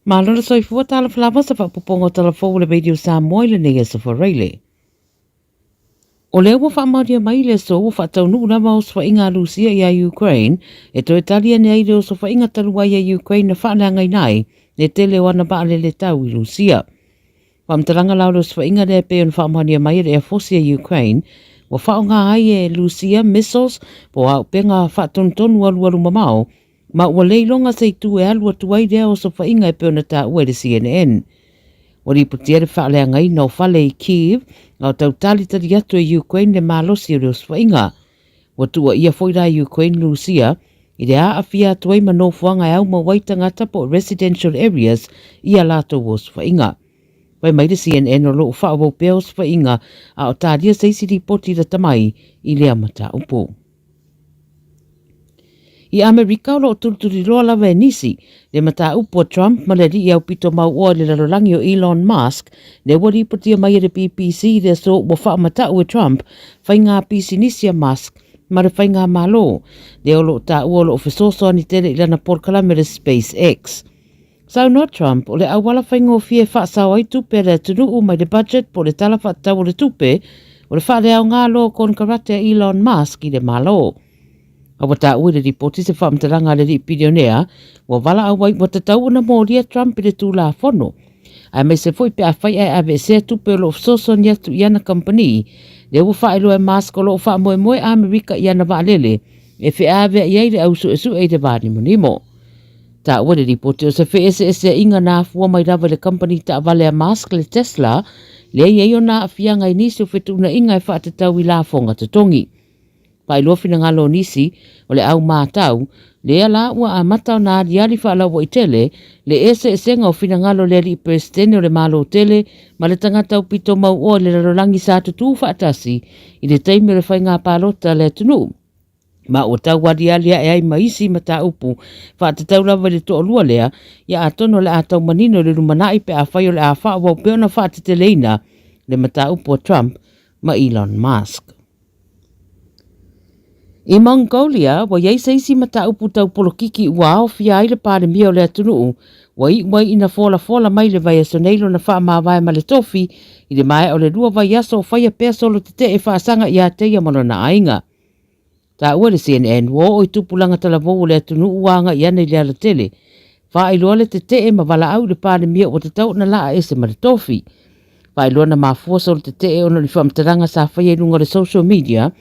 Malo le soifua talofa lava se faaopoopoga o tala fou o le Radio Samoa i lenei aso Faraile. O lea ua faamaonia mai le aso ua faataunuu lava osofaiga a Lusia ia Ukraine e toe tali ane ai le osofaiga talu ai a Ukraine na faaleagaina ai le tele o ana vaalele tau i Lusia. Faamatalaga la o le osofaiga lea e pei ona faamaonia mai e le Air Force a Ukraine ua faaaoga ai e Lusia missiles po o auupega faatonutonu alualu mamao ma ua le iloga se itu e alu atu ai lea osofaiga e pei ona taua e le CNN. Ua lipotia le faaleagaina o fale i Kyiv a o tau talitali atu e Ukraine le malosi o le osofaiga. Ua tuuaia foi la e Ukraine Lusia i le aafia atu ai ma nofoaga e aumau ai tagata po o residential areas i a latou osofaiga. Fai mai le CNN o lo o faaauau pea osofaiga a o talia se isi lipoti lata mai i lea mataupu. I Amerika o lo o tulituliloa lava e nisi le mataupu a Trump ma le alii aupito mauoa i le lalolagi o Elon Musk, lea ua lipotia mai e le BBC i le aso ua faamatau e Trump faiga pisinisi a Musk ma le faigamalo, lea o lo o taua o lo o fesoasoani tele i lana polokalame le SpaceX. Saunoa Trump, o le auala faigofie e faasao ai tupe a le atunuu mai le budget po o le Tala Faatatau o le Tupe, o le faaleaoga loa o konekarate a Elon Musk i le Malo. A ua taua i le lipoti se faamatalaga a le alii pilionea, ua valaau ai ua tatau ona molia Trump i le Tulafono, aemaise foi pe afai ae aveesea tupe o lo o fesoasoani atu i ana kamupani, lea ua faailoa e Musk o lo o faamoemoe Amerika i ana vaalele e feaveai ai le au suesue i le va nimonimo. Taua le lipoti o se feeseeseaiga na afua mai lava i le kamupani taavale a Musk le Tesla, lea i ai ona aafiaga i nisi o fetuunaiga e faatatau i lafoga totogi. Faailoa finagalo o nisi o le au matau, lea la ua amata ona aliali faalauaitele le eseesega o finagalo o le alii Peresetene o le Malo tele ma le tagata aupito mauoa i le lalolagi sa tutū faatasi i le taimi o le faiga palota a le atunuu. Ma ua tau aliali ae ai ma isi mataupu faatatau lava i le toalua lea, ia atonu o le a tau manino i le lumanai pe afai o le a faaauau pea ona faateteleina le mataupu a Trump ma Elon Musk. I Mongolia, ua i ai se isi mataupu tau polokiki ua aofia ai le Palemia o le atunuu, ua iu ai ina folafola mai le vaiaso nei lona faamavae ma le tofi i le maea o le lua vaiaso o faia pea solo tetee faasaga ia te ia ma lona aiga. Taua le CNN, ua oo i tupulaga talavou o le atunuu ua agai ana i le alatele. Faailoa le tetee ma valaau i le Palemia ua tatau ona laa ese ma le tofi. Faailoa na mafua solo tetee ona o ni faamatalaga sa faia i luga o le social media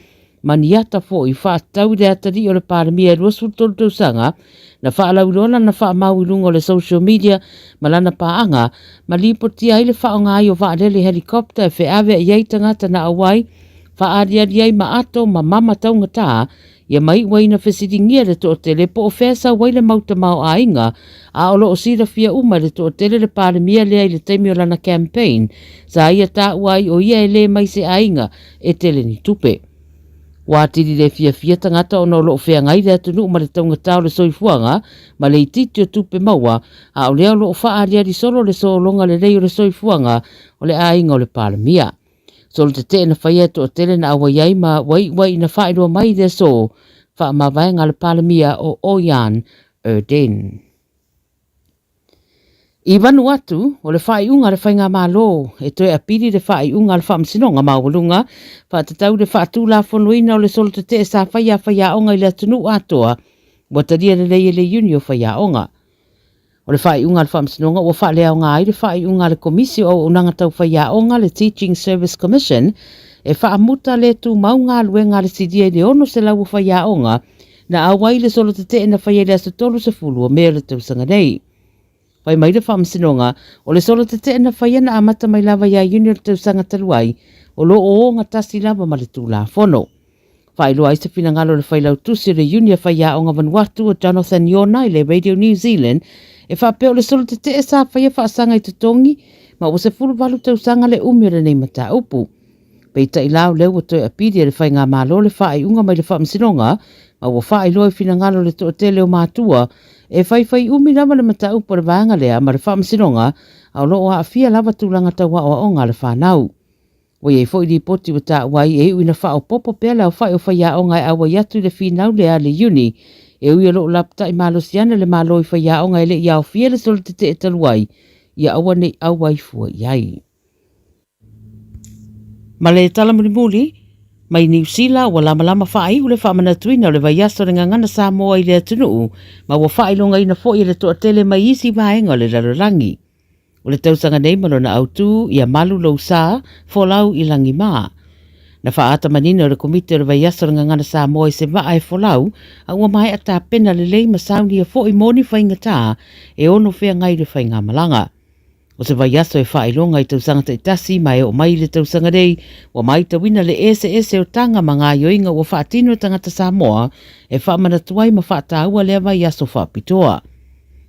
ma ni ata foi faatatau i le atalii o le Palemia e 23 tausaga na faalauiloa lana faamau i luga o le social media ma lana paaga ma lipotia ai le faaaoga ai o vaalele helicopter e feaveai ai tagata na auai faaaliali ai ma ato ma mama taugata, ia ma iu ai ina fesiligia le toatele po o fea sau ai le mau tamaoaiga, a o lo o silafia uma e le toatele le Palemia lea i le taimi o lana campaign, sa ia taua ai o ia e le mai se aiga e tele ni tupe. Ua atili le fiafia tagata ona o lo o feagai le atunuu ma le taugata o le soifuaga ma le itiiti o tupe maua, a o lea o lo o faaaliali solo le sologa lelei o le soifuaga o le aiga o le Palemia. Solo tetee na faia e toatele na auai ai ma ua iu ai ina faailoa mai i le aso faamavaega a le Palemia o Oyan Erdene. I Vanuatu, o le faaiuga a le Faigamalo e toe apili le faaiuga a le Faamasinoga Maualuga faatatau i le faatulafonoina o le solo tetee sa faia a faiaoga i le atunuu atoa, ua talia lelei e le Iuni o Faiaoga. O le faaiuga a le Faamasinoga ua faaleaoga ai le faaiuga a le Komisi o Auaunaga Tau Faiaoga, le Teaching Service Commission, e faamuta le tumau galuega a le silia i le 600 o faiaoga na auai i le solo tetee na faia i le aso 30 o Me o le tausaga nei. Fai mai le Faamasinoga, o le solo tetee na faia na amata mai lava ia Iuni o le tausaga talu ai, o lo o ogatasi lava ma le Tulafono. Faailoa ai se finagalo o le Failautusi o le Iuni a Faiaoga Vanuatu o Jonathan Iona i le Radio New Zealand e faapea o le solo tetee sa faia faasaga i totogi ma ua 18 tausaga le umi o lenei mataupu. Peitai la o lea ua toe apili e le Faigamalo le faaiuga mai le Faamasinoga ma ua faailoa i finagalo o le toatele o matua e faifai umi lava le mataupu a le vaega lea ma le Faamasinoga a o lo o aafia lava tulaga tau aoaoga a le fanau. Ua i ai foi lipoti ua taua ai e iu ina faaopoopo pea le aofai o faiaoga e auai atu i le finau lea a le Iuni E ui o lo o lapatai malosi ana le Malo i faiaoga e le i aofia le solo tetee talu ai, ia aua ne i auai fua i ai. Ma le tala mulimuli, mai Niu Sila ua lamalama faaiu le faamanatuina o le vaiaso o le Gagana Samoa i le atunuu ma ua faailogaina foi e le toatele mai isi vaega o le lalolagi. O le tausaga nei ma lona autu ia malu lou sa, folau i lagi mā. Na faaata manino e le Komiti o le Vaiaso o le Gagana Samoa i se vaa e folau, a ua maea tapena lelei ma saunia foi mo ni faigata e ono feagai i le faigamalaga. O se vaiaso e faailoga i tausaga taitasi ma e oo mai i le tausaga nei, ua maitauina le eseese o taga ma gaoioiga ua faatino e tagata Samoa e faamanatu ai ma faataua lea vaiaso faapitoa.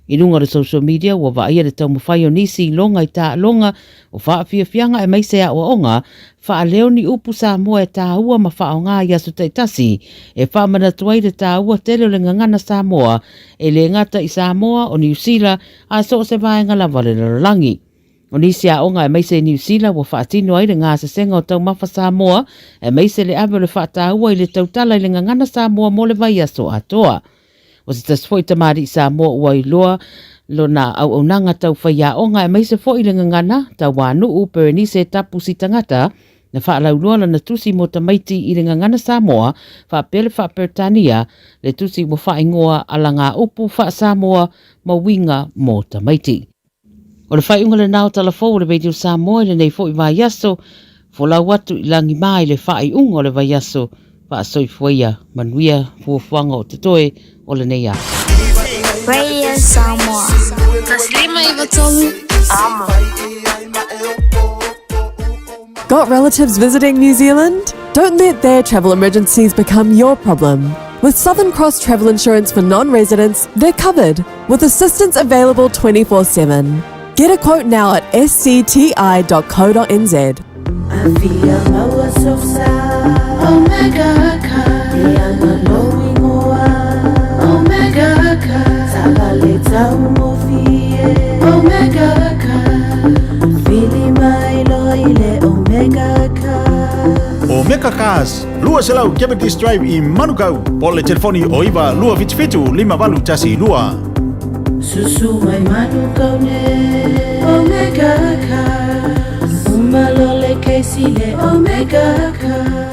I luga o le social media ua vaaia le taumafai o nisi i loga i taaloga o faafiafiaga aemaise aoaoga faaleo ni upu Samoa e tāua ma faaaoga i aso taitasi e faamanatu ai le tāua tele o le gagana Samoa e le gata i Samoa, o Niu Sila a so o se vaega lava o le lalolagi. O nisi aoga aemaise i Niu Sila ua faatino ai le gasesega o taumafa Samoa aemaise le ave o le faataua i le tautala i le gagana Samoa mo le vaiaso atoa. O se tasi foi tamalii Samoa ua iloa lona auaunaga tau faiaoga aemaise foi le gagana tauanuu Berenice Tapu Sitagata na faalauiloa lana tusi mo tamaiti i le gagana Samoa faapea le faa-Peretania le tusi ua faaigoa Alagaupu Faa-Samoa ma Uiga mo Tamaiti. O le faaiuga lena o Tala Fou o le Radio Samoa i lenei foi vaiaso, folau atu i lagi mā i le faaiuga o le vaiaso, faasoifua ia manuia fuafuaga o totoe o lenei aso. Radio Samoa. 153 Amo. Got relatives visiting New Zealand? Don't let their travel emergencies become your problem. With Southern Cross Travel Insurance for non residents, they're covered with assistance available 24 7. Get a quote now at scti.co.nz. Omega Cars, 200 Cavendish Drive i Manukau, po o le telefoni o 9 277 5812. Susu mai Manukau ne Omega Cars Uma lo le Casey le Omega Cars.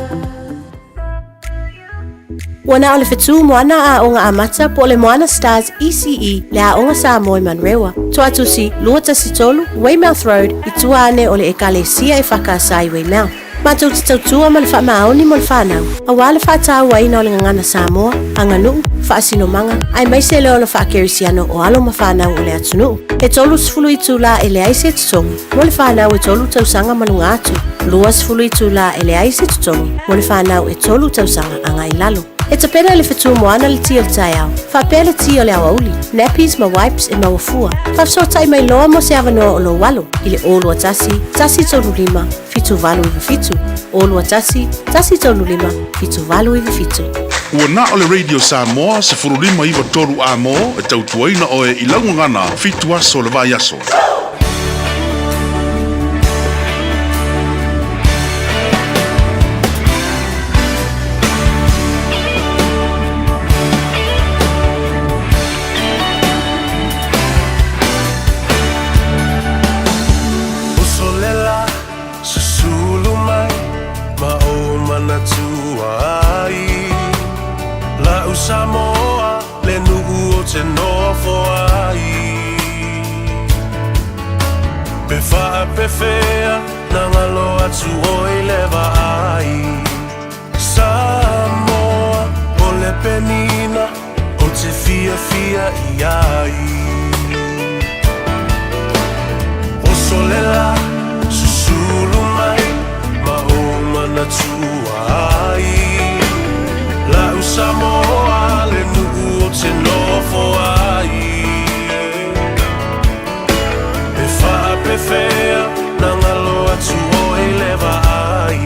Ua na o le fetu moana aoga amata po o le Moana Stars ECE le Aoga Samoa i Manurewa. Toatusi, 213 Weymouth Road i tua ane o le Ekalesia e Whakaasa i Weymouth. Matou te tautua ma le faamaoni mo le fanau, aua le faatauaina o le gagana Samoa, aganuu, faasinomaga, aemaise le ola faakerisiano o alo ma fanau o le atunuu. E 30 itulā e leai se totogi mo le fanau e tolu tausaga ma luga atu, 20 itulā e leai se totogi mo le fanau e tolu tausaga agai i lalo. E tapena i le fetu moana le ti o le taeao, faapea le ti o le aoauli, nappies ma wipes e maua fua. Faafesootai mai loa mo se avanoa o lou alo i le 021 135 7897, 021 135 7897. Ua na o le Radio Samoa 1593 A mo e tautuaina oe i lau gagana fitu aso o le vaiaso. Uso le la, susulu mai ma ou manatua ai. La'u Samoa le nu'u o te nofo ai. Pe faapefea na galo atu oi le vaai. Samoa o le penina o te fiafia i ai. Oso le la, susulu mai ma ou manatua ai. La'u Samoa le nu'u o te nofo ai. Pe faapefea na galo atu oe le vaai.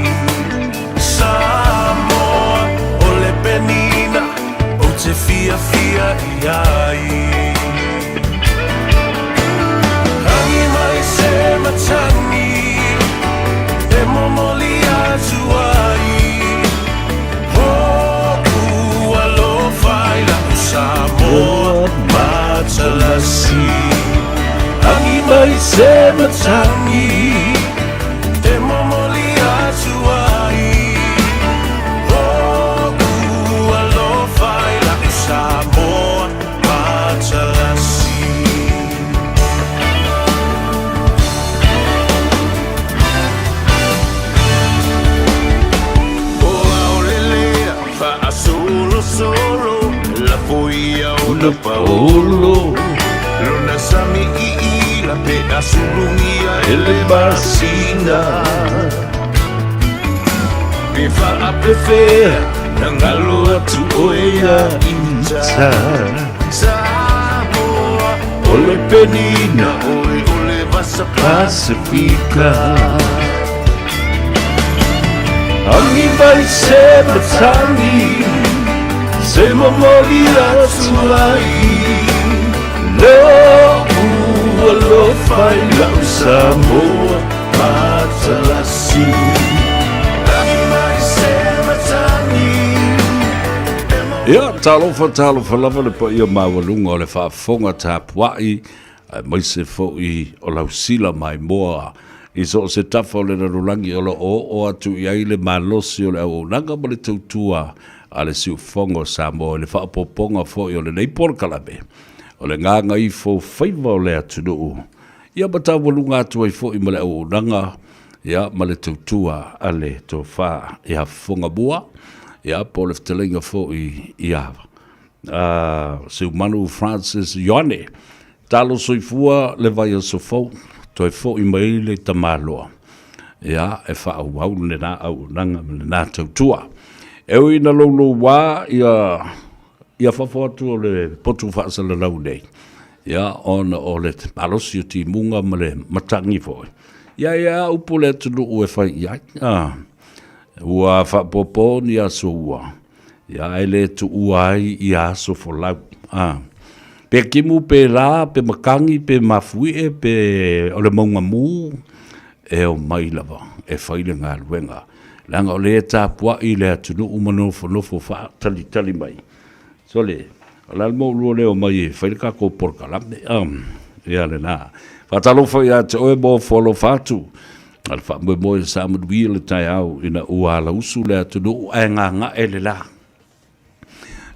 Samoa o le penina ou te fiafia i ai. Rangi mai se matagi e momoli atu ai. Hoʻu alofa i la'u Samoa. mai se matagi E momoli atu ai Lo'u alofa i la'u Samoa matalasi. O aolelea faasolosolo lafo ia ona paolo lona sami iila pe asulugia e le masina pe faapefea na galo atu oe ia Ita Samoa o le penina oe o le vasa Pasifika Agi mai se matagi Se momoli atu ai Lo'u alofa i la'u Samoa matalasi Agi mai se matagi Ia, talofa, talofa lava le paia maualuga o le faafofoga tapuai, aemaise foi o lau sila maimoa i so o se tafa o le lalolagi o lo o oo atu i ai le malosi o le auaunaga ma le tautua a le siufofoga o Samoa i le faaopoopoga foi o lenei polokalame o le gagaifo faiva o le atunuu, ia ma taualuga atu ai foi ma le auaunaga ia ma le tautua a le tofa ia Fofogamua, ia po o le fetalaiga foi ia Seumanu Francis Ioane. Talo soifua le vaiaso fou, toe foi mai le tamaloa, ia e faaauau lena auaunaga ma lena tautua. E ui ina louloua ia ia fafo atu o le potu faasalalau nei, ia ona o le malosi o timuga ma le matagi foi, ia e a upu le atunuu e fai i ai. Ua faapopo ni aso ua, ia ae le tuua ai ia aso folau. Pe timu pe la, pe matagi, pe mafuie, pe o le mauga mu, e omai lava e fai le galuega. Leaga o lea e tapuai le atunuu ma nofonofo faatalitali mai. Sole, o le a le mea ua oulua le omai e fai le tatou polokalame? Ia lena. Faatalofa ia te oe ma ofo alofa atu. A le faamoemoe sa manuia le taeao ina ua alausu le atunuu ae gaga'e le la.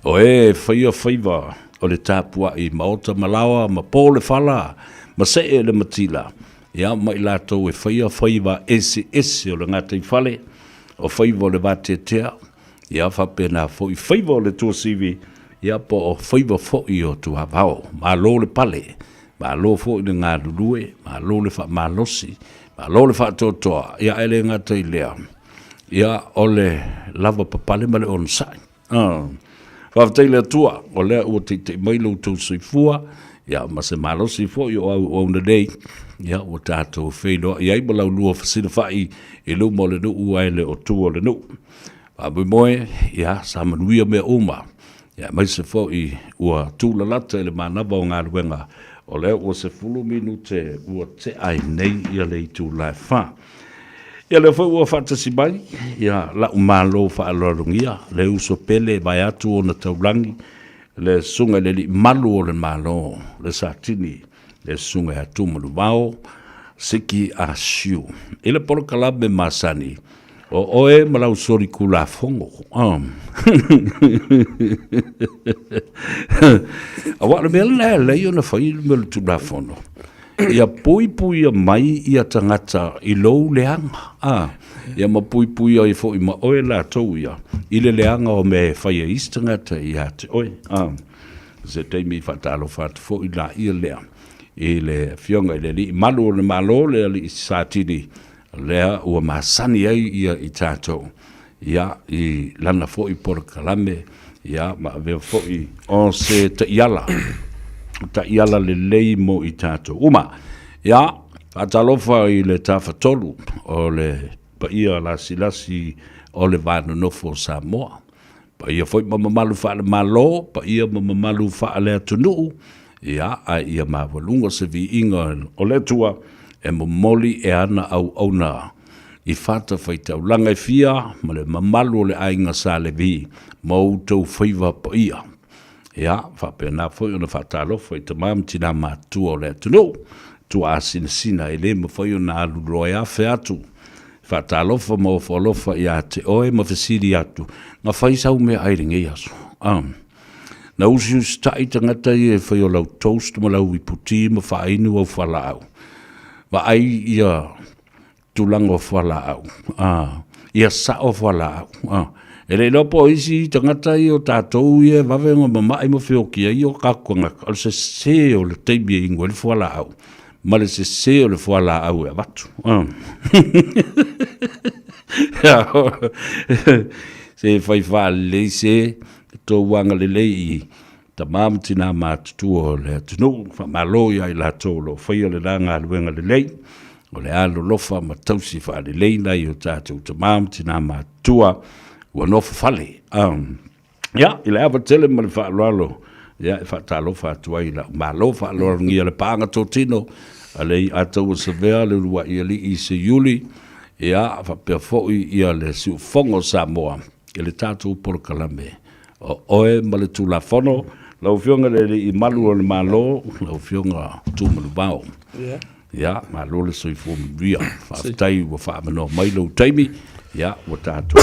O e faia faiva o le tapuai maota ma laoa ma po le fala ma see le matila, ia ma i latou e faia faiva eseese o le gataifale, o faiva o le vateatea, ia faapena foi faiva o le tuasivi, ia po o faiva foi o tuavao. Malo le pale, malo foi le galulue, malo le faamalosi, malo le faatoatoa, ia ae le gata i lea, ia o le lava papale ma le onosai. Faafetai i le Atua, o lea ua teitei mai lo outou soifua, ia ma se malosi foi o auauna nei, ia ua tatou feiloai ai ma laulua fesilafai i luma o le nuu ae le o tua o le nuu. Faamoemoe, ia, sa manuia mea uma, ia aemaise foi ua tulalata i le manava o galuega, o lea ua 10 minute ua tea ai nei ia le itula e 4. Ia lea foi ua faatasi mai ia la'u malo faaaloalogia, le uso pele vaeatu ona taulagi, le susuga i le alii malu o le Malo, le Satini, le susuga ia Tumanuvao Siki Ah Siu. I le polokalame masani, o oe ma lau solitulafono. Aua o le mea lena e alai ona fai le mea o le Tulafono, ia puipuia mai ia tagata i lou leaga, a, ia ma puipuia ai foi ma oe latou ia i le leaga o mea e fai e isi tagata ia te oe, a. Se taimi faatalofa atu foi laia lea i le Afioga i le Alii Malu o le Malo, le Alii Satini, lea ua masani ai ia i tatou, ia, i lana foi polokalame, ia, ma avea foi o se taiala, taiala lelei mo i tatou uma. Ia, faatalofa i le Tafatolu o le paia lasilasi o le va nonofo o Samoa. Paia foi ma mamalu faale-Malo, paia ma mamalu faale-atunuu, ia, a ia maualuga se viiga o le Atua e momoli e ana auauna i fatafaitaulaga e fia ma le mamalu o le aiga Sa Levi ma outou faiva paia. Ia, faapena foi ona faatalofa i tama ma tina matutua o le atunuu. tuaasinasina e lē mafai ona alu loa e afe atu. Faatalofa ma ofo alofa ia te oe ma fesili atu, Na fai sau meaai i lenei aso? A. Na usiusitaʻi tagata ia e fai o lau toast ma lau ipu ti ma faainu au fualaau. Vaai ia tulaga o fualaau, a, ia sao fualaau. A. E le iloa po o isi tagata ia o tatou ia e vave ona mama'i ma feoki ai o tatou tagata, o le sese o le taimi e inu ai le fualaau ma le sese o le fualaau e avatu. Se fai faalelei se tou agalelei i tama ma tinā matutua o le atunuu. Faamalo ia i latou o lo o faia lena galuega lelei, o le alolofa ma tausi faalelei nai o tatou tama ma tinā matutua ua nofo fale. Ia, i le ava tele ma le faaaloalo, ia, e faatalofa atu ai i lau Malo faaaloalogia le paaga totino a le Iataua Savea, le uluai alii Seiuli, ia, faapea foi ia le Siufofoga o Samoa i le tatou polokalame o Oe ma le Tulafono. Lau Afioga i le Alii Malu o le Malo, lau Afioga Tumanuvao. Yeah. Ia, malo le soifua manuia. Faafetai ua faamanoa mai lou taimi. Ia, ua tatou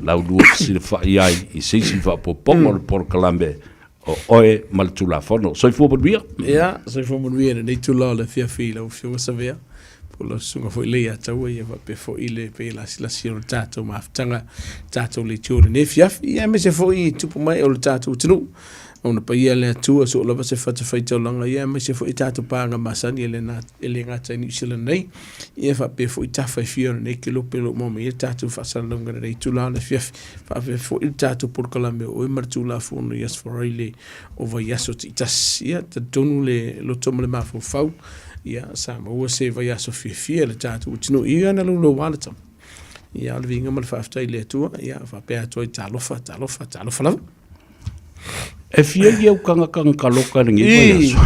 laulua fesilafai ai i se isi faaopoopoga o le polokalame o Oe ma le Tulafono. Soifua manuia. Ia, soifua manuia i lenei itula o le afiafi i lau Afioga Savea, po o lau susuga foi le Iataua, ia faapea foi le paia lasilasi o le tatou mafutaga, tatou leitio i lenei afiafi, ia aemaise foi i tupu mai o le tatou atunuu. Ona paia le Atua, soo lava se fatafaitaulaga, ia aemaise foi tatou paaga masani e le, e le gata i Niu Sila nei, ia faapea foi tafa e fia o lenei kelope o lo o maua mai ai tatou faasalalauga i lenei itula o le afiafi. Faapea foi le tatou polokalame o Oe ma le Tulafono i Aso Faraile o vaiaso taitasi. Ia, talitonu le loto ma le mafaufau, ia, sa maua se vaiaso fiafia i le tatou atunuu. Ia, na louloua le tama. Ia, o le viiga ma le faafetai i le Atua, ia, faapea atu ai, talofa, talofa, talofa lava. E fia i au tagata na taloka i lenei vaiaso.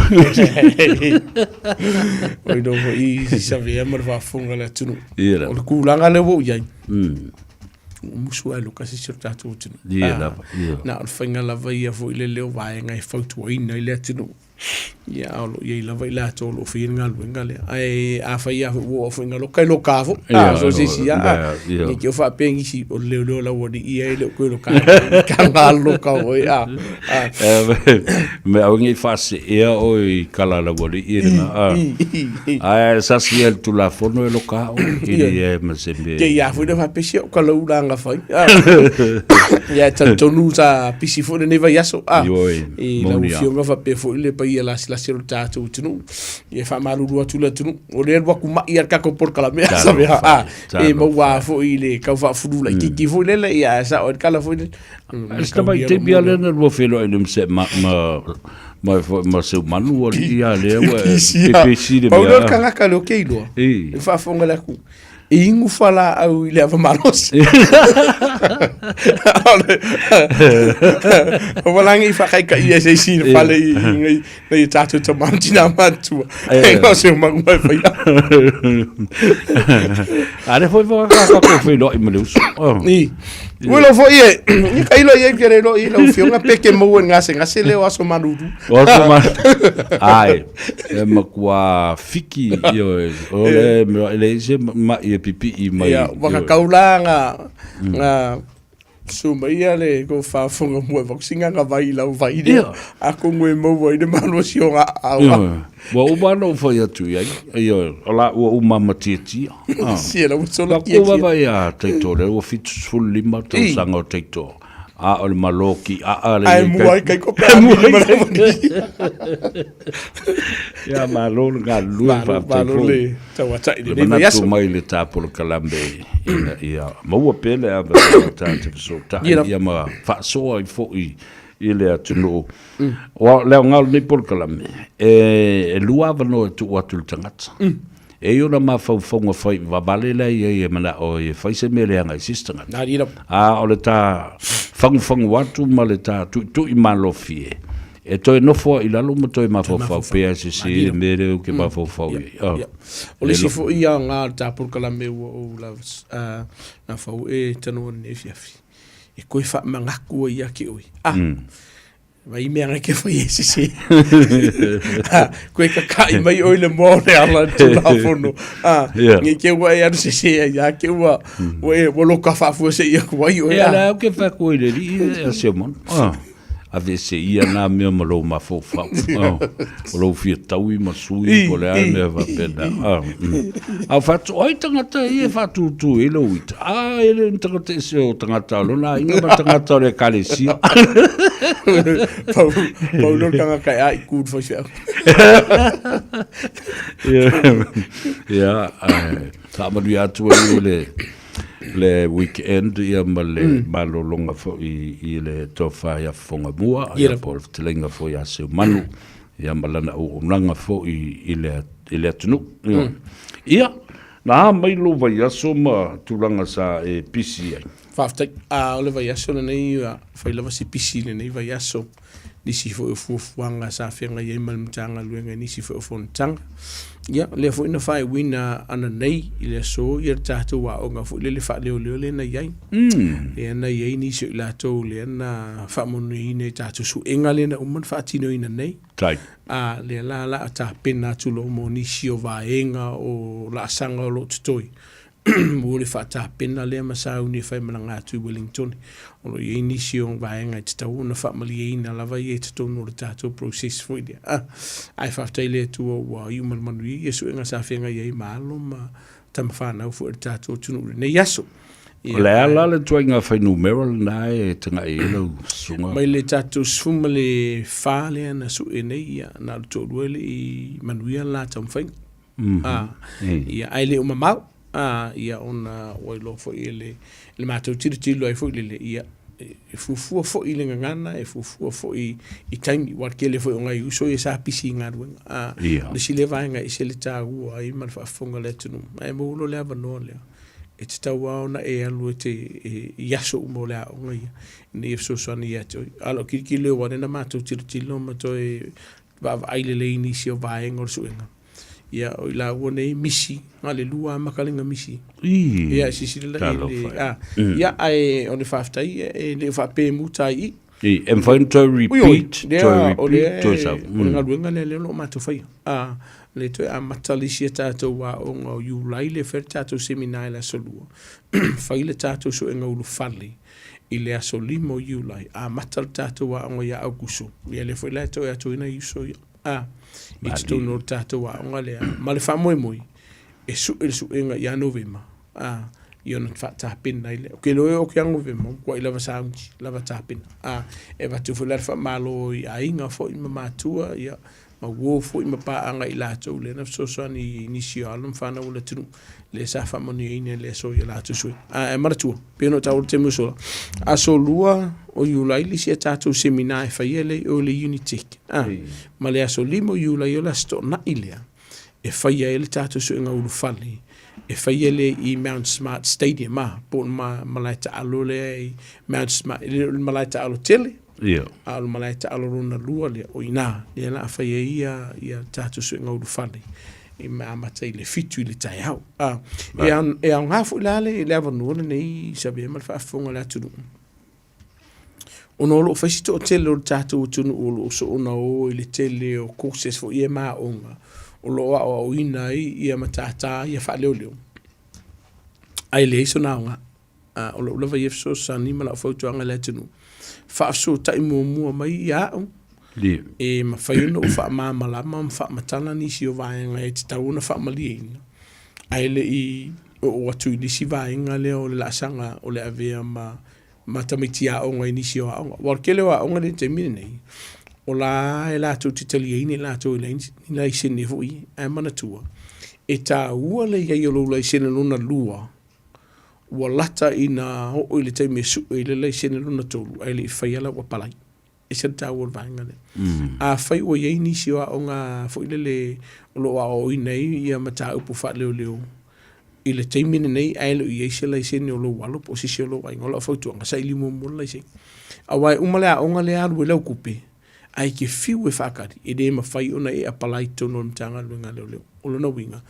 Oi no foi i savea ma le faafofoga a le atunuu. Ia lava. O le tulaga lea ua ou i ai. Ua musu lava i loka se isi o le tatou atunuu. Ia lava, ia. Na o le faiga lava ia foi lele o vaega e fautuaina ai le atunuu. Ia, a o lo o i ai lava i latou o lo o faia le galuega lea. Ae afai lava foi ua oo foi ina loka, e loka foi. A, so se isi lava, ne i te i ua faapea nisi, o le leoleo laualii ia e le o toe loka ina, ka galoka foi, a, a. Me aua ne i faaseea oe i kala laualii lena, a. Ae sasi ia i le Tulafono e loka oe, i le ma se mea. Te i a foi le faapea, se o ka lau la nga fai. Ia, e talitonu sa pisi foi lenei vaiaso, a. Ioe. I lau Afioga faapea foi le paia lasilasi o le tatou atunuu. Ia e faamalulu atu le atunuu, o lea e alu atu mai lava le tatou polokalame a Savea, a, e maua foi i le tau faafulu laitiiti foi lele, ia ae sao ai le tala foi lele. Le tamaitai lea na lua feiloai nei ma ma ma Seumanu alii a lea ua pepesi le mea. Pau lea o le tagata lea ou te iloa, e faafofoga le atunuu. E inu fualaau i le ava malosi. Aua la ne i faakaikaia e se isi i le fale i nei nei o tatou tama ma tina matutua. E na o se manu mai faia. A lea foi foi ka tatou feiloai ma le uso. I. Ua iloa foi e, i ka iloa i ai ke le iloa i lau afioga pe ke maua i le gasegase lea o aso malulu. O aso malulu. Ai, e matua fiki, ioe, o le mea, e leai se ma'i e pipii mai. Ia, ua kakau la nga, nga susu mai ia le ko faafofoga mua e vakusinga nga vai i lau vai lea. Atonu e maua ai le malosi o nga aao. Ioe, ua uma ona ou fai atu i ai, ioe, o la ua uma ma tiatia. Sia la ua sola tiatia. Ua vaai a Taito lea ua 75 tausaga o Taito. A o le malo ki aa le Ae mua ai kai ko pe a mili ma le Ia malo le galulue faafetai foi. Malo le tauatai le manatu mai le ta polokalame ina ia maua pea le avanoa ta te fesootai ia ma faasoa ai foi i le atunuu. Aua o le aoga o lenei polokalame, e lua avanoa e tuu atu i le tagata. E i ai ona mafaufauga fai vavale la e i ai e manao ai e fai se mea leaga i se isi tagata. A o le ta fagufagu atu ma le ta tuitui malofie, e toe nofo ai i lalo ma toe mafaufau pea e sese le mea lea ou te mafaufau i ai. O le isi foi aoga o le ta polokalame ua ou nafaua e tanoa i lenei afiafi, e toe faamanatu ai ia te oe. Vai mea ngai ke fai e sese. Koe kaka'i mai oi le moa o le ala i Tulafono. Yeah. Nge ke ua e alu sese ai, a ke ua, ua e, ua loka faafua se i aku ai oe. Ia, la au ke whaku i le rii e a se mono. Ave se ia nā mea ma lou mafaufau. O lou fia taui ma sui po le a mea faapena. A o whatu, ai tangata i e whātūtū i lou ita. A, e le ni tangata ese o tangata o lona aiga ma tangata o le ekalesia. Pau, pau lo tangata e a i kūru whai whiau. Ia, whaamanuia atu ai le, le weekend ia ma le malologa foi i le tofa ia Fofogamua, ia po o le fetalaiga foi ia Seumanu, ia ma lana auaunaga foi i le, i le atunuu. Ia, na a mai lou vaiaso ma tulaga sa e pisi ai? Faafetai. A o le vaiaso lenei, ua fai lava si pisi i lenei vaiaso. Nisi foi o fuafuaga sa feagai ai ma le Matagaluega i nisi foi o fonotaga. Ia, lea foi na faaiuina ananei i le aso ia le tatou aoga foi lele faaleoleo lea na i ai. Lea na i ai nisi o i latou lea na faamanuiaina i tatou suega lea na uma ona faatinoina nei. Tai. A, lea la o le a tapena atu loa mo nisi o vaega o laasaga o lo o totoe mo le faatapena lea ma sauni e faimalaga atu i Wellington. O lo o i ai nisi o vaega e tatau ona faamalieina lava ia i totonu o le tatou process foi lea. Ah, ae faafetai i le Atua ua iu ma le manuia ia suega sa feagai ai ma alo ma tama fanau foi a le tatou atunuu i lenei aso. O le a la le ituaiga fuainumera lena e tagai ai lau susuga? Mai le tatou 14 lea na sue nei, ia, na o le toalua e le i manuia le la taumafaiga. A, ia, ae le o mamao, a, ia, ona ua iloa foi e le, le matou tilotilo ai foi lele, ia, e fuafua foi i le gagana, e fuafua foi i taimi, aua o le tele foi o nai uso ia sa pisi i galuega. A, o le isi lea vaega e ese le taua ai ma le faafofoga a le atunuu, ae maua loa le avanoa lea, e tatau lava ona e alu e te, e, i aso uma o le aoga ia, ina ia fesoasoani ia te oe. A o lau tilotilo aua o lea na matou tilotilo ma toe vaavaai lelei i nisi o vaega o le suega, Ia, o i laua nei misi, na o le lua lava makalega misi. Ia, silasila la i le, a, ia, ae o le faafetai, e le o faapea e muta ai i i. E mafai ona toe repeat, toe repeat, toe sau. O le galuega lea o lo o matou faia. A, lea toe amata le isi a tatou aoga o Iulai lea e fai le tatou seminar i le aso Lua, fai le tatou suega ulufale i le aso 5 o Iulai, amata le tatou aoga ia Aokuso. Ia, lea foi la e toe atoina ai uso ia. A, i totonu o le tatou aoga lea, ma le faamoemoe e sue le suega ia Novema, a, ia ona faatapena ai lea. Ou te iloa e oo atu ia Novema, ua matuai lava sauni, lava tapena. A, e avatu foi la le faamalo i aiga foi ma matua, ia, ma uo foi ma paaga i latou lea na fesoasoani i nisi o alo ma fanau o le atunuu, lea sa faamanuiaina i le aso i a latou suega. Ae manatua, pei ona ou taua i le taimi ua sola, aso 2 o Iulai le isi a tatou seminar e faia lea i o i le Unitec. A, ma le aso 5 o Iulai o le Aso Toonai lea e faia ai le tatou suega ulufale e faia lea i Mount Smart Stadium, a, po o le malae taalo lea i Mount Smart, e le o le malae taalo tele, a o le malae taalo lona lua lea, o i ina lea o le a fai ai ia, ia tatou suega ulufale e amata i le 7 i le taeao. A, e, e aoga foi la le, le avanoa lenei Savea ma le faafofoga a le atunuu, Ona o lo o fai si toatele o le tatou atunuu o lo o soona o i le tele o courses foi ia ma aoga o lo o aoaoina ai ia matata ia faaleoleo, ae leai sona aoga. O lou lava ia fesoasoani ma lau fautuaga i le atunuu, faafesootai muamua mai ia au e mafai ona ou faamalamalama ma faamatala nisi o vaega e tatau ona faamalieina, ae le i oo atu i le isi vaega lea o le laasaga o le avea ma ma tamaiti aoga i nisi o aoga. Aua o le tele o aoga nei i le taimi lenei, o la e latou te taliaina i latou i ni laisene foi ia. Ae manatua, e taua le i ai o lou laisene lona lua, ua lata ina oo i le taimi e sue ai le laisene lona tolu ae le i faia lau apalai. E ese le taua o le vaega lea. Afai ua i ai nisi o aoga foi lele o lo o aoaoina ai ia mataupu faaleoleo i le taimi lenei ae le o i ai se laisene o lou alo po o se isi o lou aiga, o lau fautuaga, saili muamua le laisene. Aua e uma le aoga lea alu ai lau tupe, ae e te fiu e faatali, e le mafai ona e apalai i totonu o le Matagaluega a Leoleo. O lona uiga,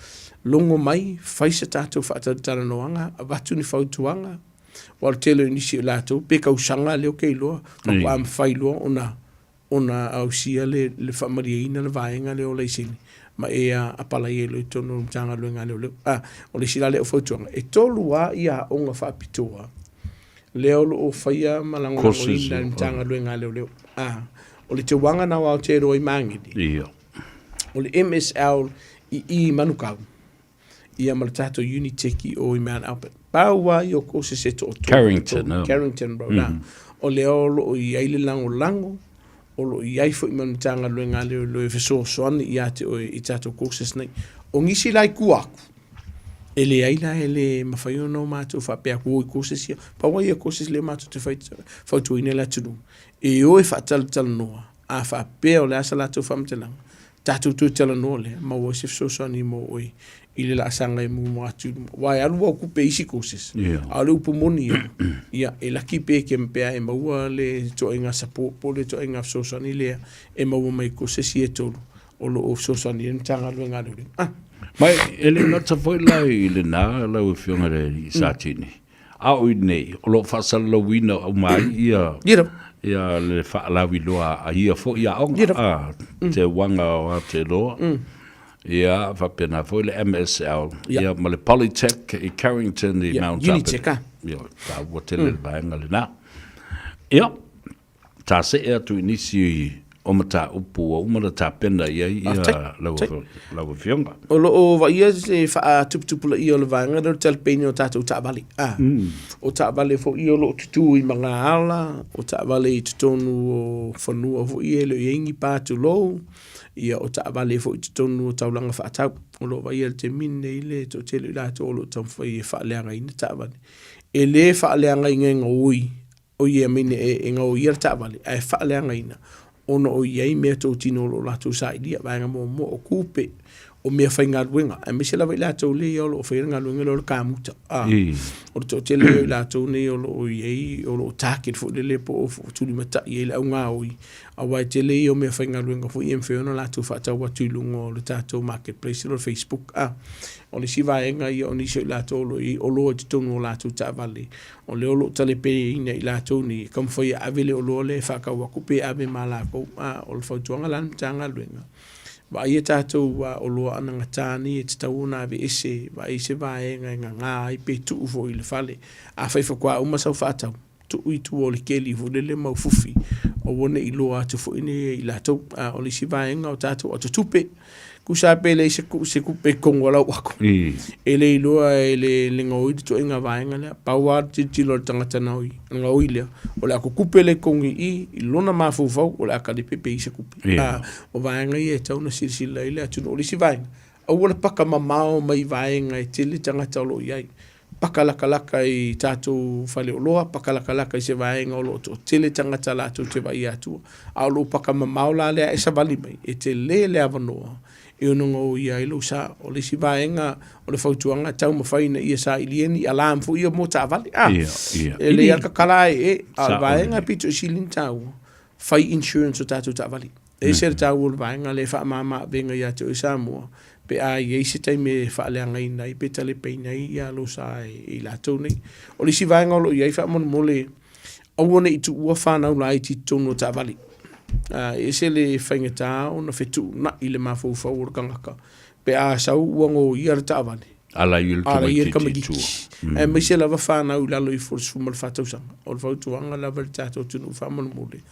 logo mai, fai se tatou faatalatalanoaga, avatu ni fautuaga, Aua o le tele o nisi o latou, pe tausaga lea ou te iloa, faatoa mafai loa ona ona ausia le le faamalieina le vaega lea o laisene ma e apalai ai loa i totonu o le Matagaluega a Leoleo. A, o le isi la lea o fautuaga, e tolu lava ia aoga faapitoa lea o lo o faia ma lagolagoina e le Matagaluega a Leoleo. A, o le teuaga na o Aotearoa i Magele, Ia. o le MSL i i Manukau, ia ma le tatou Unitec i o i Mount Albert. Pau lava ia o courses e toatolu. Carrington, oh. Carrington Road, mm -hmm. O lea o lo o i ai le lagolago, o lo o i ai foi ma le Matagaluega a Leoleo e fesoasoani ia te oe i tatou courses nei. O nisi la i tua atu, e leai la e le mafai ona o matou faapea atu o i courses ia. Pau lava ia courses lea matou te fautuaina le atunuu, e o e faatalatalanoa, a faapea o le a sa latou faamatalaga, tatou toe talanoa lea, maua ai se fesoasoani mo oe i le laasaga e muamua atu i luma. Aua e alu au kupe i isi courses, a o le upu moni ia, ia e laki pe ke pea e maua le ituaiga support po o le ituaiga fesoasoani lea e maua mai i courses ia e tolu o lo o fesoasoani ai le Matagaluega a Leoleo. Ah. Ma e le gata foi la i lena lau Afioga i le Alii Satini, A o i nei, o lo o faasalalauina uma ai ia, ia le faalauiloa a ia foi aoga, a, te uaga o Aotearoa, ia, faapena foi le MSL, ia, ma le Polytech i Carrington i Mount Albert. Unitec, a. Ia, taua tele le vaega lena. Ia, Ta see atu i nisi o mataupu ua uma ona tapena i ai ia lau Afioga. O lo o vaaia le faatuputupulaia o le vaega lea o le talepeina o tatou taavale. A, o taavale foi ia o lo o tutū i magaala, o taavale i totonu o fanua foi ia e le o i ai ni pa tulou, ia o taavale foi i totonu o taulaga faatau. O lo o vaaia i le taimi lenei le toatele o i latou o lo o taumafai e faaleagaina taavale. E le faaleagaina e gaoi o ia mea e gaoia le taavale ae faaleagaina ona o i ai mea totino o lo o latou sailia. Vaega muamua o tupe, o mea faigaluega, aemaise lava i latou nei o lo o faia le galuega lea o le kamuta. O le toatele o i latou nei o lo o i ai, o lo o target foi lele po o tulimatai ai le au gaoi, aua e tele ia o mea faigaluega foi e mafai ona latou faatau atu i luga o le tatou marketplace lea o le Facebook. O le isi vaega ia o nisi o i latou o lo o i ai oloa i totonu o latou taavale, O lea o lo o talepeina i latou nei e taumafai e ave le oloa lea e faatau atu pe ave ma latou. A o le fautuaga la a le Matagaluega, vaaia tatou oloa anagata nei e tatau ona aveese, vaai se vaega e gaga ai pe tuu foi i le fale. Afai faatoa uma sau faatau, tuu i tua o le keli foi lele mau fufi, aua ne i iloa atu foi nei e i latou. A o le isi vaega o tatou atotupe, Tusa pe leai se se kupe i totonu o lau ato. E le iloa e le le gaoi le ituaiga vaega lea. Pau lava le tilotilo a le tagata na oi, na gaoi lea, o le ato tupe lea i totonu i i, i lona mafaufau, o le a talepe pe i ai se tupe. A, o vaega ia e tatau ona silasila i ai le atunuu. O le isi vaega, aua le paka mamao mai vaega e tele tagata o lo o i ai. Paka lakalaka i tatou faleoloa, paka lakalaka i se vaega o lo o toatele tagata latou te vaaia atua. A o lou paka mamao la lea e savali mai, e tele le avanoa e ono gaoia ai lou sa. O le isi vaega o le fautuaga, taumafai ina ia sailia ni alarm foi ia mo taavale. A, e lelei lava le tatala ae, a o le vaega e pito i sili ona taua, fai insurance o tatou taavale. E ese le taua o le vaega lea e faamama avega ia te oe Samoa pe a i ai se taimi e faaleagaina ai pe talepeina ai ia lou sa e i latou nei. O le isi vaega o lo o i ai faamolemole, aua ne i tuua fanau laiti i totonu o taavale. E ese le faigata ona fetuunai le mafaufau o le tagata pe a sau ua goia le taavale. Ala i le tamaitiiti. Aemaise lava fanau i lalo ifo o le 14 tausaga. O le fautuaga lava i le tatou atunuu faamolemole,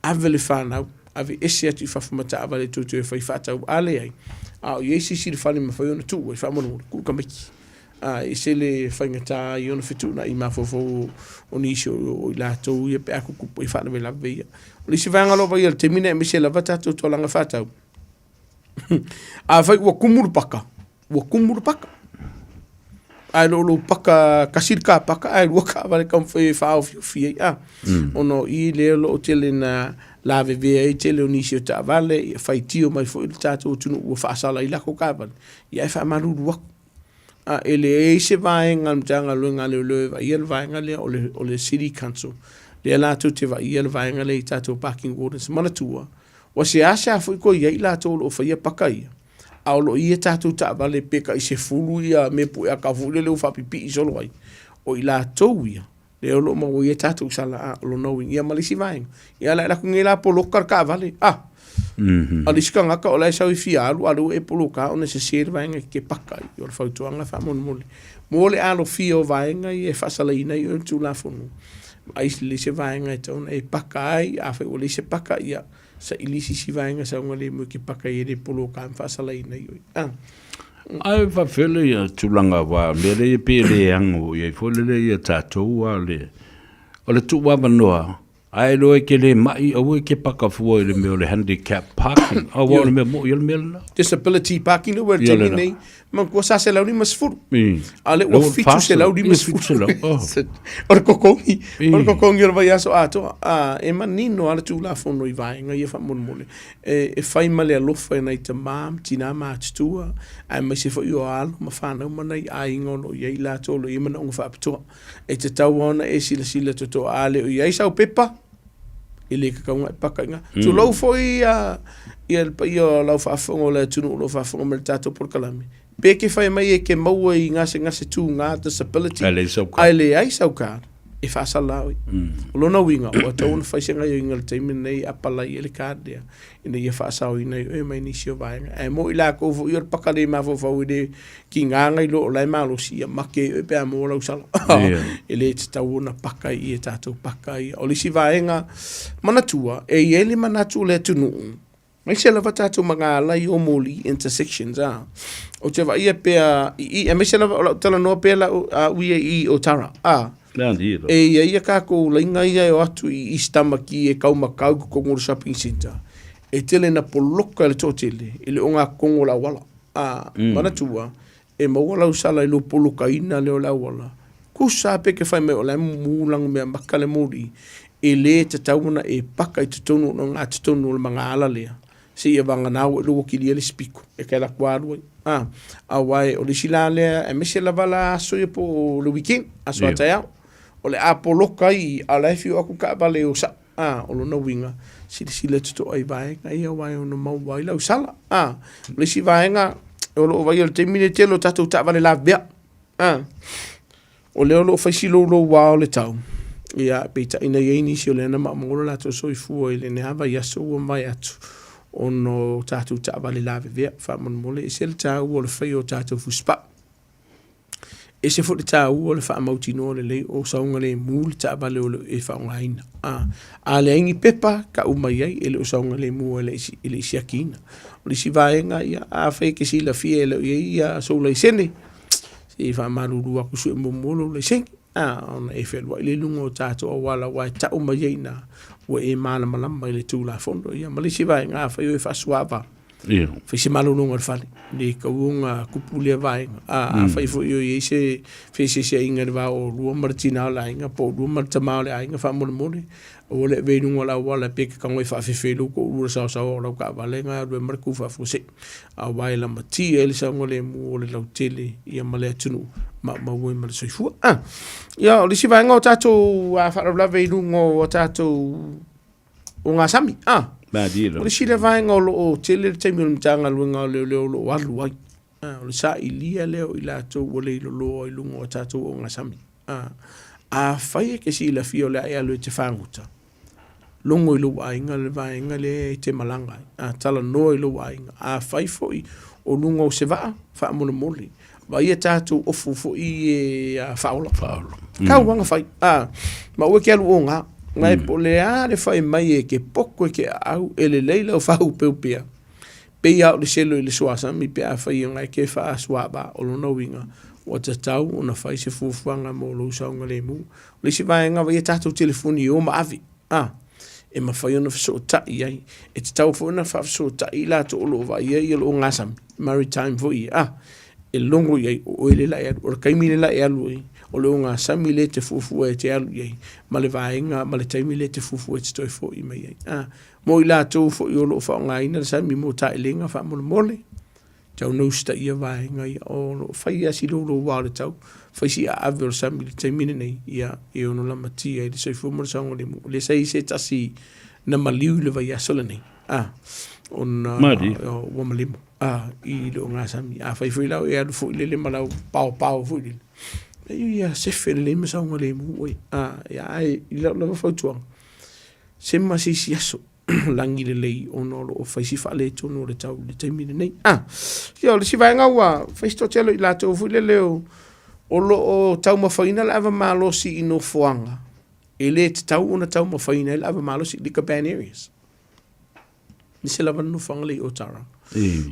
Ave le fanau, ave ese atu i fafo ma taavale tou toe fai faatau a leai, a o i ai se isi i le fale e mafai ona tuu ai, faamolemole, tuu tamaiti. A e ese le faigata i ona fetuunai mafaufau o nisi o i latou ia pe a tutupu ai faalavelave ia. O le isi vaega o lo o vaaia i le taimi nei aemaise lava tatou tolaga faatau, Afai ua kumu le paka, ua kumu le paka. Ae le o lou paka tasi le kapaka ae lua taavale e taumafai e faaofiofi ai a. Ona o i lea o lo o tele ina lavevea ai tele o nisi o taavale, ia faitio mai foi le tatou atunuu ua faasala ai latou taavale, ia ae faamalulu atu. A e leai se vaega a le Matagaluega a Leoleo e vaaia le vaega lea o le, o le City Council, lea latou te vaaia le vaega lea i tatou parking wardens. Manatua, Ua seasea foi toe i ai i latou o lo o faia paka ia, a o lo o i ai a tatou taavale pe tai 10 ia mea pueaka foi lele ua faapipii solo ai, o i latou ia Lea o lo o maua ai a tatou sala, a, o lona uiga, ia ma le isi vaega, ia o le a alu atu nei la poloka le taavale, a, a o le isi tagata o la e sau e fia alu, a o lea ua e poloka ona e sese le vaega e te paka ai. O le fautuaga faamolemole, mo le alofia o vaega ia e faasalaina ai oe e le Tulafono, vaai lelei se vaega e tatau ona e paka ai, afai ua leai se paka, ia saili se isi vaega saogalemu e te paka ai e le poloka ma faasalaina ai oe. A. Ae faafele ia tulaga aua o mea lea pei e leaga ua i ai foi lele ia tatou a le o le tuu avanoa ae iloa e te le mai aua e te paka fua i le mea o le handicap parking aua o le mea moi o le mea lena. Disability parking lea ua i le taimi nei manatua sa 150 a o lea ua 750. O le totogi o le totogi o le vaiaso atoa. A e manino lava le Tulafono i vaega ia faamolemole. E fai ma le alofa i nai tama ma tina matutua, aemaise foi o alo ma fanau ma nai aiga o lo o i ai i latou o lo o i ai manaoga faapitoa. E tatau lava ona e silasila totoa, a le o i ai sau pepa, e le tatau ona e paka i ina. Tulou foi ia le paia o lau faafofoga o le atunuu o lo o faafofoga mai i le tatou polokalame, pe ke fai mai e ke maua i gasegase tūgā, disability, ae leai sau card, e faasala oe. O lona uiga, ua tatau ona fai se gaoioiga i le taimi lenei e apalai ai le card lea, ina ia faasaoina ai oe mai nisi o vaega. Ae mo i lakou foi o le paka le mafaufau e le tiga ona iloa o la e malosi, ia make ai oe pe a maua lau sala. E le tatau ona paka i e tatou paka ia. O le isi vaega, manatua, e i ai le manatu o le atunuu, Aemaise lava tatou magaala i o moli, intersections, a. Ou te vaaia pea i i, aemaise lava o lau talanoa pea lau a ui ai i Otara, a. E i ai a tatou laina ia e o atu i East Tamaki e tau makau i totonu o le shopping centre, e tele ina poloka e le toatele i le ogatotonu o le auala, a. Manatua, E maua lau sala i lou polokaina lea o le auala. Tusa lava pe ke fai mai o la e mumu lanumeamata le moli, e le tatau ona e paka i totonu o le ogatotonu o le magaala lea, seia vagana ua iloa ua kilia le isi pito e te alu atu alu ai. A, aua o le isi la lea, aemaise lava la aso ia po o le weekend, aso a taeao, o le a poloka ai a o la e fiu atu taavale e o sao. A, o lona uiga, silasila totoa i vaega ia aua e ono maua ai lau sala. A, o le isi vaega o lo o vaaia i le taimi lenei, tele o tatou taavale lavevea. A, o lea o lo o fai si louloua o le tau, ia, peitai na i ai nisi o lea na maumau lo latou soifua i lenei vaiaso ua mavae atu ona o tatou taavale lavevea. Faamolemole, e ese le taua o le faia o tatou fusipau. E ese foi le taua o le faamautinoa lelei o saogalemu le taavale o lo o e faaaogaina. A, a leai ni pepa, tau mai ai e le o saogalemu e le i siakiina. O le isi vaega, ia, afai e te silafia e le o i ai ia sou laisene, se i faamalulu atu sue muamua lou laisene, a, ona e fealuai lea i luga o tatou auala aua e tau mai ai i ina ua e malamalama i le Tulafono. Ia, ma le isi vaega, afai o e faasuaava, Ia. Fai se malologa o le fale, le tatau ona kupu lea vaega. A, afai foi o i ai se feeseeseaiga i le va o oulua ma le tina o le aiga po o oulua ma le tama o le aiga, faamolemole, aua le avea i luga o le auala pe te tago e faafefe i lou toalua i le saosaoa o lau taavale ona e alu ai ma le tu faafuasei. Aua e lamatia ai le saogalemu o le lautele ia ma le atunuu maumau ai ma le soifua. A, ia, o le isi vaega o tatou faalavelave i luga o tatou o Gasami, a. O le isi lea vaega o lo o tele le taimi o le Matagaluega o Leoleo o lo o alu ai, a, o le sailia lea o i latou ua leiloloa i luga o tatou ogasami. A, afai e te silafia o le a e alu e te fagota, logo i lou aiga le vaega lea e te malaga ai, a, talanoa i lou aiga. Afai foi o luga o se vaa, faamolemole, Vaai a tatou ofu foi e faaola. Faaola. Tau lava na fai. A, ma aua e te alu oga. Nai po o le a le fai mai e ke poko e ke aau, e lelei lau faaupeupea. Pei lava o le selo i le suasami pe afai e ke faasuaava, o lona uiga, ua tatau ona fai se fuafuaga mo lou saogalemu. O le isi vaega, vaai a tatou telefoni e o ma ave. A, e mafai ona fesootai ai. E tatau foi ona faafesootai i latou o lo o vaaia ia le ogasami, maritime foi ia, a, e logo i ai, o oe lea o le a e alu, o le taimi lea o le a e alu ai, o le ogasami lea e te fuafua e te alu i ai, ma le vaega ma le taimi lea e te fuafua e te toe foi mai ai. A, mo i latou foi o lo o faaaogaina le sami mo taelega faamolemole, Tau ona usitaia vaega ia, o lo o fai lava si louloua o le tau, fai si aave o le sami i le taimi lenei, ia, e ono lamatia ai le soifua ma le saogalemu. O lea sa i ai se tasi na maliu i le vaiaso lenei, a, ona Malie. ua malemo, a, i le ogasami. Afai foi la e alu foi lele ma lau paopao foi lele, Leai ia sefe lelei ma saogalemu oe. A, ia ae i lau lava fautuaga, sema se isi aso lagi lelei ona o lo o fai si faaletonu o le tau i le taimi lenei. A, ia o le isi vaega ua fai si toatele o i latou foi lele o, o lo o taumafaina le ava malosi i nofoaga e le tatau ona taumafaina ai le ava malosi, liquor ban areas. Aemaise lava le nofoaga lea i Otara.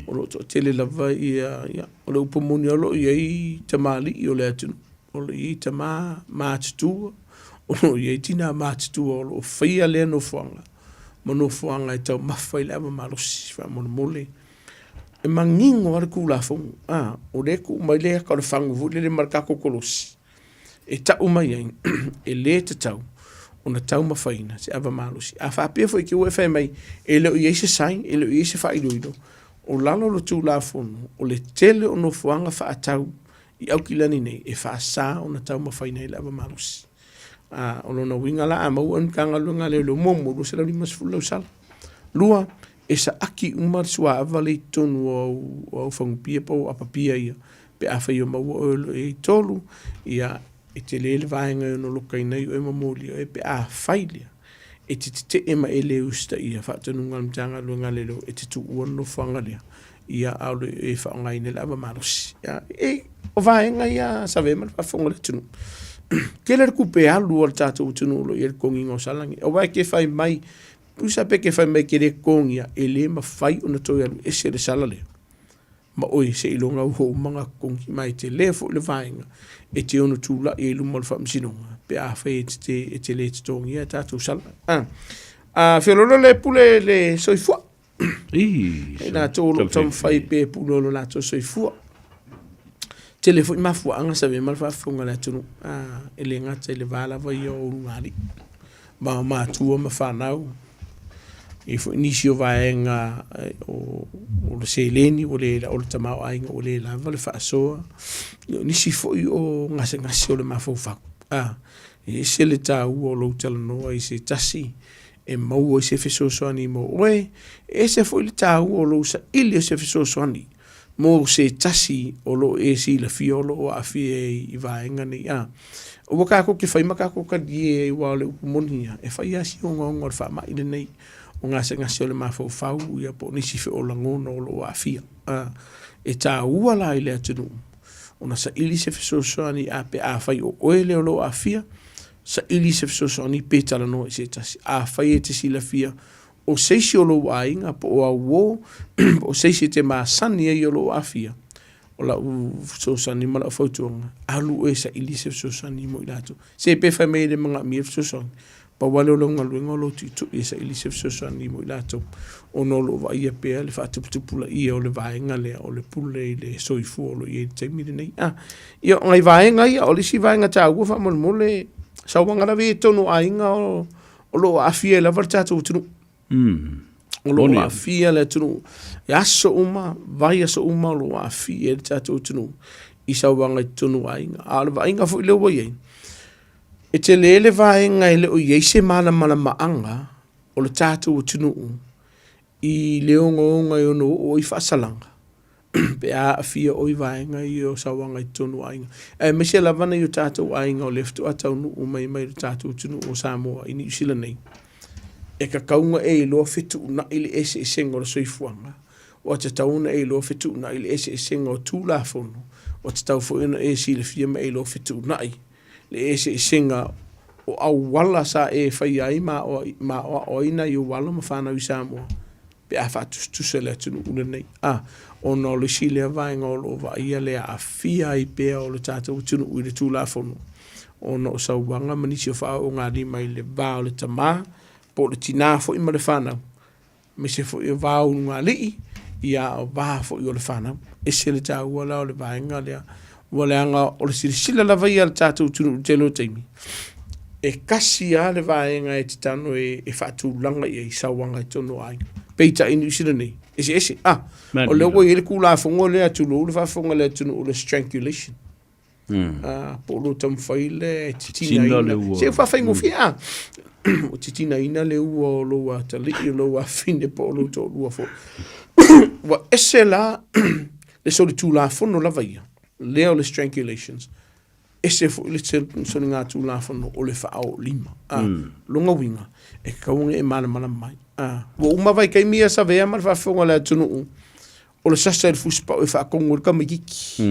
O lo o toatele lava ia, ia, o le upu moni o lo o i ai tamalii o le atunuu, o lo o i ai tama matutua, o lo o i ai tina matutua o lo o faia lea nofoaga ma nofoaga e taumafa ai le ava malosi. Faamolemole, e manino lava le Tulafono, a, o lea e tuu mai le ata o le fagu foi lele ma le tatou kolosi, e tau mai ai, e le tatau ona taumafaina se ava malosi. A faapea foi te ua e fai mai, e le o i ai se sign, e le o i ai se faailoilo, o lalo o le Tulafono, o le tele o nofoaga faatau i Aukilani nei, e faasa ona taumafaina ai le ava malosi. A, o lona uiga la, a maua e le Matagaluega a Leoleo, muamua, 250 lau sala. Lua, e saaki uma le suaava lea i totonu o au, o au fagupia po o apapia ia, pe afai o maua oe o lo o i ai. Tolu, ia, e tele le vaega e ono lokaina ai oe ma molia oe pe afai lea e te tetee ma e le usitaia faatonuga a le Matagaluega a Leoleo e te tuua le nofoaga lea, ia, a o le e faaaogaina le ava malosi. Ia, e, o vaega ia Save ma le faafofoga a le atunuu. Tele le tupe alu a le tatou atunuu o lo o i ai le totogiina o salani. Aua e te fai mai, tusa pe te fai mai e te le totogia, e le mafai ona toe alu ese le sala lea ma oe seiloga ua uma ona totogi. Ma e tele foi le vaega e te ono tulai ai i luma o le faamasinoga pe afai e te, e te le totogia tatou sala. A, a feoloolo le pule le soifua. I latou o lo o taumafai pea e pule o lo latou soifua. Tele foi mafuaaga sa avea ma le faafofoga a le atunuu, e le gata i le va lava ia o ulugalii, ma o matua ma fanau, e i ai foi nisi o vaega o le seleni ua le, o le tamaoaiga ua le lava le faasoa, o nisi foi o gasegase o le mafaufau. E ese le taua o lou talanoa i se tasi e maua ai se fesoasoani mo oe, e ese foi le taua o lou saili o se fesoasoani mo se tasi o lo o e silafia o lo o aafia i vaega nei. A, aua tatou te fai ma tatou talie aua o le upu moni ia, e fai lava si ogaoga o le faamai lenei, o gasegase o le mafaufau ia po o nisi foi o lagona o lo o aafia. A, e taua la i le atunuu ona saili se fesoasoani a pe afai o oe lea o lo o aafia, Saili se fesoasoani pe talanoa i se tasi. Afai e te silafia o se isi o lou aiga po o au uō po o se isi e te masani ai o lo o aafia, o lau fesoasoani ma lau fautuaga, alu oe e saili se fesoasoani mo i latou. Se pe fai mai e le manaomia le fesoasoani, pau lava lea o lau galuega o lou tuitui e saili se fesoasoani mo i latou, ona o lo o vaaia pea le faatuputupulaia o le vaega lea o le pule i le soifua o lo o i ai i le taimi lenei. A, ia, o nai vaega ia, o le isi vaega taua faamolemole, sauaga lava ia i totonu o aiga o, o lo o aafia ai lava le tatou atunuu. O lo o aafia le atunuu i aso uma, vaiaso uma o lo o aafia ai le tatou atunuu i sauaga i totonu o aiga. A o le vaaiga foi lea ua i ai, e tele le vaega e le o i ai se malamalamaaga o le tatou atunuu i le ogaoga e ono oo ai faasalaga pe a aafia oe i vaega ia o sauaga i totonu o aiga. Aemaise lava nai o tatou aiga o lea faatoa taunuu mai mai le tatou atunuu o Samoa i Niu Sila nei. E tatau ona e iloa fetuunai le eseesega o le soifuaga, ua tatau ona e iloa fetuunai le eseesega o Tulafono, ua tatau foi ona e silafia ma e iloa fetuunai le eseesega o auala sa e faia ai ma aoao ai nai ou alo ma fanau i Samoa pe a faatusatusa i le atunuu lenei. A, ona o le isi lea vaega o lo o vaaia le aafia ai pea o le tatou atunuu i le Tulafono, ona o sauaga ma nisi o faaoogalima i le va o le tama po o le tina foi ma le fanau, aemaise foi o va o ulugalii, ia a o va foi o le fanau. E ese le taua la o le vaega lea, ua leaga o le silasila lava ia a le tatou atunuu i le tele o taimi, e tasi lava le vaega e te tago e faatulaga i ai sauaga i totonu o aiga. Peitai i Niu Sila nei, eseese. Ah, o lea ua i ai le Tulafono lea, tulou le faafofoga a le atunuu, o le strangulation. Po o lo o taumafai le titinaina le ua. Se faafaigofie a. O titinaina le ua o lou atalii, o lou afine po o lou toalua foi. Ua ese la le solitulafono lava ia, lea o le strangulations. Ese foi le soligatulafono o le faaoolima. A, lona uiga, e tatau ona e malamalama mai. A, ua uma vaitaimi ia Savea ma le faafofoga a le atunuu, o le sasa i le fusipau e faatonu ai le tamaititi.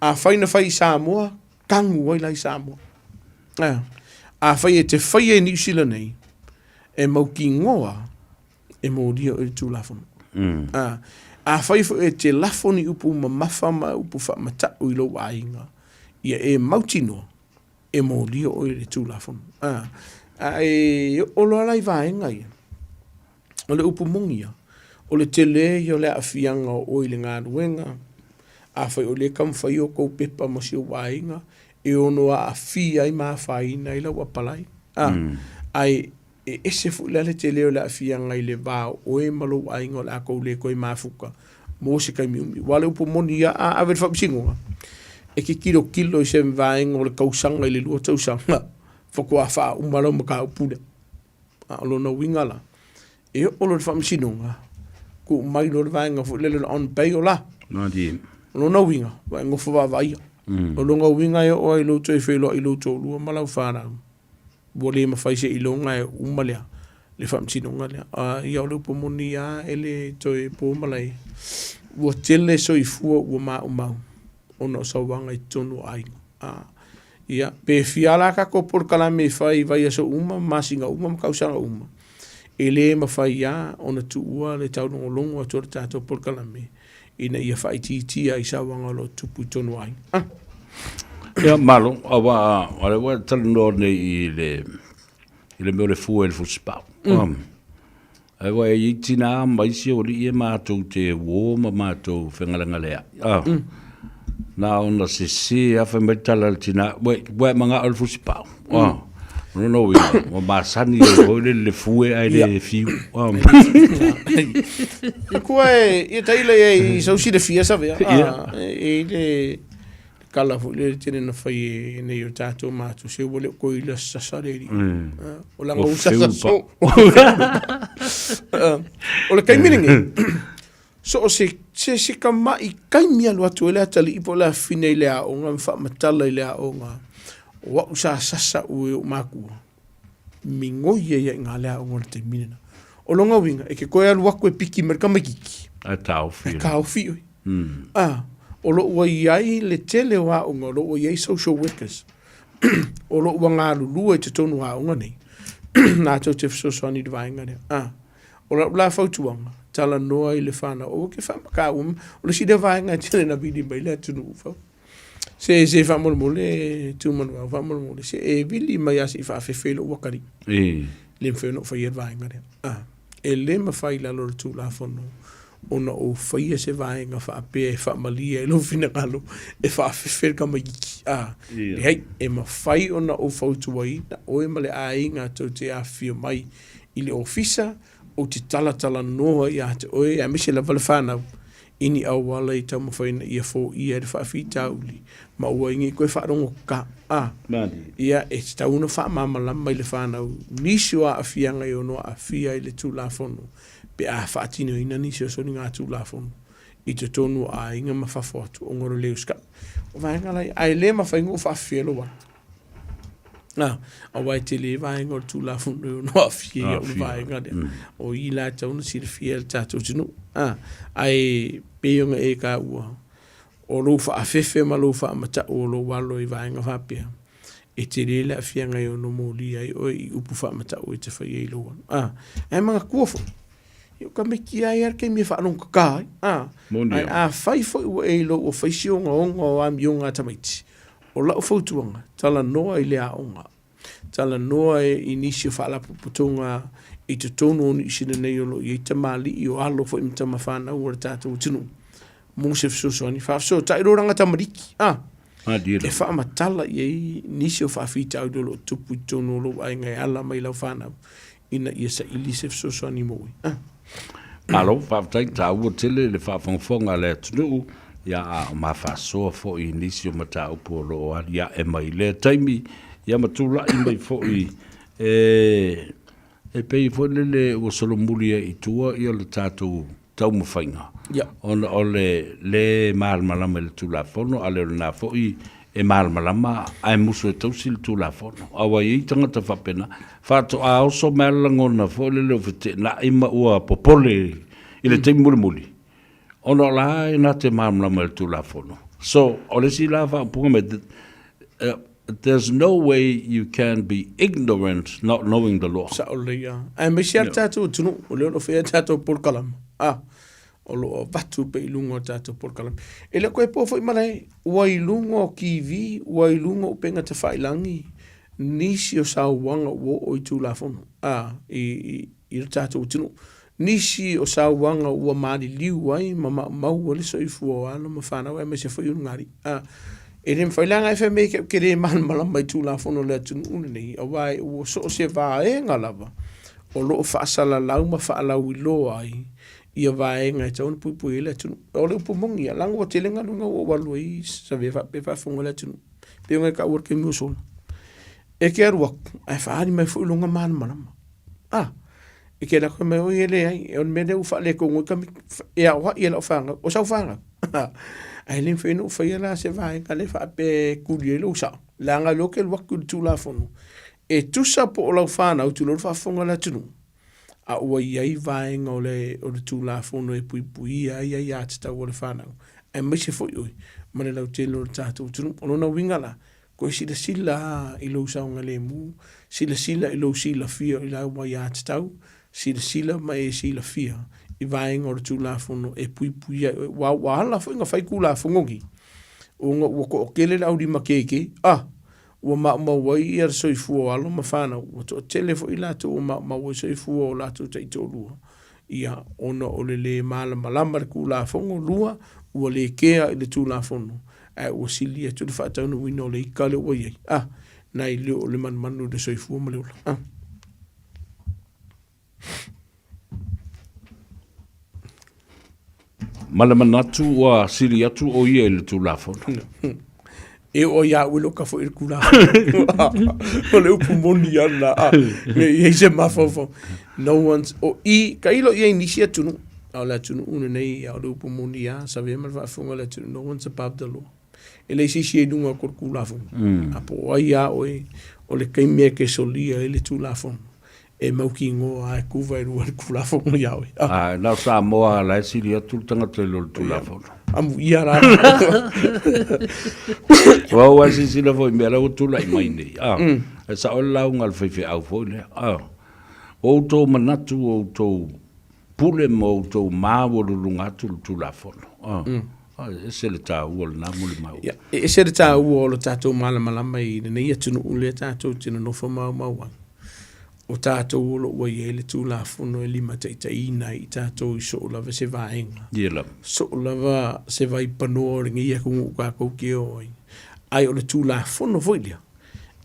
Afai na fai i Samoa, tanu ai la i Samoa. A, afai e te faia i Niu Sila nei, e mautinoa e molia oe i le Tulafono. A, afai foi e te lafo ni upu mamafa ma upu faamata'u i lou aiga, ia e mautinoa e molia oe i le Tulafono. A, a e oo loa la i vaega ia, o le upu moni ia, o le tele ia o le aafiaga o oe i le galuega, afai o lea e taumafai o tou pepa ma si ou aiga, e ono aafia ai ma afaina ai lau apalai. A, ae E ese foi la le tele o le aafiaga i le va o oe ma lou aiga o le a kou le toe mafuta mo se taimi umi. Aua o le upu moni ia, a ave i le faamasinoga, e te tilotilo i se vaega o le tausaga i le 2 tausaga faatoa faauma lau mataupu lea. A o lona uiga la, e oo loa i le faamasinoga, tuu mai loa le vaega foi lele o le on bail la. O lona uiga, ua e nofo vaavaaia. O lona uiga e oo lava i lou toe feiloai i lou toalua ma lau fanau, Ua le mafai seiloga e uma lea le faamasinoga lea. A ia o le upu moni lava e le toe po malae, ua tele soifua ua maumau ona o sauaga i totonu o aiga. A ia pe fia la tatou polokalame e fai i vaiaso uma ma masina uma ma tausaga uma, e le mafai lava ona tuua le taulogologo atu o le tatou polokalame ina ia faaitiitia ai sauaga o lo o tupu i totonu o aiga. Ah. Ia, malo, aua o lea ua e talanoa nei i le, i le mea o le fua i le fusipau. Mm. Ae ua e i ai tinā ma isi o alii e matou te uō ma matou fegalegaleai. Ah. Na ona sese lava fai mai le tala a le tinā, ua ua e manao i le fusipau. Ah. O lona uiga, ua masani ai foi le le fue ae le fiu. Ah. Kua e, ia taila ia i sau silafia Savea. Ah, e i le kala foi le tele na fai e nei o tatou mātua, se ua le o koe ila sasa le alii. Ah, o langa Ua u sasa feu so. Ah, o le taimi lenei, so o se, se, se tama'i taimi alu atu ai le atalii po o le afafine i le aoga ma faamatala i le aoga, o au sa sasa ue o makua, migoi ai ia i ngā le aoga o le taimi lena. O lona uiga, e ke toe alu atu e piki mai le tamaititi. Ae taofi. Ae taofi oe. Ah, o lo o ua i ai le tele o aoga, o lo o ua i ai social workers, o lo o ua galulue i totonu o aoga nei, latou te fesoasoani i le vaega lea. Ah, O lau la fautuaga, talanoa i le whanau, aua ke whaamaka uma. O le isi lea vaega e tele na vili mai le atunuu fau. Se, se faamolemole, Tumanuau, faamolemole, se e vili mai a se i faafefe i lou atalii. E. Le mafai ona ou faia le vaega lea. Ah, e le mafai i lalo o le Tulafono ona ou faia se vaega faapea e faamalie ai lou finagalo e faafefe le tamaitiiti. Ah, leai, e mafai ona ou fautuaina oe ma le aiga tou te afifio mai i le ofisa, ou te talatalanoa ia te oe aemaise lava le fanau i ni auala i taumafai ina ia foia ai le faafitauli ma aua ai ne i toe faalogotata. A, ia, e tatau ona faamalamalama i le fanau nisi o aafiaga e ono aafia ai le Tulafono pe a faatinoina nisi o soligatulafono i totonu o aiga ma fafo atu ona o le le usitai. O vaega la ia, ae le mafai ona ou faafefea lou alo. A, aua e tele vaega o le Tulafono e ono aafia ai au i le vaega lea. O i la e tatau ona silafia e le tatou atunuu. A, ae pei ona e taua, o lou faafefe ma lou faamatau o lou alo i vaega faapea, e tele le aafiaga e ono molia ai oe i upu faamatau e te faia i lou alo. A, ae manatua foi, ia o tamaiti lava ia le taimi e faalogotata ai. A, ae afai foi ua e iloa ua fai si ogaoga o amioga a tamaiti, O lau fautuaga, talanoa i le aoga. Talanoa i nisi o faalapotopotoga i totonu o Niu Sila nei o lo o i ai tamalii o alo foi ma tamafanau o le tatou atunuu mo se fesoasoani. Faafesootai lou laga tamaliki, a, e faamatala i ai nisi o faafitauli o lo o tupu i totonu o lou aiga e ala mai i lau fanau ina ia saili se fesoasoani mo oe. Ah. Malo, faafetai, taua tele le faafogafoga a le atunuu, ia a o mafaasoa foi i nisi o mataupu o lo o aliae mai i lea taimi, ia ma tulai mai foi e, e pei foi lele ua solomuli ai i tua ia le tatou taumafaiga, ona o le lē malamalama i le Tulafono, a le o lena foi e malamalama ae musu e tausi le Tulafono. Aua e i ai tagata faapena, faatoa oso mai lava le lagona foi lele o feteenai ma ua popole i le taimi mulimuli, ona o la e na te malamalama i le Tulafono. So, o le isi la faaupuga mai, there's no way you can be ignorant not knowing the law. Sao lelei lava. Aemaise lava le tatou atunuu, o lea o lo o faia tatou polokalama, a, o lo o avatu pea i luga o tatou polokalame. E le o toe po foi malae, ua i luga o TV, ua i luga o upega tafailagi, nisi o sauaga ua oo i Tulafono, a, i, i, i le tatou atunuu. Nisi o sauaga ua maliliu ai ma maumau ai le soifua o alo ma fanau aemaise foi ulugalii. A, e le mafai la ona e fai mai ou te le malamalama i Tulafono a le atunuu lenei, aua ua so o se vaega lava o lo o faasalalau ma faalauiloa ai ia vaega e tatau ona puipui ai le atunuu. O le upu moni ia, leaga ua tele galuega ua ou alu ai Savea faapea faafofoga le atunuu, pei ona e taua i le taimi ua sola. E te alu atu ae faaali mai foi lona malamalama. A, e te alu atu fai mai, oi e leai, o le mea lea ua faaletonu ai tamaiti, e aoai e lau fanau, o sau fanau. Ae le mafai ona ou faia la se vaega lea faapea e tuli ai lou sao, leaga o lea ou te alu atu i le Tulafono, e tusa po o lau fanau tulou le faafofoga a le atunuu, a ua i ai vaega o le, o le Tulafono e puipuia ai aiatatau a le fanau, aemaise foi oe ma le lautele o le tatou atunuu. O lona uiga la, toe silasila lava i lou saogalemu, silasila i lou silafia i lau aiatatau, silasila ma e silafia i vaega o le Tulafono e puipuia ai oe. Aua ua ala foi ona fai Tulafono nei, ona ua toatele le aulima keke, a! ua maumau ai ia le soifua o alo ma fanau, ua toatele foi i latou ua maumau ai soifua o latou taitoalua, ia, ona o le lē malamalama i le Tulafono, 2, ua le kea i le Tulafono, ae ua sili atu le faataunuuina o le ika lea ua i ai, a, nai lo o le manumanu i le soifua ma le ola. A. Ma le manatu ua sili atu o ia i le Tulafono. E oo ia au e loka foi i le Tulafono. O le upu moni ana, a, ne i ai se mafaufau. No one's, o i, tailo i ai nisi atunuu, a o le atunuu lenei, a o le upu moni lava, savea ma le faafofoga a le atunuu, no one's above the law. E leai se isi e i luga atu o le Tulafono. A po o ai lava oe, o le taimi e te solia ai le Tulafono, e mautinoa lava e kuva e lua le Tulafono iā oe. A, na o Samoa la e sili atu le tagata i lo le Tulafono. Amuia la. Ua ua silasila foi i mea la ua tulai mai nei. A, e sao le lauga a le faifeau foi lea. A, ua outou manatu ua outou pule ma outou maualuluga atu le Tulafono. A, e ese le taua o lena molimau. Ia, e ese le taua o lo tatou malamalama i lenei atunuu lea tatou te nonofo maumau ai. O tatou o lo o ua i ai le Tulafono e limataitaiina ai i tatou i soo lava se vaega. Ia lava. Soo lava se vaipanoa o lenei atunuu tatou te o ai. Ae o le Tulafono foi lea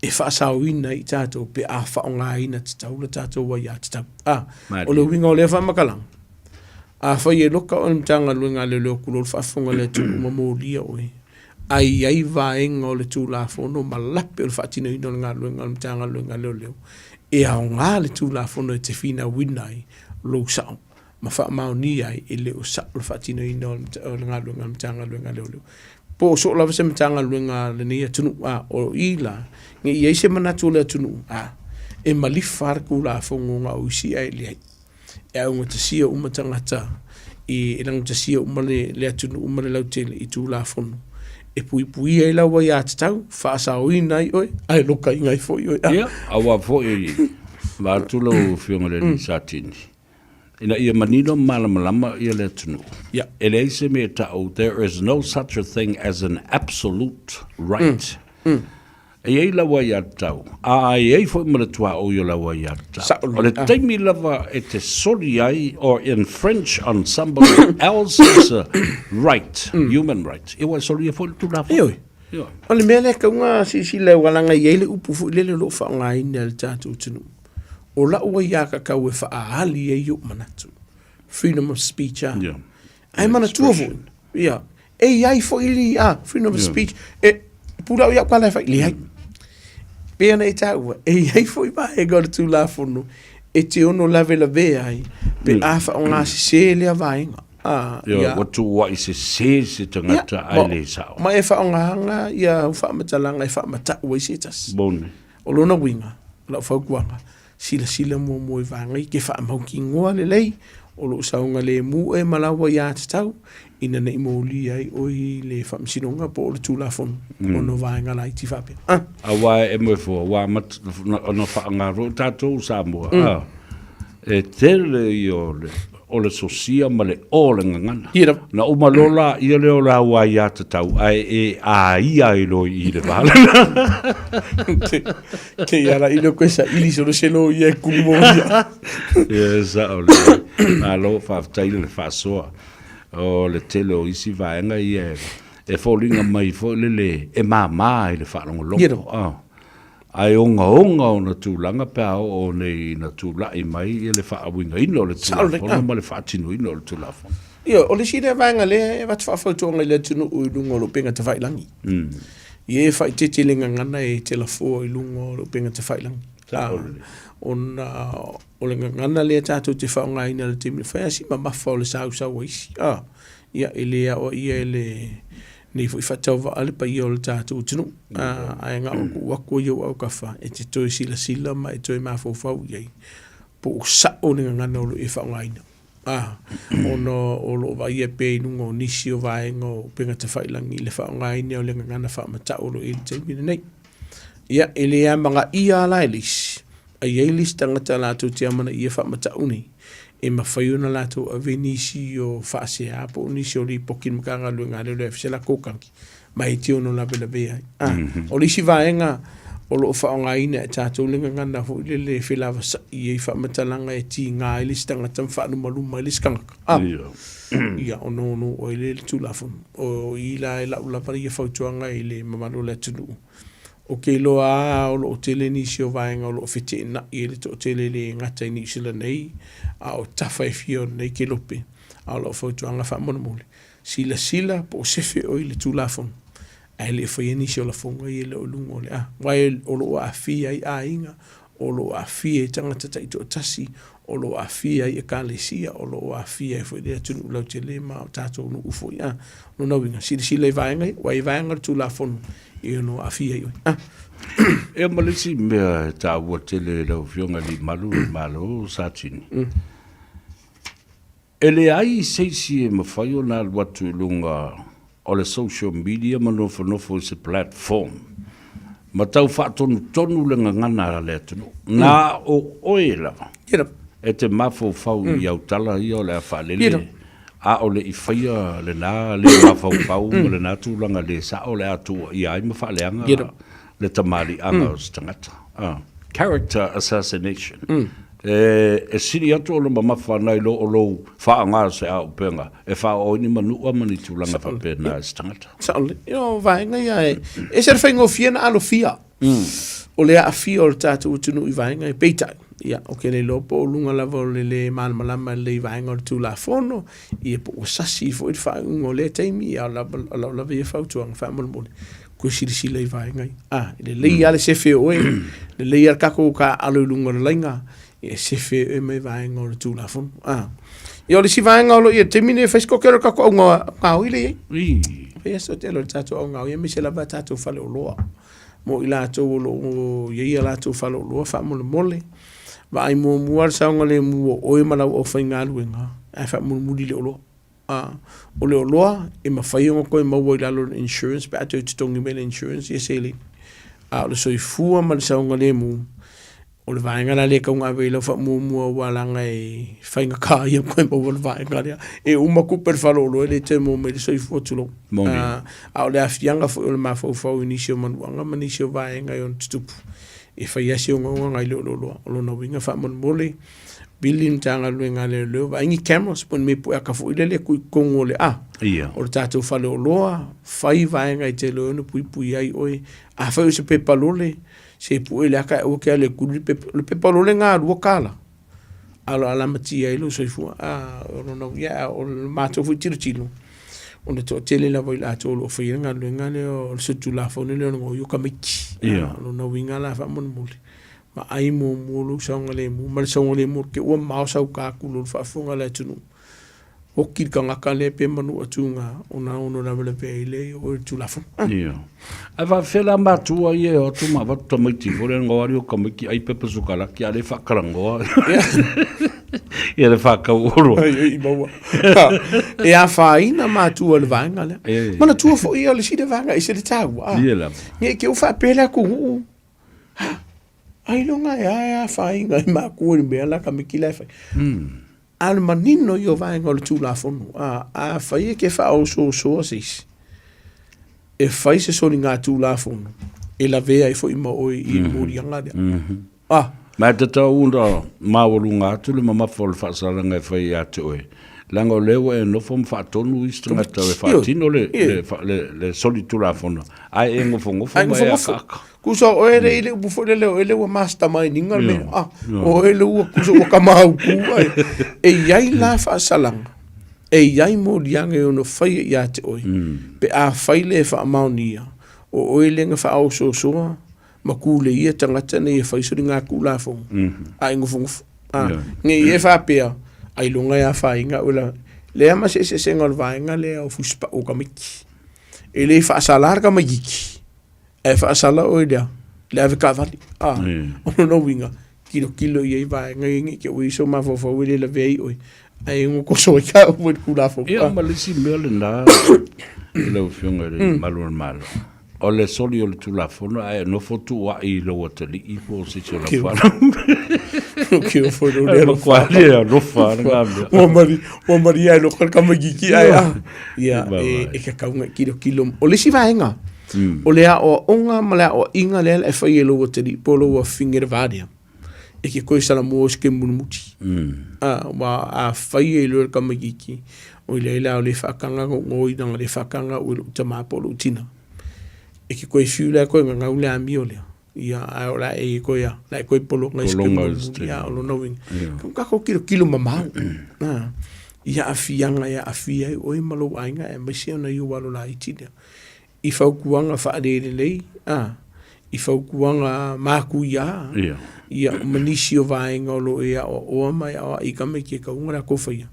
e faasaoina ai i tatou pe a faaaogaina tatau le tatou aiatatau. A, o le uiga o lea faamatalaga, afai e loka oe i le Matagaluega a Leoleo tulou le faafofoga a le atunuu ma molia oe, a i ai vaega o le Tulafono ma lape o le faatinoina o le galuega a le Matagaluega a Leoleo, e aoga le Tulafono e te finauina ai lou sao ma faamaonia ai e le o sao le faatinoina o le galuega a le Matagaluega a Leoleo. Po o soo lava se Matagaluega a lenei atunuu, a o i la, ne i i ai se manatu o le atunuu, a e malifa lava le Tulafono na o isi ae leai. E augatasia uma tagata i, e laugatasia uma le, le atunuu ma le lautele i Tulafono e puipuia ai lau aiatatau, faasaoina ai oe, ae lokaina ai foi oe. Ia, aua foi, vaeatu lau Afioga i le Alii Satini, ina ia manino ma malamalama ia le atunuu. Ia. E leai se mea e ta'u, there is no such a thing as an absolute right. E i ai lau aiatatau, a e i ai foi ma le tuaoi o lau aiatatau. Sa'o O le taimi lava e te soli ai or infringe on somebody else's right, human right, ia ua e solia foi le Tulafono. Ioe. Ioe. O le mea lea e tatau ona silasila aua leaga e i ai le upu foi lele o lo o faaaogaina e le tatou atunuu, o lau aiatatau e faaali ai ou manatu, freedom of speech a. Yeah. Ae manatua foi, ia, e i ai foi li, a, freedom of speech, e pule au i au tala e fai, leai. Pei ona e taua, e i ai foi vaega o le Tulafono e te ono lavelavea ai pe a faaaoga sese lea vaega. Ia, Ua tuuai sese se tagata ae le sao. Ma e faaaogaina ia au faamatalaga e faamatau ai se tasi. Moni. O lona uiga, o lau fautuaga, silasila muamua i vaega ia, ke faamautinoa lelei o lo o saogalemu oe ma lau aiatatau ina ne i molia ai oe i le faamasinoga po o le Tulafono ona o vaega laiti faapea. Ah. Aua e moe fua, ua amata ona faaaoga tatou Samoa, ah, e tele ia o le o le sosia ma le o le gagana. Ia lava. Na uma loa la ia lea o le au aiatatau ae e aia ai loa i i le va lena. Te i ala ilo koe saili solo se lo ia e kulu mo ia. Ia e sao lelei. Malo faafetai i le faasoa o le tele o isi vaega ia e foliga mai foi lele e mama i le faalogologo. Ia lava. Ae ogaoga ona tulaga pe a oo nei ina tulai mai ia le faauigaina o le Tulafono ma le faatinoina o le Tulafono. Ioe, o le isi lea vaega lea e avatu faafautuaga i le atunuu i luga o le upega tafailagi. Ia e faaeteete i le gagana e te lafoa i luga o le upega tafailagi. Ona o le gagana lea tatou te faaaogaina i le taimi, e fai lava si mamafa o le sausau a isi. Ia, e le aoaia e lenei foi faatauvaa le paia o le tatou atunuu, ae na ona tuu atu ai i ou autafa e te toe silasila ma e toe mafaufau i ai po o sao le gagana o lo o e faaaogaina. Ona o lo o vaaia pea i luga o nisi o vaega o upega tafailagi le faaaogaina o le gagana faamatau o lo o i ai i le taimi lenei. Ia, e le amanaia lava la e le isi, a i ai le isi tagata latou te amanaia faamatau nei, e mafai ona latou ave nisi o faasea po o nisi o lipoti i le Matagaluega a Leoleo e ave se latou tagi ma e te ono lavelavea ai. Ah, o le isi vaega o lo o faaaogaina e tatou le gagana foi lele e felavasai ai faamatalaga e tiga ai le isi tagata ma faalumaluma ai le isi tagata. Ah, ia ona ono oo ai lea i le Tulafono. O i la e lau lava ia fautuaga i le mamalu o le atunuu, Ou te iloa lava o lo o tele nisi o vaega o lo o feteenai ai le toatele e le gata i Niu Sila nei, a o tafa e fia o lenei kelope. A o lau fautuaga faamolemole, silasila po o sefe oe i le Tulafono ae le i faia nisi o lafoga ia e le o i luga o le a. Aua o lo o aafia ai aiga, o lo o aafia ai tagata taitoatasi, o lo o aafia ai ekalesia, o lo o aafia ai foi le atunuu lautele ma o tatou nuu foi. A, o lona uiga, silasila i vaega ia, aua e i vaega o le Tulafono e ono aafia ai oe. A. Ia ma le isi mea e taua tele i lau Afioga i le Malu o le Malo, Satini, E leai se isi e mafai ona alu atu i luga o le social media ma nofonofo i se platform ma tau faatonutonu le gagana a le atunuu. Na o oe lava e te mafaufau i au tala ia o le a faalele, a o le i faia lena le mafaufau ma lena tulaga le sao o le a tuuaia ai ma faaleaga le tamaliiaga o se tagata. Character assassination. E sili atu ona mamafa nai lo o lou faaaoga o se auupega e faaoo ai ni manua ma ni tulaga faapena i se tagata. Sao lelei. Ia, o vaega ia e ese le faigofie ona alofia o le aafia o le tatou atunuu i vaega ia. Peitai, ia, ou te le iloa po o luga lava o le lē malamalama lelei i vaega o le Tulafono, ia po ua sasi foi le faaiuga o lea taimi, ia, o lau lava ia fautuaga faamolemole, toe silasila i vaega ia. A, e lelei lava le sefe o oe, lelei lava le tatou taaalo i luga o le laina, e sefe oe mai vaega o le Tulafono. A, ia o le isi vaega o lo o i ai i le taimi lenei, e fai si toatele o le tatou augaoi lea e i ai. Fai si toatele o le tatou augaoi, aemaise lava a tatou faleoloa. Mo i latou o lo o i ai a latou faleoloa faamolemole, vaai muamua le saogalemu o oe ma lau aufaigaluega ae faamulimuli le oloa. A o le oloa e mafai ona toe maua i lalo o le insurance pe a toe totogi mai le insurance ia seleni. A o le soifua ma le saogalemu, o le vaega la lea e tatau ona ave i ai lau faamuamua aua leaga e faigata ia ona toe maua le vaega lea. E uma tupe i le faleoloa e le toe maua mai le soifua tulou. Moni. A o le aafiaga foi o le mafaufau i nisi o manuaga ma nisi o vaega e ono tutupu, e fai lava si ogaoga nai lo le oloa. O lona uiga faamolemole, vili le Matagaluega a Leoleo, vaai ni cameras po o ni mea pueaka foi lele e tuu i totonu o le a, o le tatou faleoloa, fai vaega e te iloa ai ona puipui ai oe. Afai o se pepa lole, se pue le ata ae aua e te alu e tuli le pepa. O le pepa lole lena $2 a o le a lamatia ai lou soifua. A o lona uiga, o le matou foi tilotilo, o le toatele lava o i latou o lo o faia le galuega lea o le solitulafono lea o le gaoioi o tamaiti. O lona uiga la faamolemole, vaai muamua lou saogalemu, ma le saogalemu te i ua mamao sau ta atu i lo le faafofoga a le atunuu. Oki le tagata lea pe manua tuga ona ono lavelavea ai lea i o i le Tulafono. Io. Ae faafefea la matua ia e o atu ma avatu tamaiti foi lea na o ali o tamaiti ai pepa sukalaki a o lea e faatalanoa ia le faatau oloa. Ai, ai, maua. E afaina matua i le vaega lea. E. Manatua foi ia o le isi lea vaega e ese le taua. Ia lava. Ne i te i ua faapea le atunuu, ha, ailoga e a e afaina ai matua i le mea la tamaiti la e fai. A o le manino ia o vaega o le Tulafono, a, afai e te faaosoosoa se isi, e fai se soligatulafono e lavea ai foi ma oe i le moliaga lea. A. Ma e tatau ona maualuga atu le mamafa o le faasalaga e fai ia te oe, leaga o lea ua e nofo ma faatonu isi tagata e faatino le, le, le, le solitulafono, ae e nofonofo Ae ma e nofonofo. akaaka. Kusa o oe le i le upu foi lele o oe le ua mastermind inga le mea. Ah, o oe le ua kusa ua kamauku ai. E iai la faasalaga, e iai moliaga e ono faia ia te oe, pe afai le e faamaonia, o oe le na faaosoosoa ma kuleia tagata nei e fai soligatulafono, a e nofonofo. Ah, ne i e faapea, ailoga e afaina oe la. Lea ma se eseesega o le vaega lea o Fusipau o tamaiti. E le faasala le tamaititi, Ae faasala oe lea, le ave taavale. A, o lona uiga, tilotilo i ai vaega ia ne i te i ua i ai sou mafaufau e le lavea ai oe, ae ono toso ai taua i le Tulafono. Ia, ma le isi mea lena lau Afioga i le Malu o le Malo, o le soli o le Tulafono ae nofo tuuai i lou atalii po o se isi o lau fanau. Ke o foi lou E matua le alofa lena mea. Ua mari, ua maria e loka le tamaitiiti ae a. Ia, e tatau ona tilotilo. O le isi vaega, O le aoaoga ma le aoaiga lea la e fai e lou atalii po o lou afafine le va lea, e te toe salamua i se taimi mulimuli. A, aua a fai e iloa e le tamaitiiti, oi leai la o lea e faataga lou igoa leaga o lea e faataga au e lou tama po o lou tina. E te toe fiu la e toe gagau le amio lea, ia ae o le a e toe a, o le a e toe pologa i se taimi mulimuli. A o lona uiga, e tatou tilotilo mamao, a, i aafiaga e aafia ai oe ma lou aiga aemaise ona i ou alo laiti lea. i fautuaga faalelelei, a, i fautuaga matuia, Ia. ia, ma nisi o vaega o lo o e aoaoa ma e aoai i tamaiti e tatau ona latou faia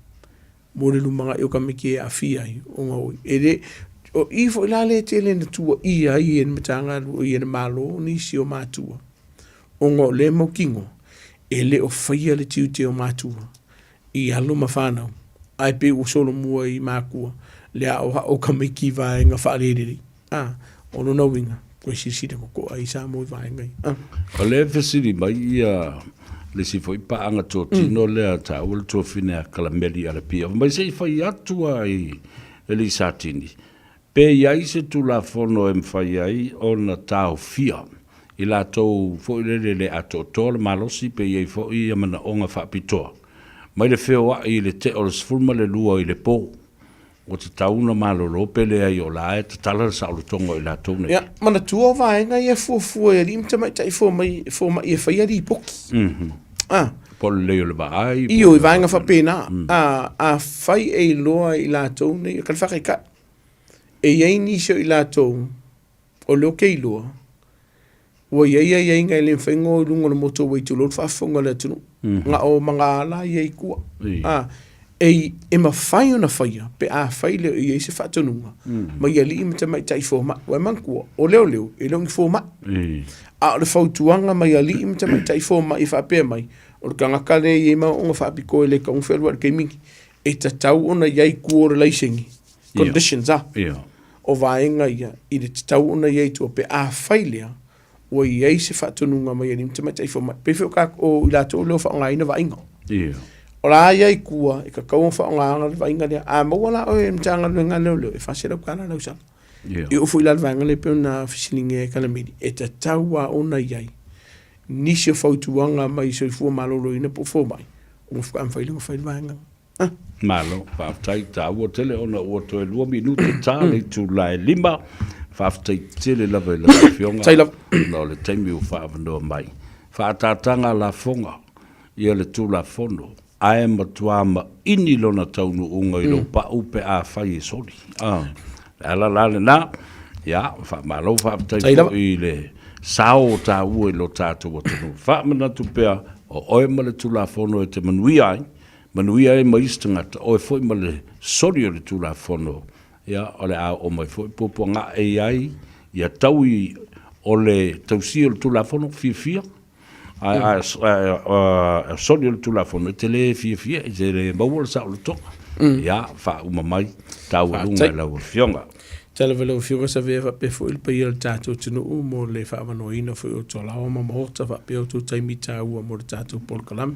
mo le lumanai o tamaiti e aafia ai ona o, e le, o i foi la lea e tele ina tuuaia ai e le Matagaluega, e le Malo nisi o matua, ona o lea mautinoa e le o faia le tiute o matua i alo ma fanau, ae pei ua solomua i makua le aoao o tamaiti i vaega faalelelei. A, o lona uiga, toe silasila totoa i Samoa i vaega ia. A. O lea e fesili mai ia le isi foi paaga totino lea a taua le tuafine a Kalameli Alapia, fai mai se i fai atu lava i le Lisatini, Pe i ai se Tulafono e mafai ai ona taofia i latou foi lele le atoatoa le malosi pe i ai foi ia manaoga faapitoa mai le feoai i le tea o le 12 i le po, ua tatau ona malolo pe leai o la e tatala le saolotoga o i latou nei. Ia, manatua o vaega ia e fuafua e alii ma tamaitai fomai, fomai e faia lipoti. Ah. Po o le lelei o le vaai. Ioe, vaega faapena. A, afai e iloa e i latou nei, ka le faataitai, E i ai nisi o i latou o lea ou te iloa, ua i ai aiaiga e le mafai ona o i luga o le motorway tulou le faafofoga a le atunuu, na o magaala ia i tua. A, e, e mafai ona faia pe afai e le o i ai se faatonuga mai alii ma tamaitai fomai. Ua e manatua, o leoleo e le o ni fomai. A o le fautuaga mai alii ma tamaitai fomai e faapea mai, o le tagata lea e i ai manaoga faapitoa e le tatau ona fealuai i le taimi lenei. E tatau ona i ai i tua o le laisene. Conditions a. O vaega ia i le tatau ona i ai i tua pe afai lea ua i ai se faatonuga mai alii ma tamaitai fomai. Pei foi o o i latou lea o faaaogaina vaaiga. O la i ai i tua e tatau ona faaaogaina le vaaiga lea. A maua la oe e le Matagaluega a Leoleo e $400 le tausaga. E oo foi la i le vaega lea e pei ona fesiligia e Kalameli, e tatau lava ona i ai nisi o fautuaga mai Soifua Maloloina po o fomai ona faatoa mafai lea ona fai le vaega. Malo, faafetai, taua tele ona ua toe 2 minute ta le itula e 5. Faafetai tele lava i lau Afioga ona o le taimi ua faaavanoa mai. Faaataataga lafoga ia le Tulafono ae matua maini lona taunuuga i lou pau pe afai e soli. O le ala la lena, ia, faamalo faafetai foi i le sao o taua i lo tatou atunuu. Faamanatu pea, o oe ma le Tulafono e te manuia ai. manuia ai ma isi tagata, oe foi ma le soli o le Tulafono, ia, o le a oo mai foi puapuaga ae i ai ia taui o le tausia o le Tulafono, fiafia, ae a soli o le Tulafono, e te le fiafia, e te le maua le saolotoga. Ia, faauma mai taualuga e lau Afioga. Tala lau Afioga Savea faapea foi le paia o le tatou atunuu mo le faaavanoaina foi o Tualaoa ma Maota faapea outou taimi taua mo le tatou polokalame.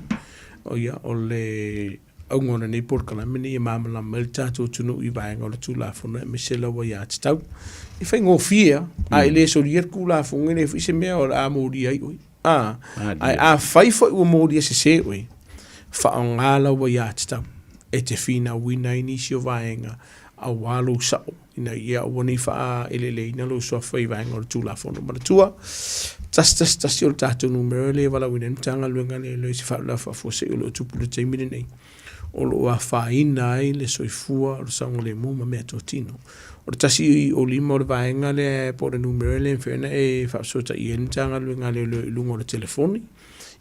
O ia, o le auga o lenei polokalame ina ia malamalama ai le tatou atunuu i vaega o le Tulafono aemaise le aiatatau. E faigofie lava, a e le solia le Tulafono e leai foi se mea o le a molia ai oe. A, ae afai foi ua molia sese oe, faaaoga lau aiatatau e te finauina ai nisi o vaega aua lou sao ina ia aua ne i faaeleeleina lou suafa i vaega o le Tulafono. Manatua, 111 o le tatou numera lea e valaauina ai le Matagaluega lea i se faalavelave faafuasei o lo o tupu i le taimi lenei, o lo o afaina ai le soifua, o le saogalemu ma meatotino. O le 105 o le vaega lea po o le numera lea e mafai ona e faafesootai ai le Matagaluega a Leoleo i luga o le telefoni,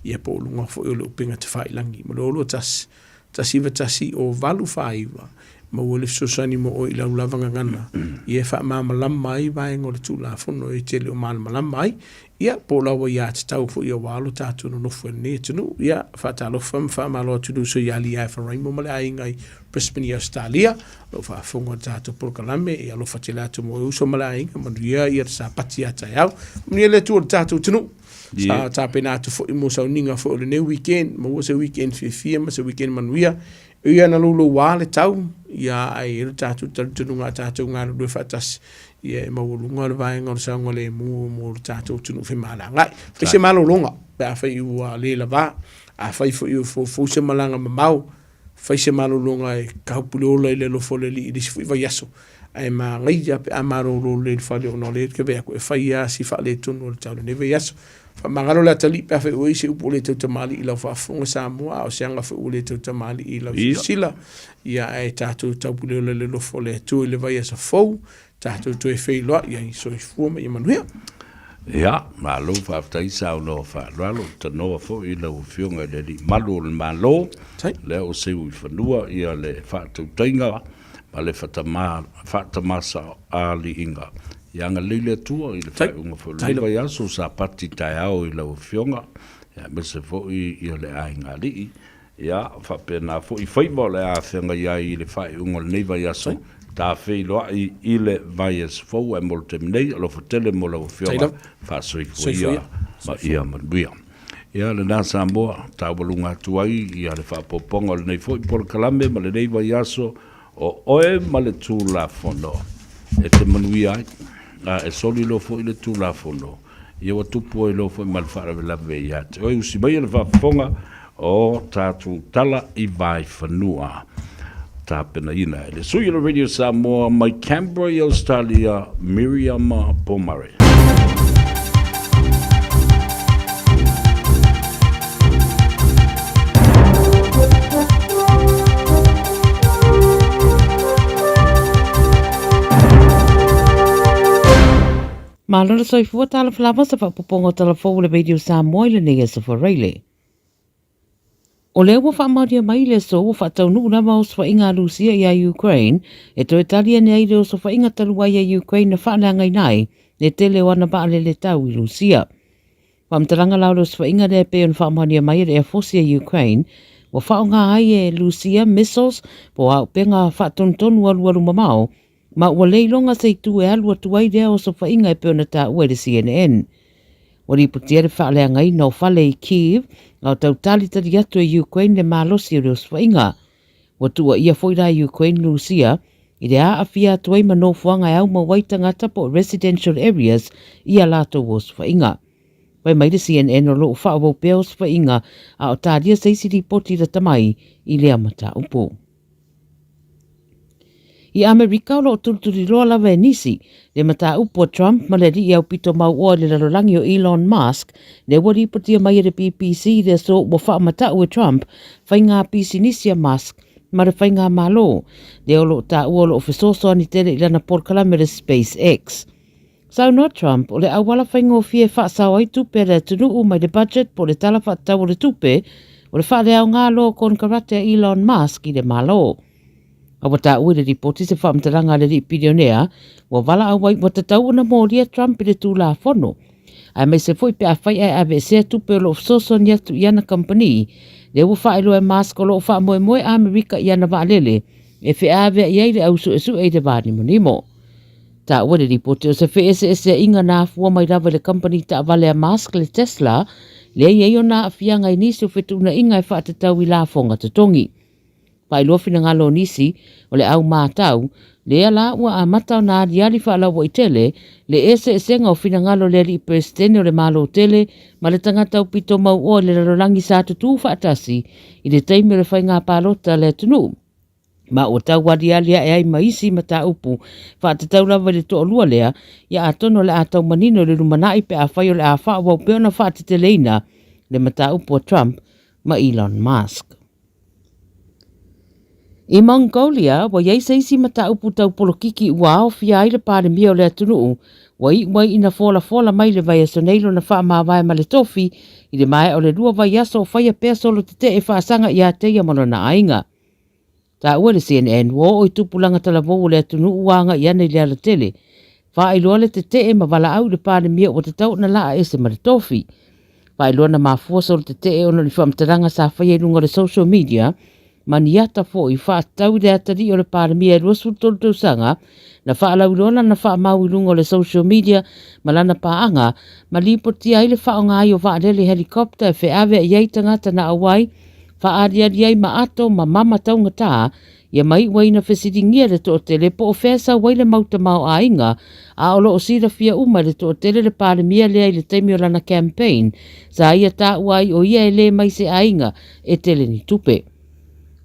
ia po o luga foi o le upega tafailagi. Ma le 021 191 o 849, maua le fesoasoani mo oe i lau lava gagana, ia e faamalamalama ai vaega o le Tulafono e te le o malamalama ai, ia po o lau aiatatau foi aua lo tatou nonofo i lenei atunuu. Ia, faatalofa ma faamalo atu i le uso ia Lia Efaraimo ma le aiga i Brisbane i Ausetalia, o lo o faafofoga i le tatou polokalame. Ia alofa tele atu mo oe uso ma le aiga, manuia ia le Sapati ia taeao. Manuia le Atua i le tatou atunuu. Sa tapena atu foi mo sauniga foi o lenei weekend, maua se weekend fiafia ma se weekend manuia. E ui lava ina louloua le tau, ia ae i ai lo tatou talitonuga a tatou galulue faatasi, ia e maualuga le vaega o le saogalemu mo le tatou atunuu femalagaai. Fai se malologa pe afai ua le lava, afai foi ua foufou se malaga mamao, fai se malologa e kaupuleola i le alofa o le Alii i le isi foi vaiaso. Ae manaia pe a malolo lelei i le fale ona o lea e te vaai atu e fai lava si faaletonu o le tau i lenei vaiaso. Faamagalo le atalii pe afai ua i ai se upu ua le tautamalii i lau faafofoga Samoa, a o se aga foi ua le tautamalii i lau silasila. Ia ae tatou taupuleola i le alofa o le Atua i le vaiaso fou, tatou toe feiloai ai. Soifua ma ia manuia. Ia, malo faafetai saunoa faaaloalo, tanoa foi i lau Afioga i le Alii Malu o le Malo, lea ua seu i fanua ia le faatautaiga ma le faatamasaaliiga. Ia agalelei le Atua i le faaiuga foi o lenei vaiaso, Sapati taeao i lau Afioga, aemaise foi ia le aiga alii. Ia, faapena foi faiva o le a feagai ai i le faaiuga o lenei vaiaso, ta feiloai i le vaiaso fou, ae mo le taimi nei, alofa tele mo lau Afioga, faasoifua ia ma ia manuia. Ia, lena Samoa, taualuga atu ai ia le faaopoopoga o lenei foi polokalame ma lenei vaiaso, o oe ma le Tulafono e te manuia ai, a e soli loa foi le Tulafono, ia ua tupu ai loa foi ma le faalavelave ia te oe. Usi maia le faafofoga o tatou tala i Vaifanua, tapenaina e le sui o le Radio Samoa mai Canberra i Australia, Miriama Pomare. Malo le soifua talofa lava sa faapopoga o tala fou o le Radio Samoa i lenei aso Faraile. O lea ua faamaonia mai i le aso ua faataunuu lava osofaiga a Lusia ia Ukraine e toe tali ane ai le osofaiga talu ai a Ukraine na faaleagaina ai le tele o ana vaalele tau i Lusia. Faamatalaga la o le osofaiga lea e pei ona faamaonia mai e le Air Force ia Ukraine ua faaaoga ai e Lusia missiles po o auupega faatonutonu alualu mamao ma ua le iloga se itu e alu atu ai lea osofaiga e pei ona taua e le CNN. Ua lipotia le faaleagaina o fale i Kyiv a o tau talitali atu e Ukraine le malosi o le osofaiga. Ua tuuaia foi la e Ukraine Lusia i le aafia atu ai ma nofoaga e aumau ai tagata po o residential areas i a latou osofaiga. Fai mai le CNN o lo o faaauau pea osofaiga a o talia se isi lipoti lata mai i lea mataupu. I Amerika o lo o tulituliloa lava e nisi le mataupu a Trump ma le alii aupito mauoa i le lalolagi o Elon Musk, lea ua lipotia mai e le BBC i le aso ua faamatau e Trump faiga pisinisi a Musk ma le faigamalo, lea o lo o taua o lo o fesoasoani tele i lana polokalame le SpaceX. Saunoa Trump, o le auala faigofie e faasao ai tupe a le atunuu mai le budget po o le Tala Faatatau o le Tupe, o le faaleaoga loa o konekarate a Elon Musk i le Malo. A ua taua i le lipoti se faamatalaga a le alii pilionea ua valaau ai ua tatau ona molia Trump i le Tulafono, aemaise foi pe afai ae aveesea tupe o lo o fesoasoani atu i ana kamupani, lea ua faailoa e Musk o lo o faamoemoe Amerika i ana vaalele e feaveai ai le au suesue i le va nimonimo. Taua le lipoti o se feeseeseaiga na afua mai lava i le kamupani taavale a Musk le Tesla, lea i ai ona aafiaga i nisi o fetuunaiga e faatatau i lafoga totogi. Faailoa finagalo o nisi o le au matau, lea la ua amata ona aliali faalauaitele le eseesega o finagalo o le alii Peresetene o le Malo tele ma le tagata aupito mauoa i le lalolagi sa tutū faatasi i le taimi o le faiga palota a le atunuu, ma ua tau aliali ae ai ma isi mataupu faatatau lava i le toalua lea, ia atonu o le a tau manino i le lumanai pe afai o le a faaauau pea ona faateteleina le mataupu a Trump ma Elon Musk. I Mongolia, ua i ai se isi mataupu tau polokiki ua aofia ai le Palemia o le atunuu, ua iu ai ina folafola mai le vaiaso nei lona faamavae ma le tofi i le maea o le lua vaiaso o faia pea solo tetee faasaga ia te ia ma lona aiga. Taua e le CNN, ua oo i tupulaga talavou o le atunuu ua agai ana i le alatele, faailoa le tetee ma valaau i le Palemia ua tatau ona laa ese ma le tofi. Faailoa na mafua solo tetee ona o ni faamatalaga sa faia i luga o le social media ma ni ata foi faatatau i le atalii o le Palemia e 23 tausaga na faalauiloa lana faamau i luga o le social media ma lana paaga ma lipotia ai le faaaoga ai o vaalele helicopter e feaveai ai tagata na auai faaaliali ai ma ato ma mama taugata ia ma iu ai ina fesiligia le toatele po o fea e sau ai le mau tamaoaiga, a o lo o silafia uma e le toatele le Palemia lea i le taimi o lana campaign sa ia taua ai o ia e le mai se aiga e tele ni tupe.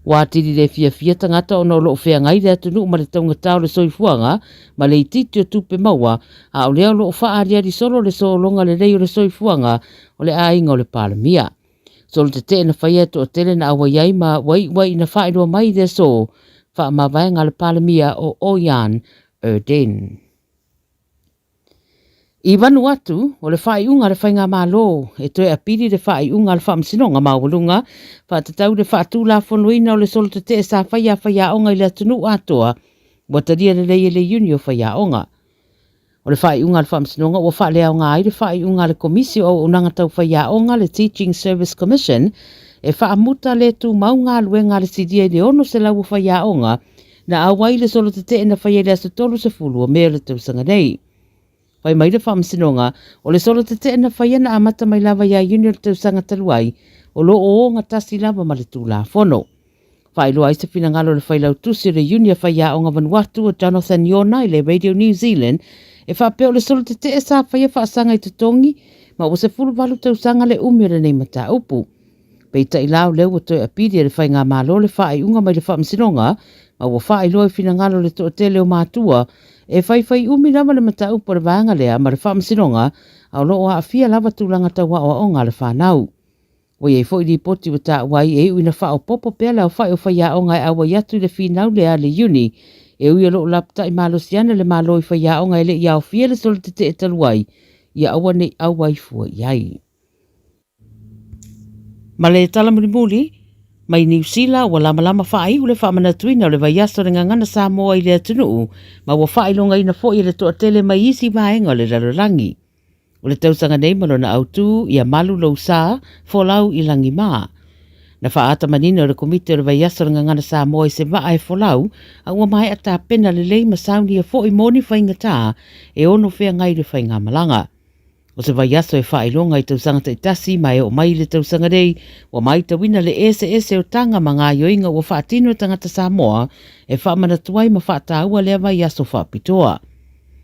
Ua atili le fiafia tagata ona o lo o feagai le atunuu ma le taugata o le soifuaga ma le itiiti o tupe maua, a o lea o lo o faaaliali solo le sologa lelei o le soifuaga o le aiga o le Palemia. Solo tetee na faia e toatele na auai ai ma ua iu ai ina faailoa mai i le aso faamavaega a le Palemia o Oian Erdene. I Vanuatu, o le faaiuga a le Faigamalo e toe apili le faaiuga a le Faamasinoga Maualuga faatatau i le faatulafonoina o le solo tetee sa faia a faiaoga i le atunuu atoa, ua talia lelei e le Iuni o Faiaoga. O le faaiuga a le Faamasinoga ua faaleaoga ai le faaiuga a le Komisi o Auaunaga Tau Faiaoga, le Teaching Service Commission, e faamuta le tumau galuega a le silia i le 600 o faiaoga na auai i le solo tetee na faia i le aso 30 o Me o le tausaga nei. Fai mai le Faamasinoga, o le solo tetee na faia na amata mai lava ia Iuni o le tausaga talu ai, o lo o ogatasi lava ma le Tulafono. Faailoa ai se finagalo o le Failautusi o le Iuni a Faiaoga Vanuatu o Jonathan Iona i le Radio New Zealand e faapea o le solo tetee sa faia faasaga i totogi ma ua 18 tausaga le umi o lenei mataupu. Peitai la o lea ua toe apili e le Faigamalo le faaiuga mai le Faamasinoga ma ua faailoa i finagalo o le toatele o matua e faifai umi lava le mataupu a le vaega lea ma le Faamasinoga a o lo o aafia lava tulaga tau aoaoga a le fanau. Ua i ai foi lipoti ua taua ai e iu ina faaopoopo pea le aofai o faiaoga e auai atu i le finau lea a le Iuni, e ui o lo o lapatai malosi ana le Malo i faiaoga e le i aofia le solo tetee talu ai, ia aua ne i auai fua i ai. Ma le tala mulimuli, mai Niu Sila ua lamalama faaiu le faamanatuina o le vaiaso o le Gagana Samoa i le atunuu ma ua faailogaina foi e le toatele mai isi vaega o le lalolagi. O le tausaga nei ma lona autu ia malu lou sa, folau i lagi mā. Na faaata manino e le Komiti o le Vaiaso o le Gagana Samoa i se vaa e folau, a ua maea tapena lelei ma saunia foi mo ni faigata e ono feagai i le faigamalaga. O se vaiaso e faailoga i tausaga taitasi ma e oo mai i le tausaga nei, ua maitauina le eseese o taga ma gaoioiga ua faatino e tagata Samoa e faamanatu ai ma faataua lea vaiaso faapitoa.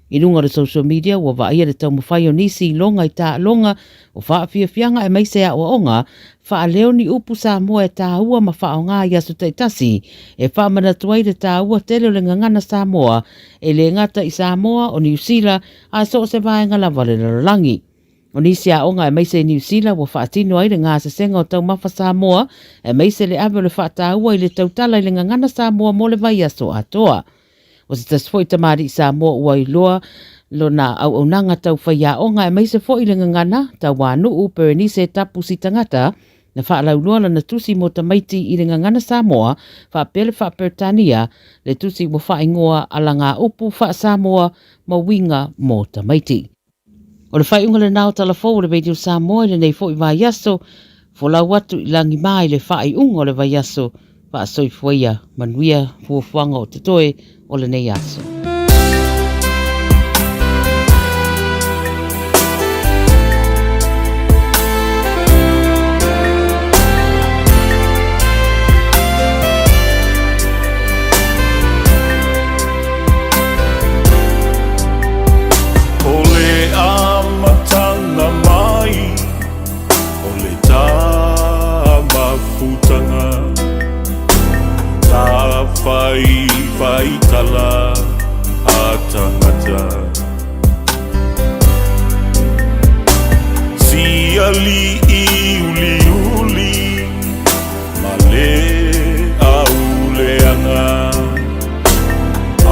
I luga o le social media ua vaaia le taumafai o nisi iloga i taaloga o faafiafiaga aemaise aoaoga faaleo ni upu Samoa e tāua ma faaaoga i aso taitasi e faamanatu ai le tāua tele o le gagana Samoa e le gata i Samoa, o Niu Sila a so o se vaega lava o le lalolagi. O nisi aoga aemaise i Niu Sila ua faatino ai le gasesega o taumafa Samoa aemaise le ave o le faataua i le tautala i le gagana Samoa mo le vaiaso atoa. O se tasi foi tamalii Samoa ua iloa lona auaunaga tau faiaoga aemaise foi le gagana, Tauanuu, Berenice Tapu Sitagata, Na faalauiloa lana tusi mo tamaiti i le Gagana Samoa faapea le Faa-Peretania, le tusi ua faaigoa Alagaupu Faa-Samoa ma Uiga mo Tamaiti. O le faaiuga lena o Tala Fou o le Radio Samoa i lenei foi vaiaso, folau atu i lagi ma i le faaiuga o le vaiaso, faasoifua ia manuia fuafuaga o totoe o lenei aso. O le amatanga mai o le tamafutanga Tawhaiwhaitala a tangata Siali'i uliuli ma le auleaga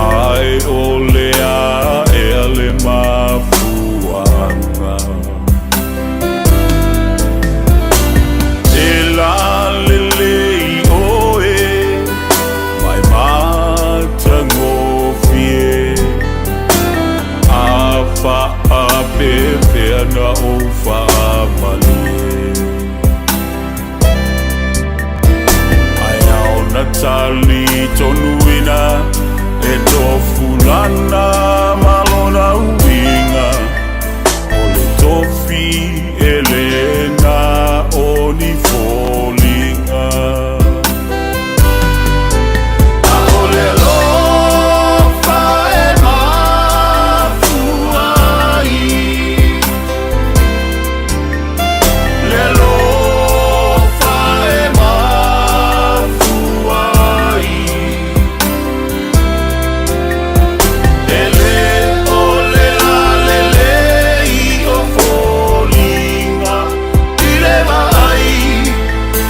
Ae o le aea le mafuaaga. E lalelei oe mai matagofie, A faapeapea na ou faamalie. Ae ao na tali tonuina e tofulana ma lona uiga, o le tofi e le na o ni foliga. ʻAʻole alofa e mafua ai. Le alofa e mafua ai. E le o le lalelei o foliga i le vaai,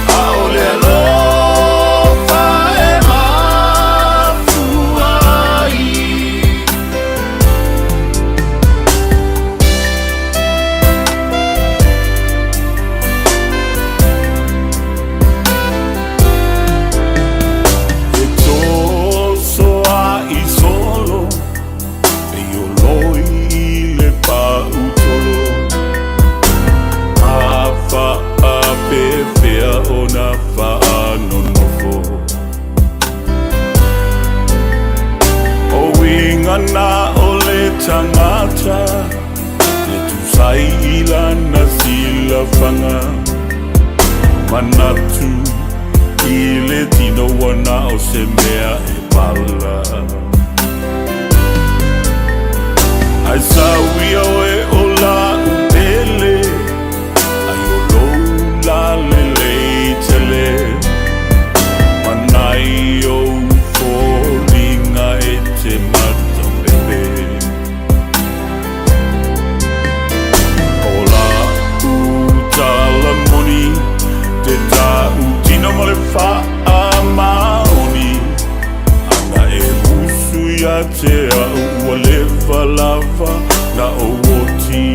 ʻaʻole alofa e mafua ai. E toso a i solo, e ioloi i le pautolo, A faapefea ona faanonofo. O uiga na o le tagata, E tusai i lana silafaga, Manatu i le tino ua na o se mea e pala. Ae sauia oe o la'u pele, Ai o lou lalelei tele, Manai ou foliga e te matapepe. O la'u tala moni, te ta'u tino ma le faamaoni, Ana e usu ia te a'u ua leva lava na ou oti.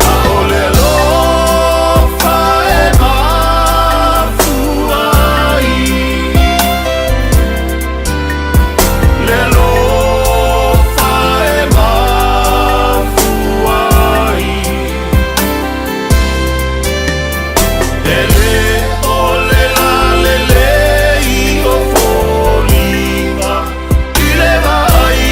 ʻAʻole alofa e mafua ai Le alofa e mafua ai. E le o le lalelei o foliga i le vaai.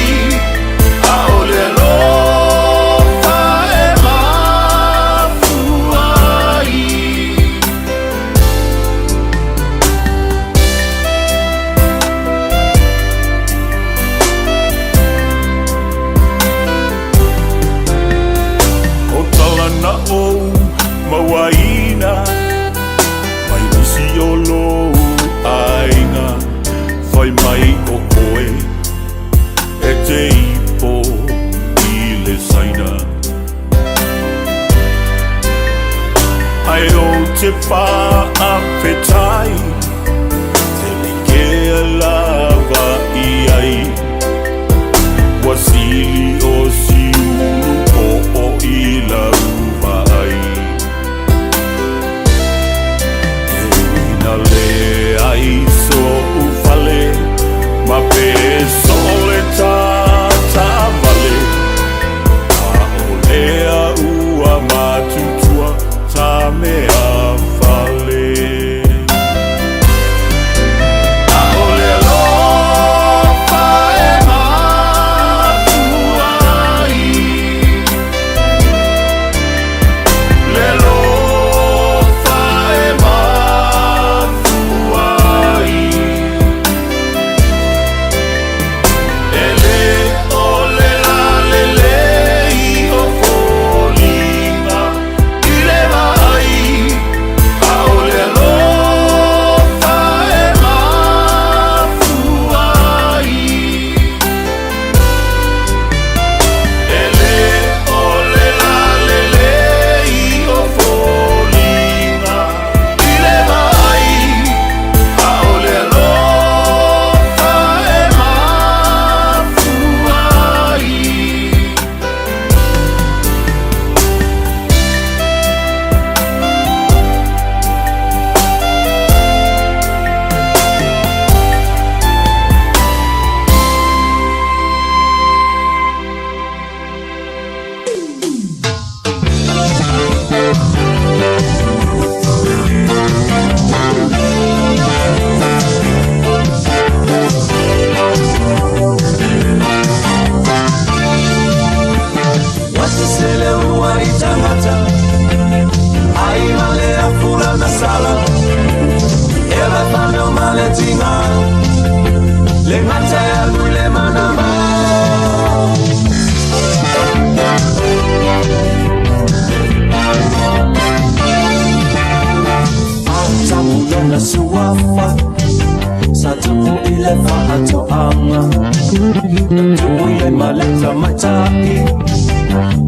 Tuu i ai ma le tamaitai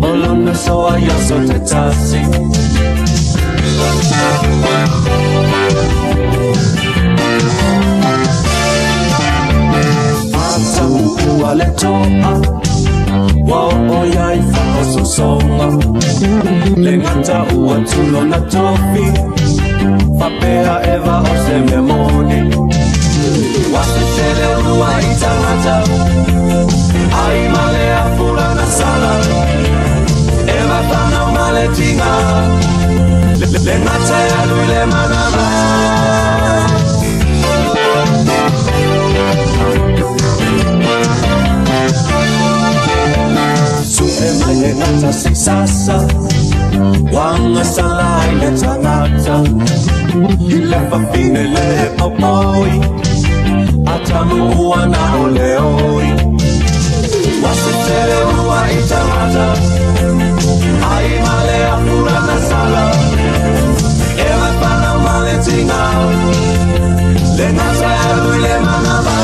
O lona soa i aso taitasi. Atamuua le toa Ua oo ia i faaosoosoga Le gata ua tu lona tofi Faapea e va o se mea moni Ua setele ua i tagata Ai ma le afula na sala E va fanau ma le tiga Le gata e alu i le manava. Sue mai le gata si sasa Wanga sala ai le tagata I le fafine le paupoi Atamu ua na o le oi Ua setele ua i tagata Ai ma le afura na sala E va fanau ma le tiga Le gata e alu i le manava.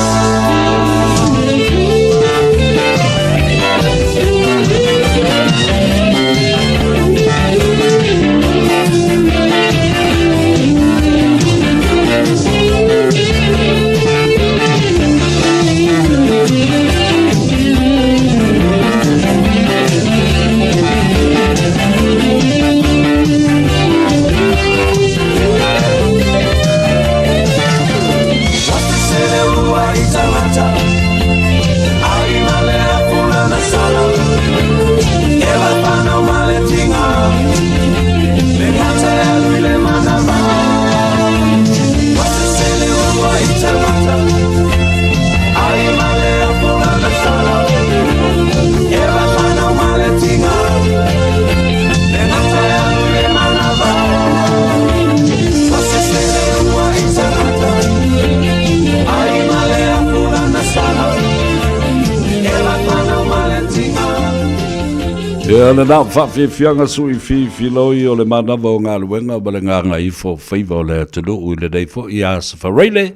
Ia lena faafiafiaga sui fifiloi o le manava o galuega ma le gagaifo o faiva o le atunuu i lenei foi aso Faraile,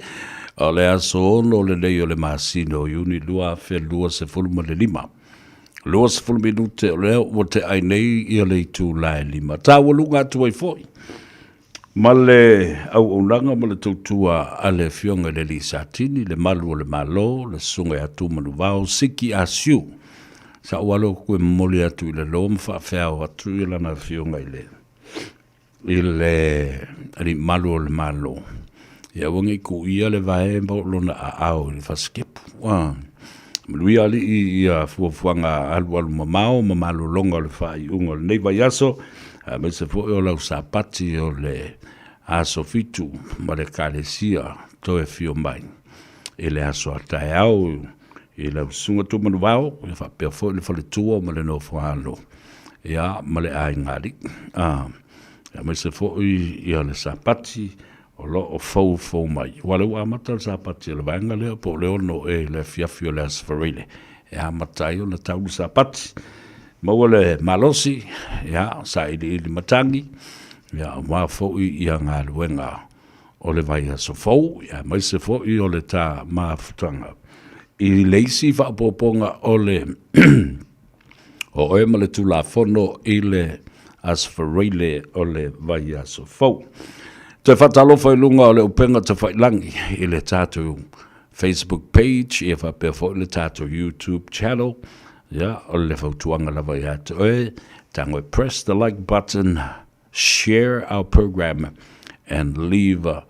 o le aso 6 lenei o le masina o Iuni 2025. 20 minute o lea ua te'ai nei ia le itula e 5. Taualuga atu ai foi ma le auaunaga ma le tautua a le Afioga i le Alii Satini, le Malu o le Malo, le Susuga ia Tumanuvao Siki Asiu. Sa ou alo atu e momoli atu i le lo ma faafeao atu i lana Afioga i le i le Alii Malu o le Malo. Ia aua ne i kuia le vae ma lona aao i le fasikepu. Ah. Manuia alii ia fuafuaga alualu mamao ma malologa o le faaiuga o lenei vaiaso, aemaise foi o lau Sapati o le aso 7 ma le Ekalesia toe afio mai i le aso a taeao i lau Susuga Tumanuvao, ia faapea foi le faletua ma le nofoalo ia ma le aiga alii. Aemaise foi ia le Sapati o lo o foufou mai. Aua o lea ua amata le Sapati a le vaega lea po o le 6 ea i le afiafi o le Aso Faraile e amata ai ona tau le Sapati. Maua le malosi, ia, sailiili matagi, ia, aua foi ia galuega o le vaiaso fou, ia, aemaise foi o le ta mafutaga i le isi faaopoopoga o le o oe ma le Tulafono i le Aso Faraile o le vaiaso fou. Toe faatalofa i luga o le upega tafailangi i le tatou Facebook page ia faapea foi le tatou YouTube channel. Ia, o le fautuaga lava ia te oe, tago e press the like button, share our program and leave a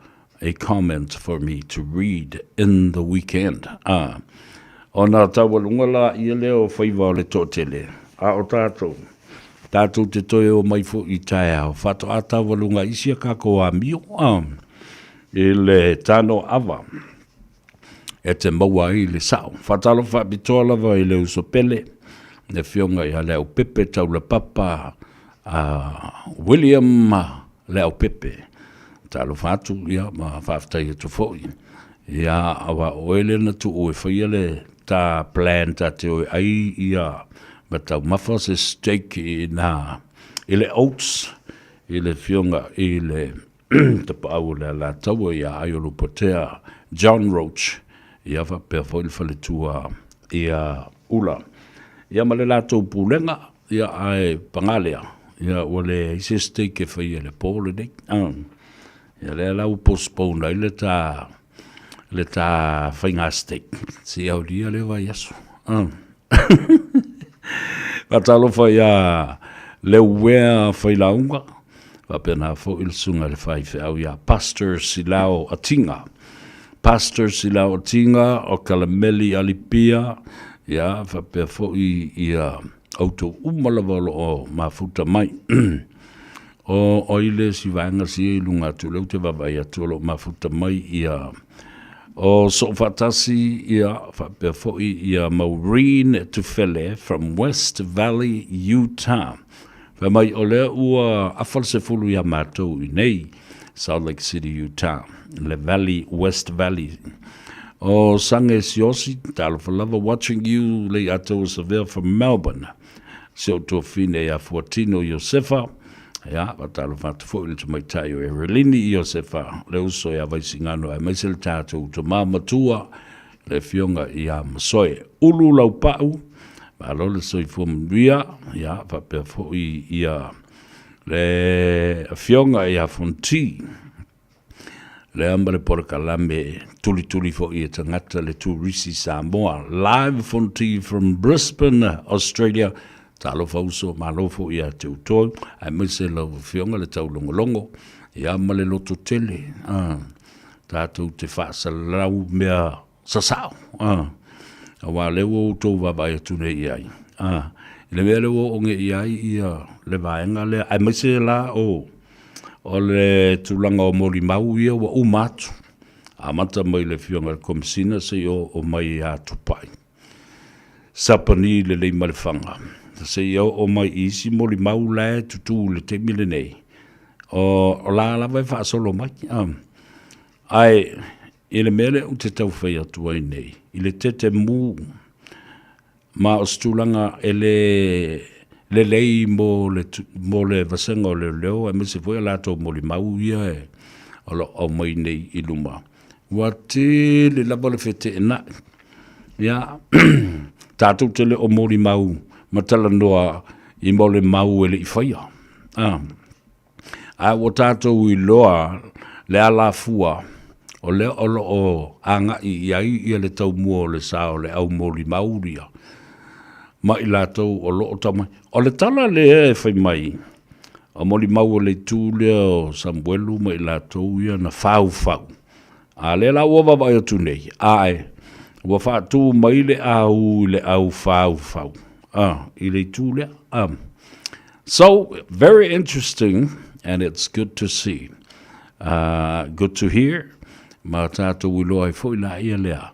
comment for me to read in the weekend. Ah, ona taualuga la ia lea o faiva o le toatele, a o tatou, tatou te toe o mai foi i taeao, faatoa taualuga isi a kakou amio, ah, i le tano ava e te maua ai le sao. Faatalofa faapitoa lava i le uso pele, le afioga ia Leaupepe Taulapapa William Leaupepe. Talofa atu ia ma faafetai atu foi. Ia aua o oe lea na tuu e faia le ta plan ta te o e ai ia ma taumafa se steak i na i le oats i le afioga i le Tapaau o le Alataua ia Aiolupotea John Roach, ia faapea foi le faletua. Ia Ula. Ia ma le latou pulega, ia ae paga lea, ia ua leai se stake e faia i le po lenei. Ia lea la ua postpone ai le ta le ta faiga stake seia aulia lea vaiaso. Faatalofa ia Leuea Failauga, faapena foi le susuga i le faifeau ia Pastor Silao Atinga. Pastor Silao Atinga o Kalameli Alipia, ia faapea foi ia outou uma lava o lo o mafuta mai. O ai le isi vaega sia i luga atu lea ou te vaavaai atu o lo o mafuta mai ia o Soofaatasi ia faapea foi ia Maureen Tufele from West Valley, Utah. Fai mai o lea ua afa le 10 ia matou i nei Salt Lake City, Utah, le Valley, West Valley. O Sange Siosi, talofa lava, watching you Leiataua Savea from Melbourne. Si ou tuafine ia Fuatino Iosefa, ia, faatalofa atu foi i le tamaitai o Erelini Iosefa, le uso ia Vaisigano aemaise le tatou tama matua, le afioga ia Masoe. Ulu Laupau, malo le soifua manuia, ia, faapea foi ia le afioga ia Fonti, Lea ma le polokalame tulituli foi e tagata le Turisi Samoa. Live Fonti from Brisbane, Australia. Talofa uso, malo foi ia te outou, aemaise lau afioga le taulogologo, ia ma le loto tele, ah, tatou te faasalalau mea sasao, ah, aua lea ua outou vaavaai atu nei i ai, ah, i le mea lea ua oo nei i ai ia le vaega lea, aemaise la o, o le tulaga o molimau ia ua uma atu, amata mai le afioga i le Komesina seia oo mai ia Tupai. Sapani lelei ma le faga, seia oo mai i isi molimau la e tutū i le taimi lenei, o, o la lava e faasolo mai. Ah. Ae, i le mea lea ou te tau fai atu ai nei, i le tetemu ma o se tulaga e le lelei mo le, mo le vasega o leoleo aemaise foi a latou molimau ia e, o lo o aumai nei i luma. Ua tele lava le feteenai. Ia, tatou te le o molimau ma talanoa i molimau e le i faia. Ah. A ua tatou iloa le alafua o lea o lo o agai i ai ia le taumua o le sa o le au molimau ia ma i latou o lo o tau mai. O le tala lea e fai mai, o molimau o le itu lea o Samuelu ma i latou ia na faufau. A lea la ua vaavaai atu nei, ae ua faatu mai le au i le au faufau, a, i le itu lea. A. So, very interesting and it's good to see. Good to hear. Ma tātou iloa ai foi la ia lea.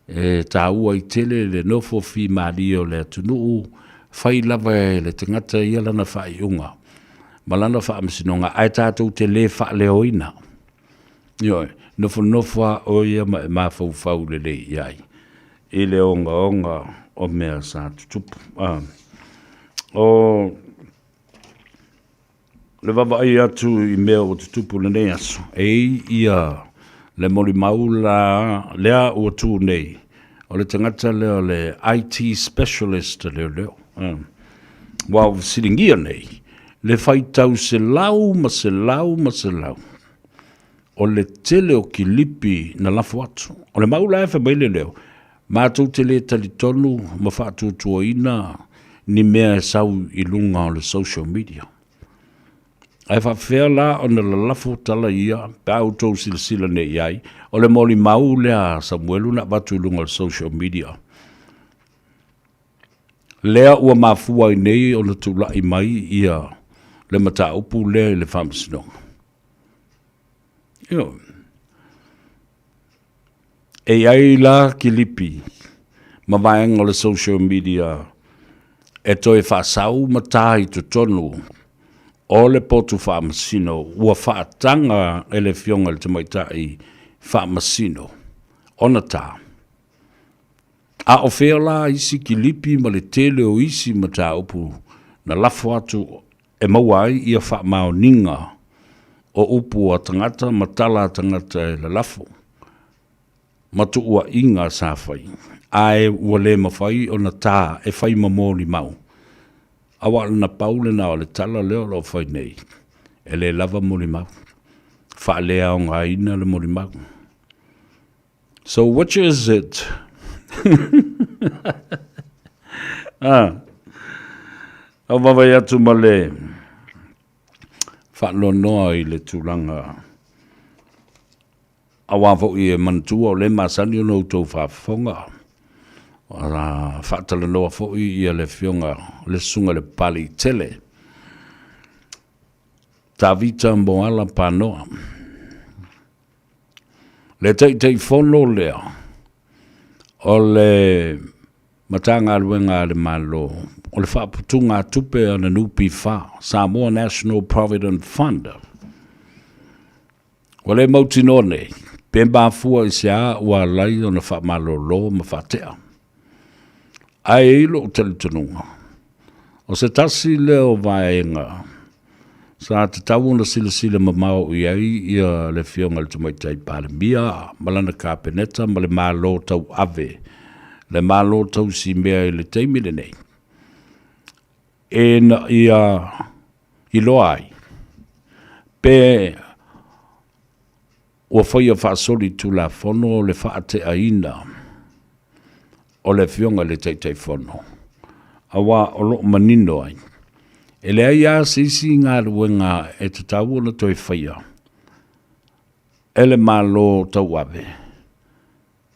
E tāua i tele le nofo fīmalie o le atunuu, fai lava e le tagata ia lana faaiuga ma lana faamasinoga, ae tātou te lē faaleoina. Ioe, nofonofo a oe ia ma e mafaufau lelei i ai i le ogaoga o mea sa tutupu. Ah. O le vaavaai atu i mea ua tutupu lenei aso, e i ia le molimau la lea ua tu nei, o le tagata lea o le IT specialist leoleo. Ah. Ua fesiligia nei le faitau selau ma selau ma selau o le tele o kilipi na lafo atu. O le mau la e fai mai le leo, matou te le talitonu ma faatuatuaina ni mea e sau i luga o le social media. Ae faapefea la ona lalafo tala ia pe a outou silasila nei i ai, o le molimau lea a Samuelu na avatu i luga o le social media. Lea ua mafua ai nei ona tulai mai ia le mataupu lea i le Faamasinoga. Ioe. E i ai la kilipi ma vaega o le social media e toe faasau ma tā i totonu o le potu faamasino ua faataga e le Afioga i le Tamaitai Faamasino ona tā. A o fea la isi kilipi ma le tele o isi mataupu na lafo atu e maua ai ia faamaoniga o upu a tagata ma tala a tagata e lalafo? ma tuuaiga sa fai, ae ua le mafai ona ta e fai ma molimau, aua o lana pau lena o le tala lea o lo o fai nei, e le lava molimau, faaleaogaina le molimau. So which is it? ah. Au vavai atu ma le faanoanoa i le tulaga Aua foi e manatua o lea e masani ona outou faafofoga, faatalanoa foi ia le Afioga le Susuga i le Papaliitele, Tavita Moala Panoa, le Taitaifono lea o le Matagaluega a le Malo o le Faaputugatupe a le NPF, Samoa National Provident Fund. Ua le mautinoa nei, pe mafua i se a ua ala ai ona faamalolo ma faatea. Ae e i ai lou talitonuga, o se tasi lea o vaega sa tatau ona silasila mamao i ai ia le Afioga i le Tamaitai Palemia ma lana Kapeneta ma le Malo tauave, le Malo tausimea i le taimi lenei, ina ia iloa ai pe ua faia faasolitulafono le faateaina o le Afioga i le Taitaifono, aua o lo o manino ai, e leai lava se isi galuega e tatau ona toe faia e le Malo tauave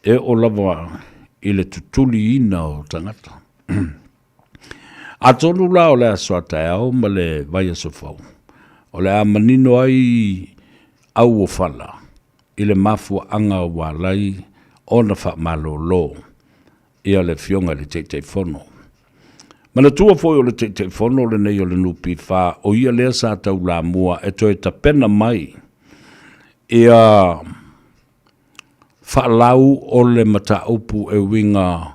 e oo lava i le tutuliina o tagata. Atonu la o le aso a taeao ma le vaiaso fou, o le a manino ai auofala i le mafuaaga ua ala ai ona faamalolo ia le Afioga i le Taitaifono. Manatua foi o le Taitaifono lenei o le NPF, o ia lea sa taulamua e toe tapena mai ia faalau o le mataupu e uiga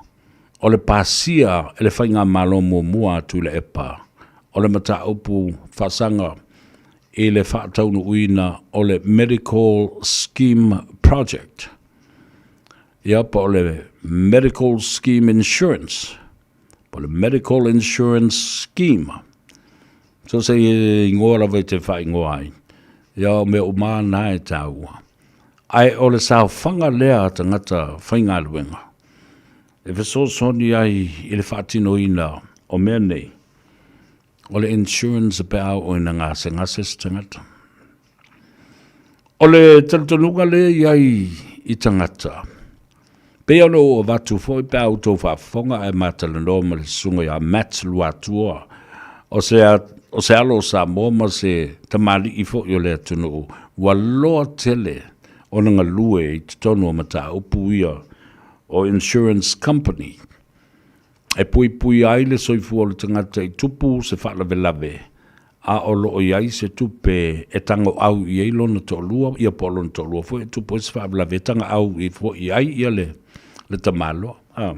o le pasia e le Faigamalo muamua a Tuilaepa o le mataupu faasaga i le faataunuuina o le Medical Scheme Project, ia po o le Medical Scheme Insurance, po o le Medical Insurance Scheme. So se igoa lava e te faaigoa ai, ia o mea uma na e tāua. Ae o le saofaga lea a tagata faigaluega e fesoasoani ai i le faatinoina o mea nei, o le insurance pe a oo ina gasegase se tagata. O le talitonuga lea i ai i tagata, pei ona ou avatu foi pe a outou faafofoga ae ma talanoa ma le susuga ia Matt Luatua, o se, o se alo o Samoa ma se tamalii foi o le atunuu, ua loa tele ona galue i totonu o mataupu ia o insurance company e puipuia ai le soifua o le tagata i tupu se faalavelave a o lo o i ai se tupe e tagoau i ai lona toalua, ia po o lona toalua foi e tupu ai se faalavelave e tagaau foi i ai ia le, le tamaloa. A.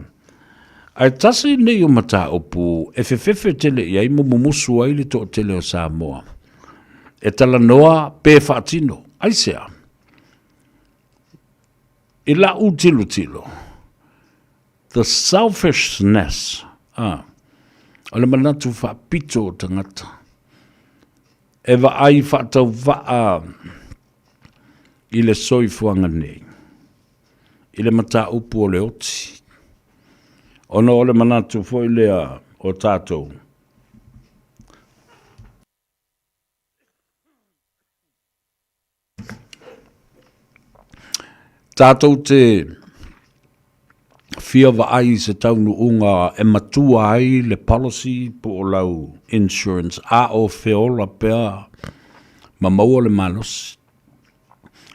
Ae tasi lenei o mataupu e fefefe tele i ai ma mumusu ai le toatele o Samoa e talanoa pe faatino. Aisea? I la'u tilotilo, The selfishness, a, o le manatu faapito o tagata, e vaai faatauvaa i le soifuaga nei, i le mataupu o le oti, ona o le manatu foi lea o tatou, Tātou te fia vaai i se taunuuga e matua ai le policy po o lau insurance a o feola pea ma maua le malosi.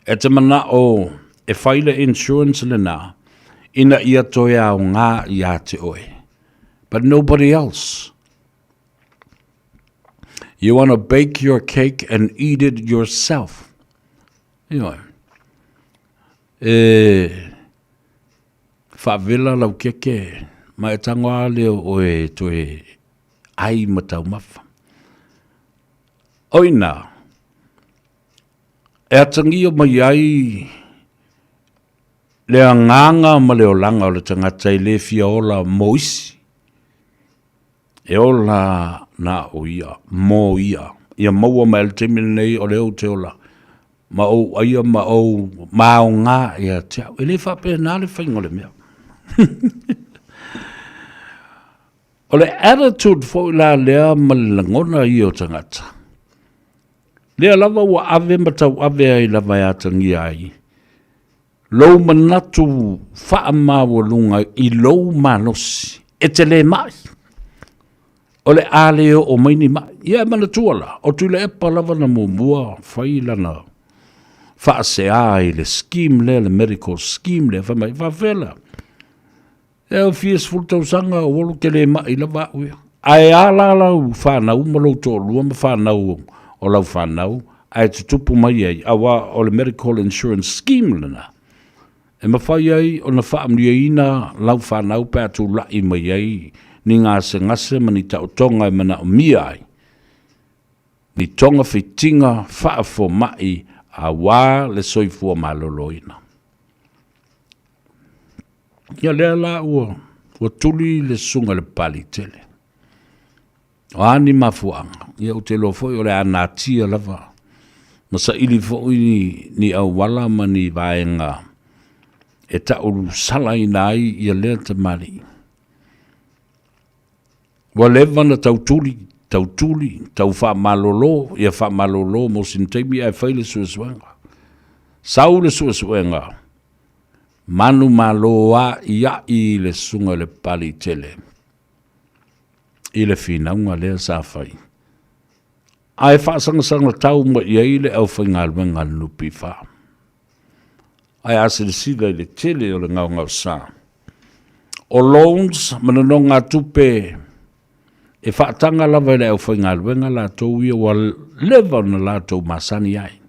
E te manao e fai le insurance lena ina ia toe aoga ia te oe, but nobody else. You want to bake your cake and eat it yourself. Ioe. E faavela lau keke ma e tango a lea o oe e toe ai ma taumafa. O ina, e atagia mai ai Le agaga ma le olaga o le tagata e le fia ola mo isi, e ola na o ia, mo ia. Ia maua mai le taimi lenei o lea ou te ola, ma ou aia ma ou maoga ia te au. E le faapena le faiga o le mea. O le attitude foi la lea ma le lagona ia o tagata, lea lava ua ave ma tauave ai lava e atagia ai lou manatu faamaualuga i lou malosi e te le mai. O le a le oo mai ni mai. Ia e manatua la, o Tuilaepa lava na muamua fai lana faasea i le scheme lea, le medical scheme lea, fai mai, faafefea la? E au fia 10 tausaga o olo te le mai lava au ia. Ae a la lau fanau ma lou toalua ma fanau o lau fanau ae tutupu mai ai, aua o le medical insurance scheme lena, e mafai ai ona faamanuiaina lau fanau pe a tulai mai ai ni gasegase ma ni taotoga e manaomia ai ni togafitiga faafomai aua le soifua maloloina. Ia lea la ua, ua tuli le susuga i le Papaliitele. O a ni mafuaaga, ia ou te iloa foi o le a natia lava ma saili foi ni, ni auala ma ni vaega e taulusalaina ai ia lea tamalii. Ua leva na tautuli, tautuli, tau faamalolo, ia faamalolo mo sina taimi ae fai le suesuega. Sau le suesuega, manumalo a'ia'i le susuga i le Papaliitele i le finauga lea sa fai, ae faasagasagatatau mai i ai le aufaigaluega a le NPF. Ae a silasila i le tele o le gaogaosa o loans ma nonogatupe e faataga lava e le aufaigaluega latou ia ua leva ona latou masani ai.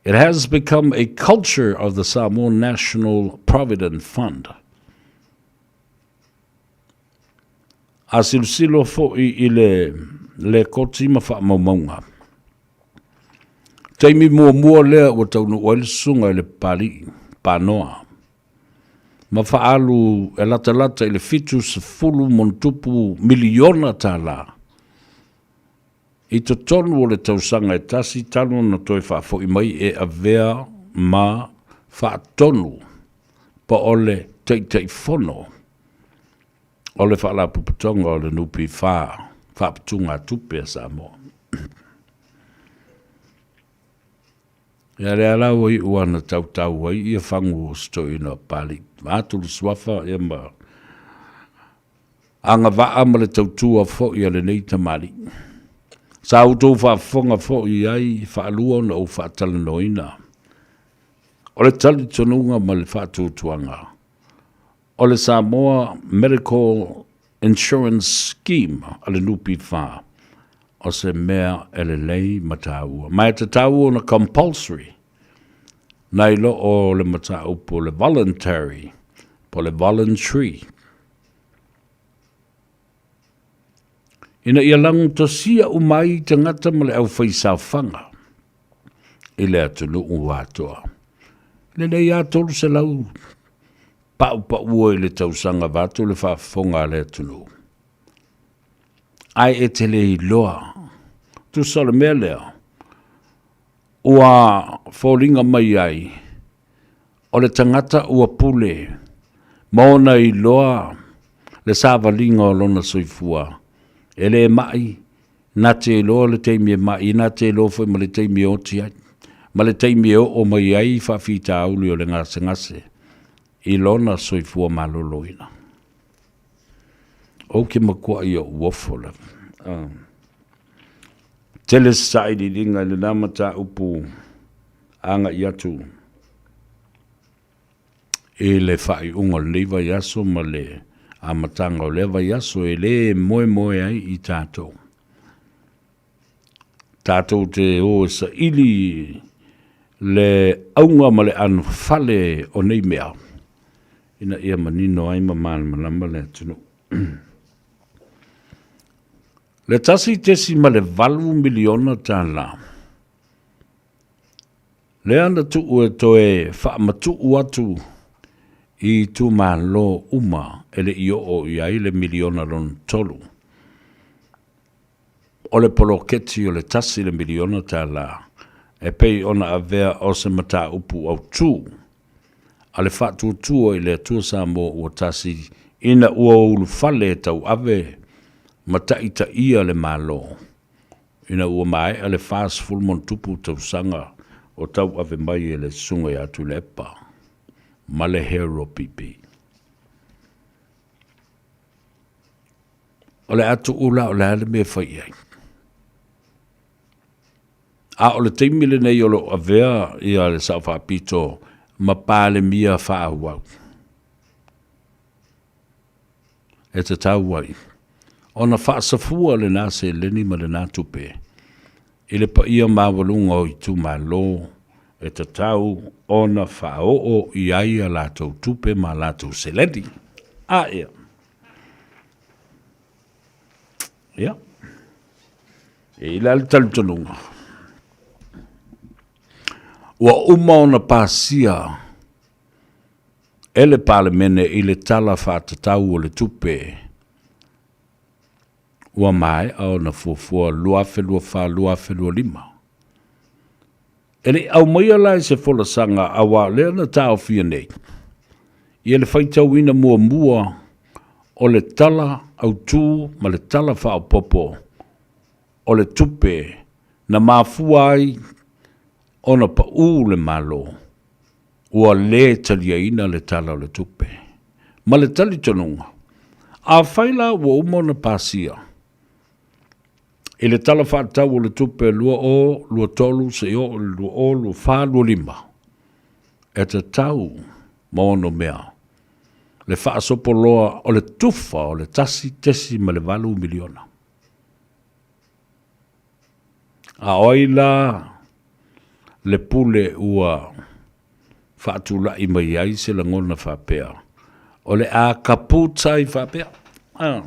It has become a culture of the Samoan National Provident Fund. A silasila foi i le lekoti ma faamaumauga, taimi muamua lea ua taunuu ai le susuga i le Papalii, Panoa, ma faaalu e latalata i le $70+ miliona tala i totonu o le tausaga e tasi talu ona toe faafoi mai e avea ma faatonu po o le Taitaifono o le Faalapotopotoga o le NPF, Faaputugatupe a Samoa. Ia lea la ua iu ana tautau ai ia fagu o si toeaina o Papalii, vaeatu le suafa ia ma agavaa ma le tautua foi a lenei tamalii. Sa outou faafofoga foi i ai faalua ona ou faatalanoaina o le talitonuga ma le faatuatuaga o le Samoa Medical Insurance Scheme a le NPF o se mea e lelei ma taua, ma e tatau ona compulsory nai lo o le mataupu o le voluntary po o le voluntary ina ia lagotasia uma ai tagata ma le aufaisaofaga i le atunuu atoa. Lelei lava 300 paʻupaʻua i le tausaga vaeatu le faafofoga a le atunuu. Ae e te le iloa. Tusa o le mea lea, ua foliga mai ai o le tagata ua pule ma ona iloa le savaliga o lona soifua. E le mai, na te iloa le taimi e mai, na te iloa foi ma le taimi e oti ai, ma le taimi e oo mai ai faafitauli o le gasegase i lona soifua maloloina. Ou te matuai ou ofo lava. Tele se sailiiliga i lena mataupu agai atu i le faaiuga o lenei vaiaso ma le amataga o lea vaiaso e le moemoe ai i tatou. Tatou te o e saili le auga ma le anofale o nei mea ina ia manino ai ma malamalama le atunuu. Le $1.8 miliona lea na tuu e toe faamatuu atu. i itumalo uma e le i oo i ai le miliona lona tolu. O le poloketi o le tasi le miliona tala e pei ona avea o se mataupu autū a le Faatuatua i le Atua Samoa ua Tasi ina ua ulufale e tauave ma taitaia le Malo ina ua maea le 40+ tausaga o tauave mai e le Susuga ia Tuilaepa ma le Hero PP. O le a tuu la o le a le mea e fai i ai? A o le taimi lenei o lo o avea ia le Sao Faapito ma Palemia faaauau e tatau ai ona faasafua lena seleni ma lena tupe i le paia maualuga o itumalo e tatau ona faaoo i ai a latou tupe ma a latou seleni. A ea. Ia. E i ai la le talitonuga, ua uma ona pasia e le Palemene i le Tala Faatatau o le Tupe ua maea ona fuafua 2024/2025. E le i aumaia la i se folasaga aua o lea na taofia nei ia le faitauina muamua o le Tala Autu ma le Tala Faaopoopo o le Tupe na mafua ai ona pau le Malo ua le taliaina le Tala o le Tupe. Ma le talitonuga, afai la ua uma ona pasia i le Tala Faatatau o le Tupe 2023 seia oo i le 2024/25, e tatau ma onomea le faasopoloa o le tufa o le $1.8 miliona. A o ai la le pule ua faatulai mai ai se lagona faapea, o le a kaputa ai faapea? Ah.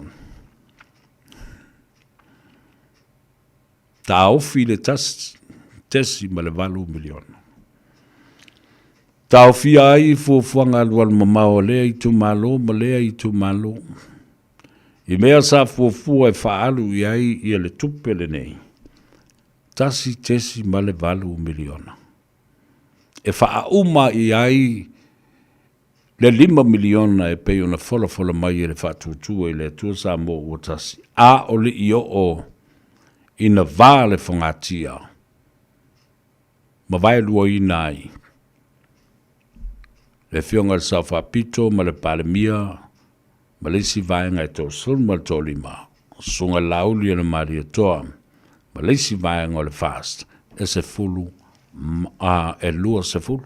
Taofi le 1.8 miliona. Taofia ai fuafuaga alualu mamao a lea itumalo ma lea itumalo. I mea sa fuafua e faaalu i ai ia le tupe lenei, $1.8 miliona. E faauma i ai le $5 miliona e pei ona folafola mai e le Faatuatua i le Atua Samoa ua Tasi, a o le i oo ina va le fogatia ma vaeluaina ai le Afioga i le Sao Faapito ma le Palemia ma le isi vaega e toasefulu ma le toalima, Susuga Laauli o le Malietoa ma le isi vaega o le FAST e sefulu a e 20,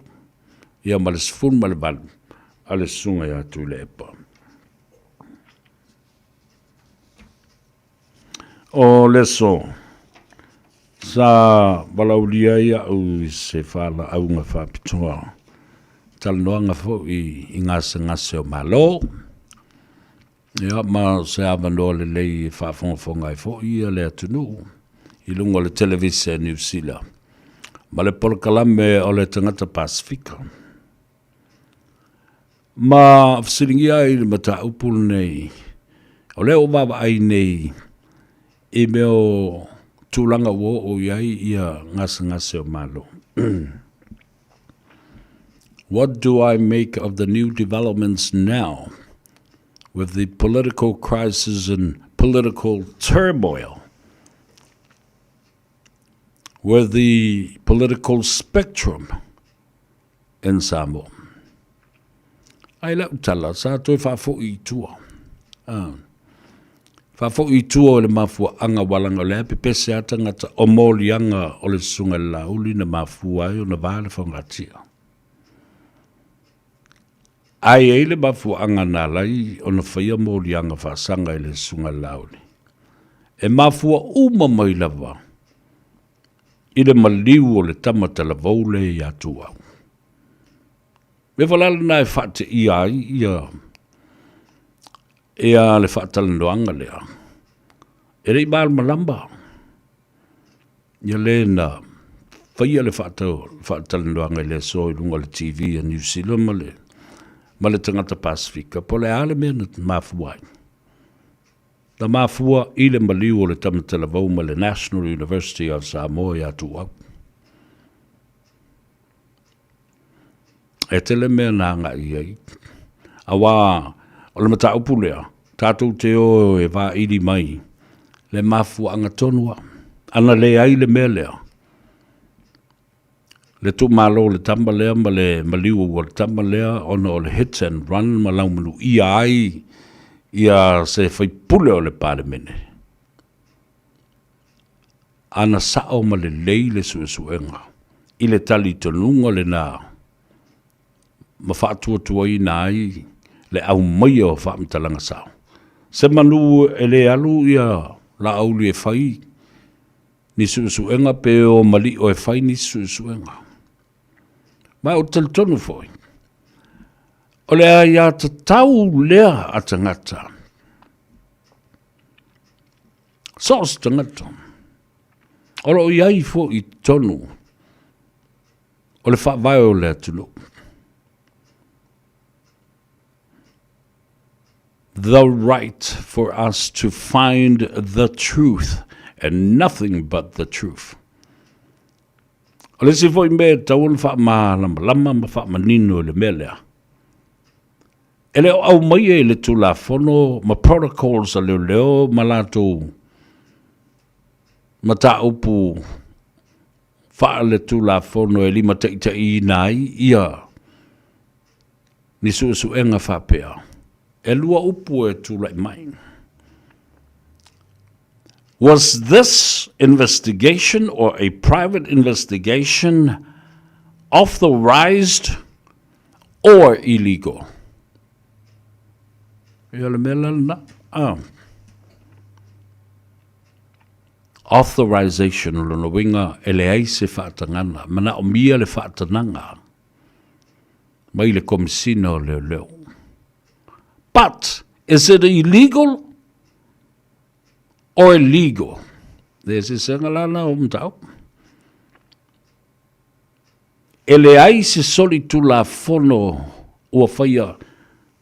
ia ma le 18 a le Susuga ia Tuilaepa. O le aso sa valaaulia ai au i se faalaauga faapitoa, talanoaga foi i gasegase o Malo, ia ma o se avanoa lelei e faafogafoga ai foi le atunuu i luga o le televise a Niu Sila ma le polokalame o le tagata Pasefika. Ma fesiligia ai le mataupu lenei, o lea ua vaavaai nei i mea o tulaga ua oo i ai ia gasegase o Malo. What do I make of the new developments now with the political crisis and political turmoil? With the political spectrum in Samoa. Ai lau tala, sa toe faafoi i tua. Ah. Faafoi i tua o le mafuaanga walanga o le a pepese a tangata o moliaga o le susuga i le Laauli na mafua ai ona va le fagatia. Ae i ai le mafuaanga na ala ai ona faia moliaga faasaga i le susuga i le Laauli. E mafua uma mai lava i le maliu o le tama talavou lea ia Tuau. Mea foi la lena e faateia ai ia ia le faatalanoaga lea, e le i malamalama ia le na faia le faatalanoaga i le aso i luga o le TV a New Zealand ma le. ma le tagata Pasefika, po o le a le mea na mafua ai. Na mafua i le maliu o le Tamatalavou ma le National University of Samoa ia Tuuau. E tele mea na agai i ai. Auā, o le mataupu lea, tatou te o e vaili mai le mafuaaga tonu lava. Ana leai le mea lea, le tuumalo o le tama lea ma le maliu o le tama lea ona o le hit and run ma laumanuia ai ia se faipule o le Palemene. Ana sao ma lelei le suesuega i le talitonuga lena ma faatuatuaina ai le aumaia o faamatalaga sao. Se manu e le alu ia Laauli e fai ni suesuega pe o Malio e fai nisi suesuega. Ma ou te talitonu foi, o le aiatatau lea a tagata, so o se tagata, o lo o i ai foi i totonu o le faavae o le atunuu. The right for us to find the truth and nothing but the truth. O le isi foi mea e tatau ona faamalamalama ma faamanino i le mea lea, e le o aumaia i le Tulafono ma protocols a leoleo ma latou mataupu faaletulafono e limataitaiina ai ia ni suesuega faapea. E lua upu e tulai mai. Was this investigation or a private investigation authorized or illegal? Ia le mea la lena. Ah. Authorization, o lona uiga e leai se faatagaga, manaomia le faatanaga mai le Komesina o Leoleo. But is it illegal or legal? Le eseesega la na o mataupu. E leai se solitulafono ua faia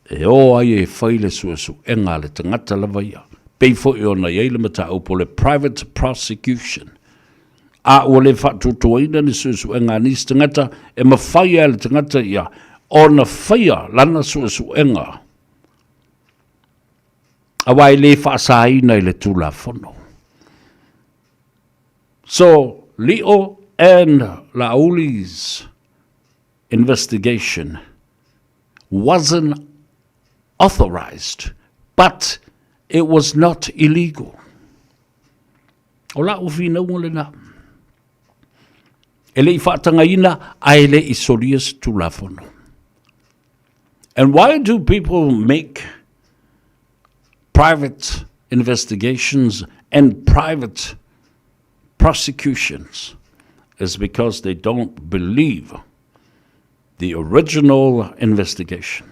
e o ai e fai le suesuega a le tagata lava ia, pei foi ona i ai le mataupu o le private prosecution, a ua le faatuatuaina ni suesuega a nisi tagata, e mafai lava e le tagata ia ona faia lana suesuega, aua e le faasaina i le Tulafono. So, Lio and Laauli investigation wasn't authorized, but it was not illegal. O la'u finauga lena. E le i faatagaina ae le i solia se Tulafono. And why do people make private investigations and private prosecutions? Is because they don't believe the original investigation.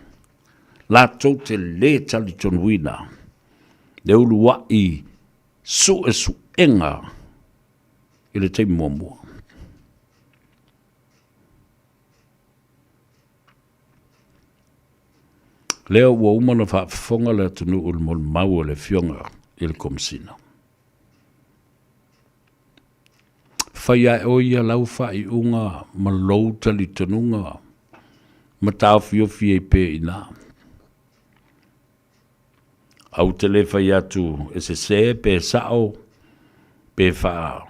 Latou te le talitonuina le ulua'i suesuega i le taimi muamua. Lea ua uma ona faafofoga le atunuu i le molimau a le Afioga i le Komesina. Fai ae oe ia lau faaiuga ma lou talitonuga ma taofiofi ai pea i ina. Ou te le fai atu e sese pe sao pe faa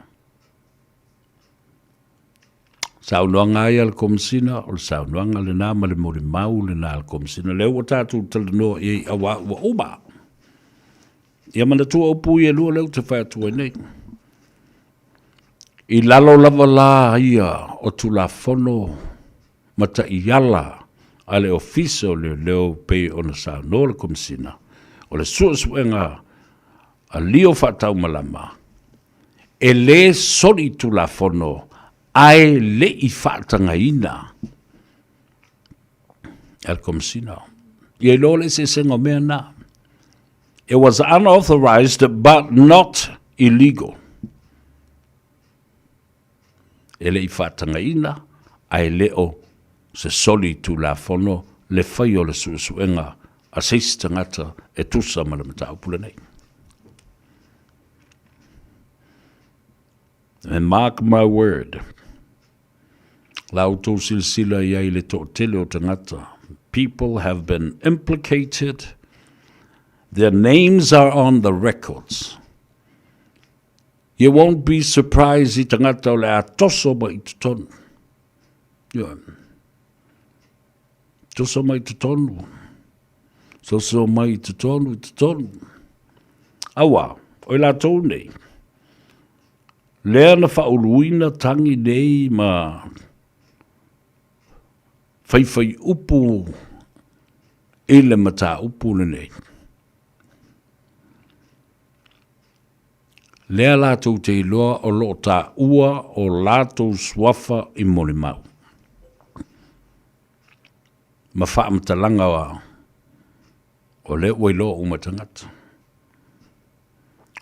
Saunoaga ai a le Komesina, o le saunoaga lena ma le molimau lena a le Komesina. Lea ua tatou talanoa i ai auā ua uma. Ia manatua upu ia e lua lea ou te fai atu ai nei. I lalo lava la ia o Tulafono ma taiala a le Ofisa o Leoleo pei ona saunoa le Komesina, o le suesuega a Lio Faataumalama, e le solitulafono ae le i faatagaina e le Komesina. Ia iloa le eseesega o mea na. It was unauthorized but not illegal. E le i faatagaina ae le o se solitulafono le fai o le suesuega a se isi tagata e tusa ma le mataupu lenei. And mark my word, la outou silasila i ai i le toatele o tagata, people have been implicated, their names are on the records. You won't be surprised i tagata o le a toso mai i totonu. Yeah. Toso mai i totonu. Soso mai i totonu, i totonu. Aua, o i latou nei, lea na faauluina tagi nei ma faifai upu i le mataupu lenei. Lea latou te iloa o lo o taua o latou suafa i molimau ma faamatalaga o lea ua iloa uma e tagata.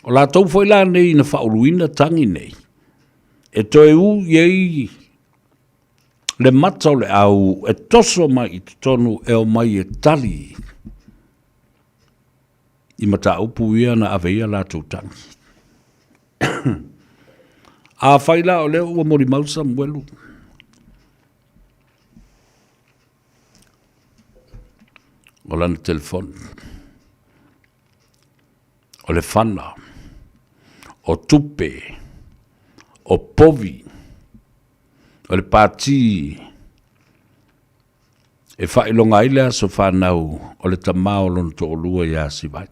O latou foi la nei na faauluina tagi nei, e toe u i ai le mata o le au e toso mai i totonu e omai e tali i mataupu ia na ave ai a latou tagi. Afai la o lea ua molimau Samuelu, o lana telefoni, o le fana, o tupe, o povi, o le pati e faailoga ai le aso fanau o le tama o lona toalua ia Sivai.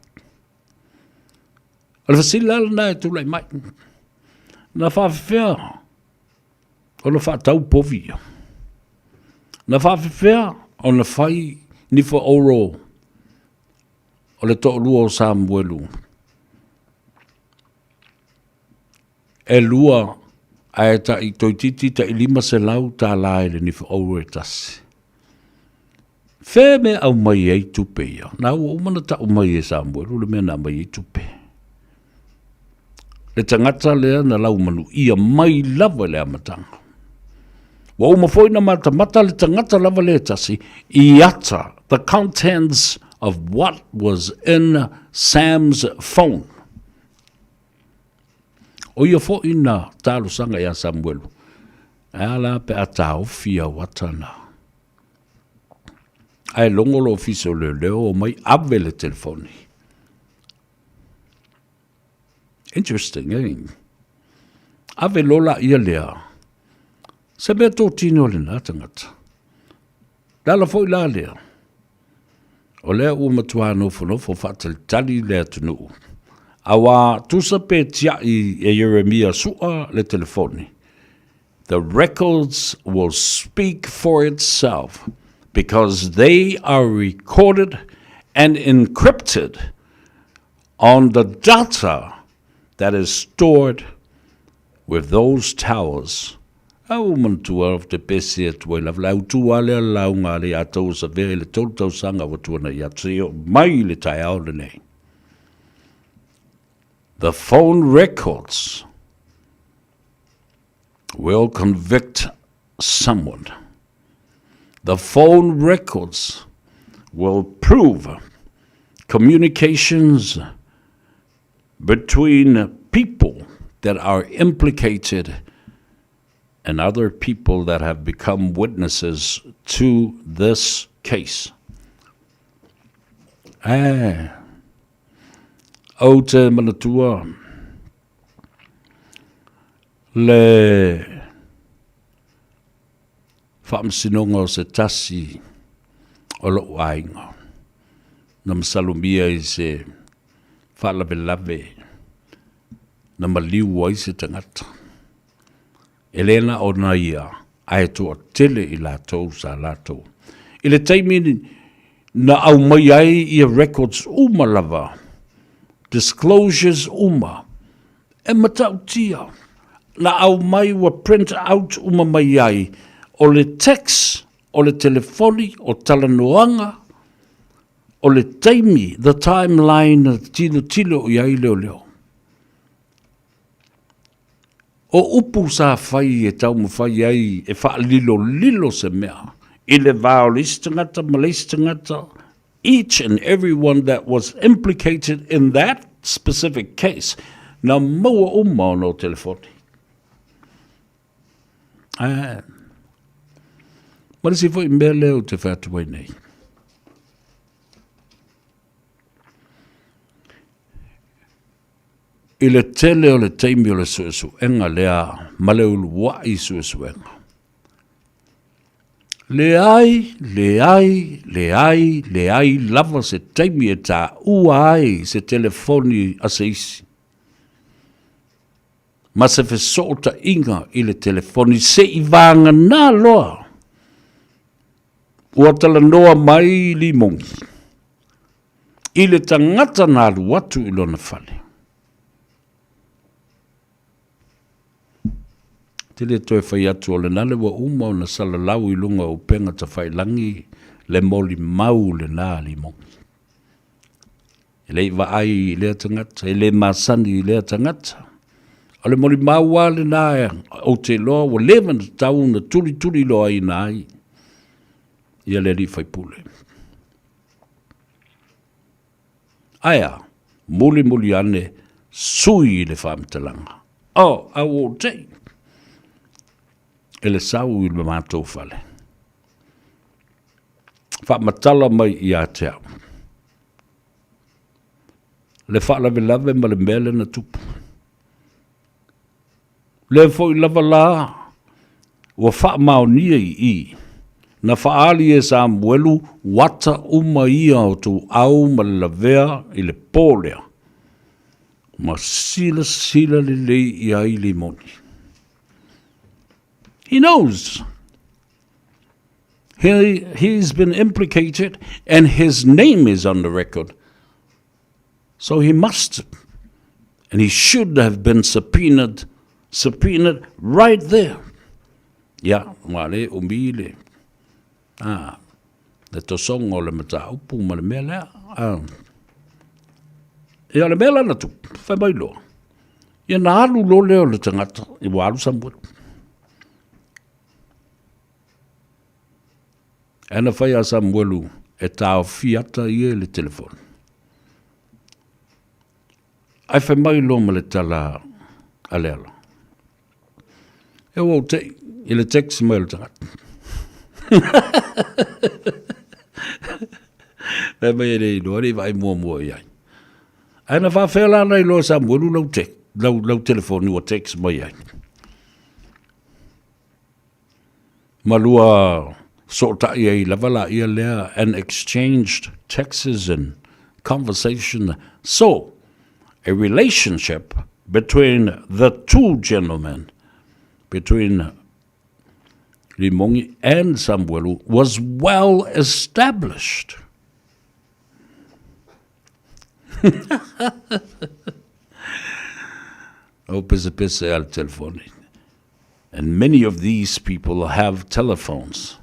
O le fesili la lena e tulai mai, na faafefea ona faatau povi ia? Na faafefea ona fai ni faaoro o le toalua o Samuelu e lua ae tai toeitiiti tai $500 i le nifa oro e tasi. Fea mea aumai ai tupe ia? Na ua uma ona tau mai e Samuelu le mea na aumai ai tupe. Le tagata lea na laumanuia mai lava i le amataga. Ua uma foi na matamata le tagata lava lea e tasi i ata the contents of what was in Sam's phone. O ia foi na talosaga ia Samuelu, Ae a la pe a taofi au ata na? Ae logo le ofisa o leoleo omai ave le telefoni. Interesting, eh? Ave lola ia lea. Se mea tōtino lena tagata. Le ala foi la lea, o lea ua matua nofonofo faatalitali le atunuu, auā tusa pe tiaʻi e Ieremia Su'a le telefoni, The records will speak for itself because they are recorded and encrypted on the data that is stored with those towers. A ua manatua ou te pese atu ai lava, le autu lava lea le lauga a le Atou o Savea i le tolu tausaga ua tuanai atu seia oo mai i le taeao lenei. The phone records will convict someone. The phone records will prove communications between people that are implicated and other people that have become witnesses to this case. Eh, ou te manatua le faamasinoga o se tasi o lou aiga na masalomia i se faalavelave na maliu ai se tagata. E le na o na ia, ae toatele i latou sa latou. I le taimi na aumai ai ia records uma lava, disclosures uma, e matautia, na aumai ua print out uma mai ai, o le text, o le telefoni, o talanoaga, o le taimi, the timeline na tilotilo i ai leoleo. O upu sa fai e taumafai ai e faalilolilo se mea I le va o le isi tagata ma le isi tagata, each and every one that was implicated in that specific case, na maua uma ona o telefoni. Ae, ma le isi foi mea lea ou te fai atu ai nei. I le tele o le taimi o le suesuega lea ma le uluai suesuega, leai, leai, leai, leai lava se taimi e taua ai se telefoni a se isi ma se fesootaiga i le telefoni se'i vagana loa ua talanoa mai Limogi i le tagata na alu atu i lona fale. Te le toe fai atu o lena le ua uma ona salalau i luga o upega tafailangi le molimau lena a Limogi. E le i vaai i lea tagata, e le masani i lea tagata. O le molimau lava lena ou te iloa ua leva ona tatau ona tulituliloaina ai ia le alii faipule. Ae a? Mulimuli ane, sui le faamatalaga. Oh, a ua ou tei e le sau i le matou fale. Faamatala mai ia te au le faalavelave ma le mea lea na tupu. Lea foi lava la ua faamaonia i i, na faaali e Samuelu uata uma ia o tuau ma le lavea i le po lea, ma silasila lelei i ai Limoni. He knows. He, he's been implicated and his name is on the record. So he must and he should have been subpoenaed, subpoenaed right there. Ia, ua le umi le, ah, le tosoga o le mataupu ma le mea lea. Ah. Ia, o le mea la na tupu, fai mai loa. Ia na alu loa lea o le tagata, ia ua alu Samuel. Ae na fai a Samuelu e taofi ata ia i le telefoni. Ae fai mai loa ma le tala a Leala. E ua ou tei i le text mai o le tagata. Fai mai e le iloa, le i vaai muamua i ai. Ae na faafefea la ona iloa e Samuelu lau, te, lau, lau telefoni ua text mai ai. Ma lua sootai ai lava laia lea and exchanged texts and conversation. So, a relationship between the two gentlemen, between Limogi and Samuelu, was well established. O pesepese a le telefoni. And many of these people have telephones.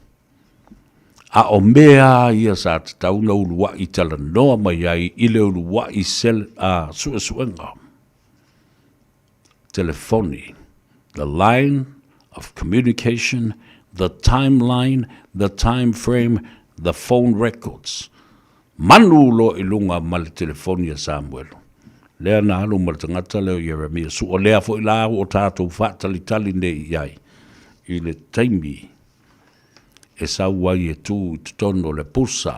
A o mea a ia sa tatau na ulua'i talanoa mai ai i le ulua'i sel, a, suesuega. Telefoni. The line of communication, the timeline, the time frame, the phone records. Manu loa i luga ma le telefoni a Samuelu. Lea na alu ma le tagata lea o Ieremia. Sua lea foi la ua tatou faatalitali nei i ai i le taimi e sau ai e tu i totonu o le pusa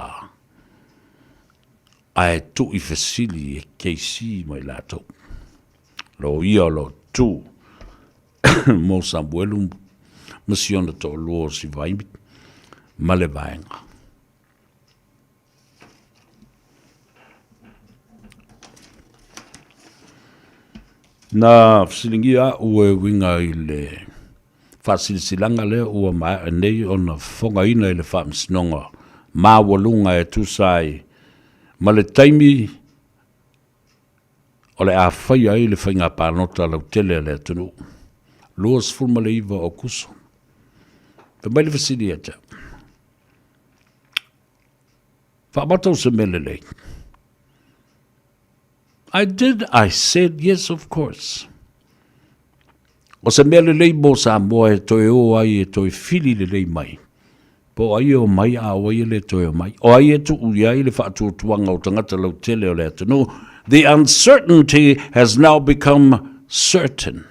ae tuu i fesili e KC ma i latou. Loia o lo tu mo Samuelu ma si ona toalua o Sivaimi ma le vaega. Na fesiligia a'u e uiga i le faasilasilaga lea ua maea nei ona fofogaina i le Faamasinoga Maualuga e tusa ai ma le taimi o le a faia ai le faiga palota lautele a le atunuu, 29 o Aokuso. Fai mai le fesili ia te au. Faamata o se mea lelei. I did, I said yes of course. O se mea lelei mo Samoa e toe o ai e toe fili lelei mai. Po o ai e omai a o ai e le toe omai? O ai e tuu i ai le faatuatuaga o tagata lautele o le atunuu? The uncertainty has now become certain.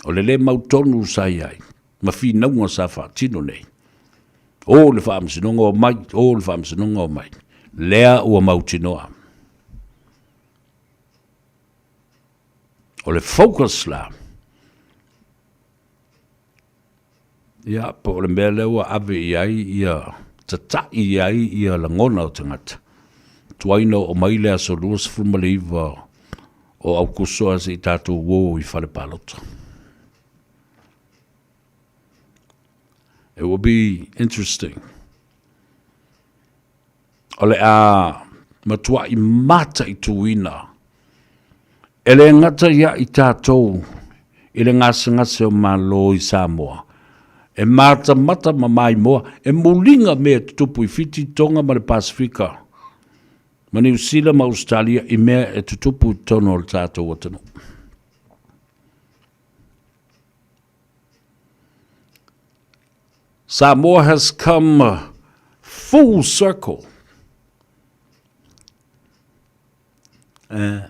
O le le mautonu sa i ai, ma finauga sa faatino nei. O le faamasinoga omai, o le faamasinoga omai. Lea ua mautinoa. O le focus la, Ia, po o le mea lea ua ave i ai ia, tata'i i ai ia lagona o tagata. Tuai na oo mai le aso 29 o Aukuso ae se i tatou uo i fale palota. It will be interesting. O le a matua'i mataituina e le gata ia i tatou i le gasegase o Malo i Samoa, e matamata ma maimoa, e muliga mea e tutupu i Fiti, Tonga ma le Pasefika, ma Niu Sila ma Ausetalia i mea e tutupu i totonu o le tatou atunuu. Samoa has come full circle. Eh.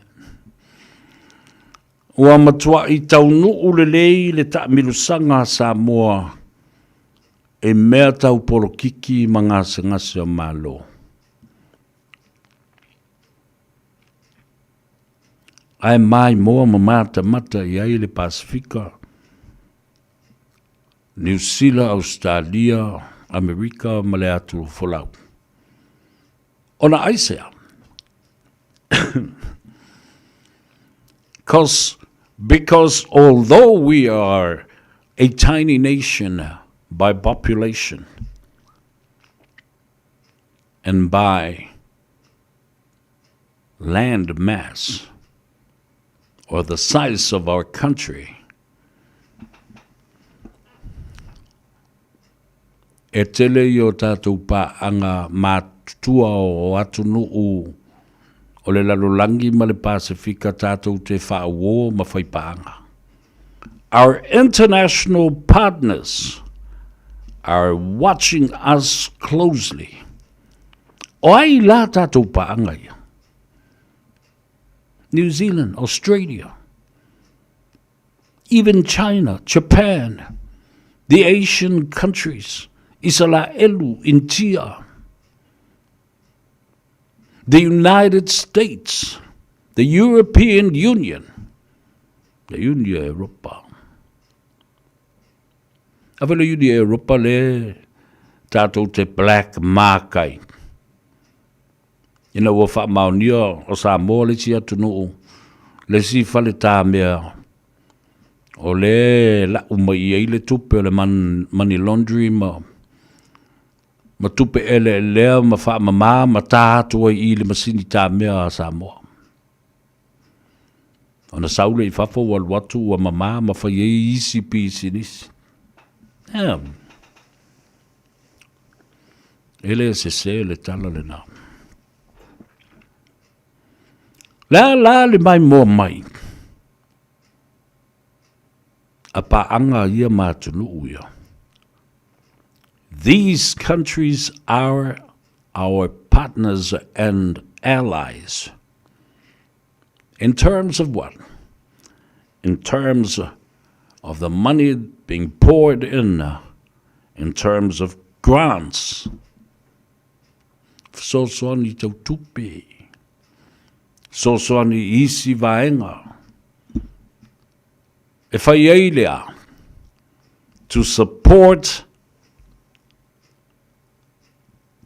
Ua matua'i taunuu lelei le taamilosaga a Samoa i mea tau polokiki ma gasegase o Malo. Ae maimoa ma matamata i ai le Pasefika, Niu Sila, Ausetalia, Amerika ma le atu folau. Ona aisea? Cause, because although we are a tiny nation by population and by land mass or the size of our country, E tele i o tātou pāanga mātua o atunuu o le lalolagi ma le Pasefika tātou te whaauō ma whai pāanga. Our international partners are watching us closely. O ai la tātou pāanga ia? New Zealand, Australia, even China, Japan, the Asian countries, Isalaelu, Intia, the United States, the European Union, le Union Europa. Awe le Union Europa le tātou te black mark ai. Ina ua faamaonia o Samoa le isi atunuu, le isi fale tāmea o le lau mai i ai le tupe o le money laundry ma ma tupe eleelea ma faamama ma tā atu ai i le masini tāmea a Samoa. Ona sau lea i fafo ua alu atu ua mama ma fai ai isi pisinisi. Yeah. E le sese le tala lena. Le a la le maimoa mai a paaga ia ma atunuu ia. These countries are our partners and allies. In terms of what? In terms of the money being poured in, in terms of grants. Fesoasoani tau tupe. Fesoasoani i isi vaega. E whai ai le a. To support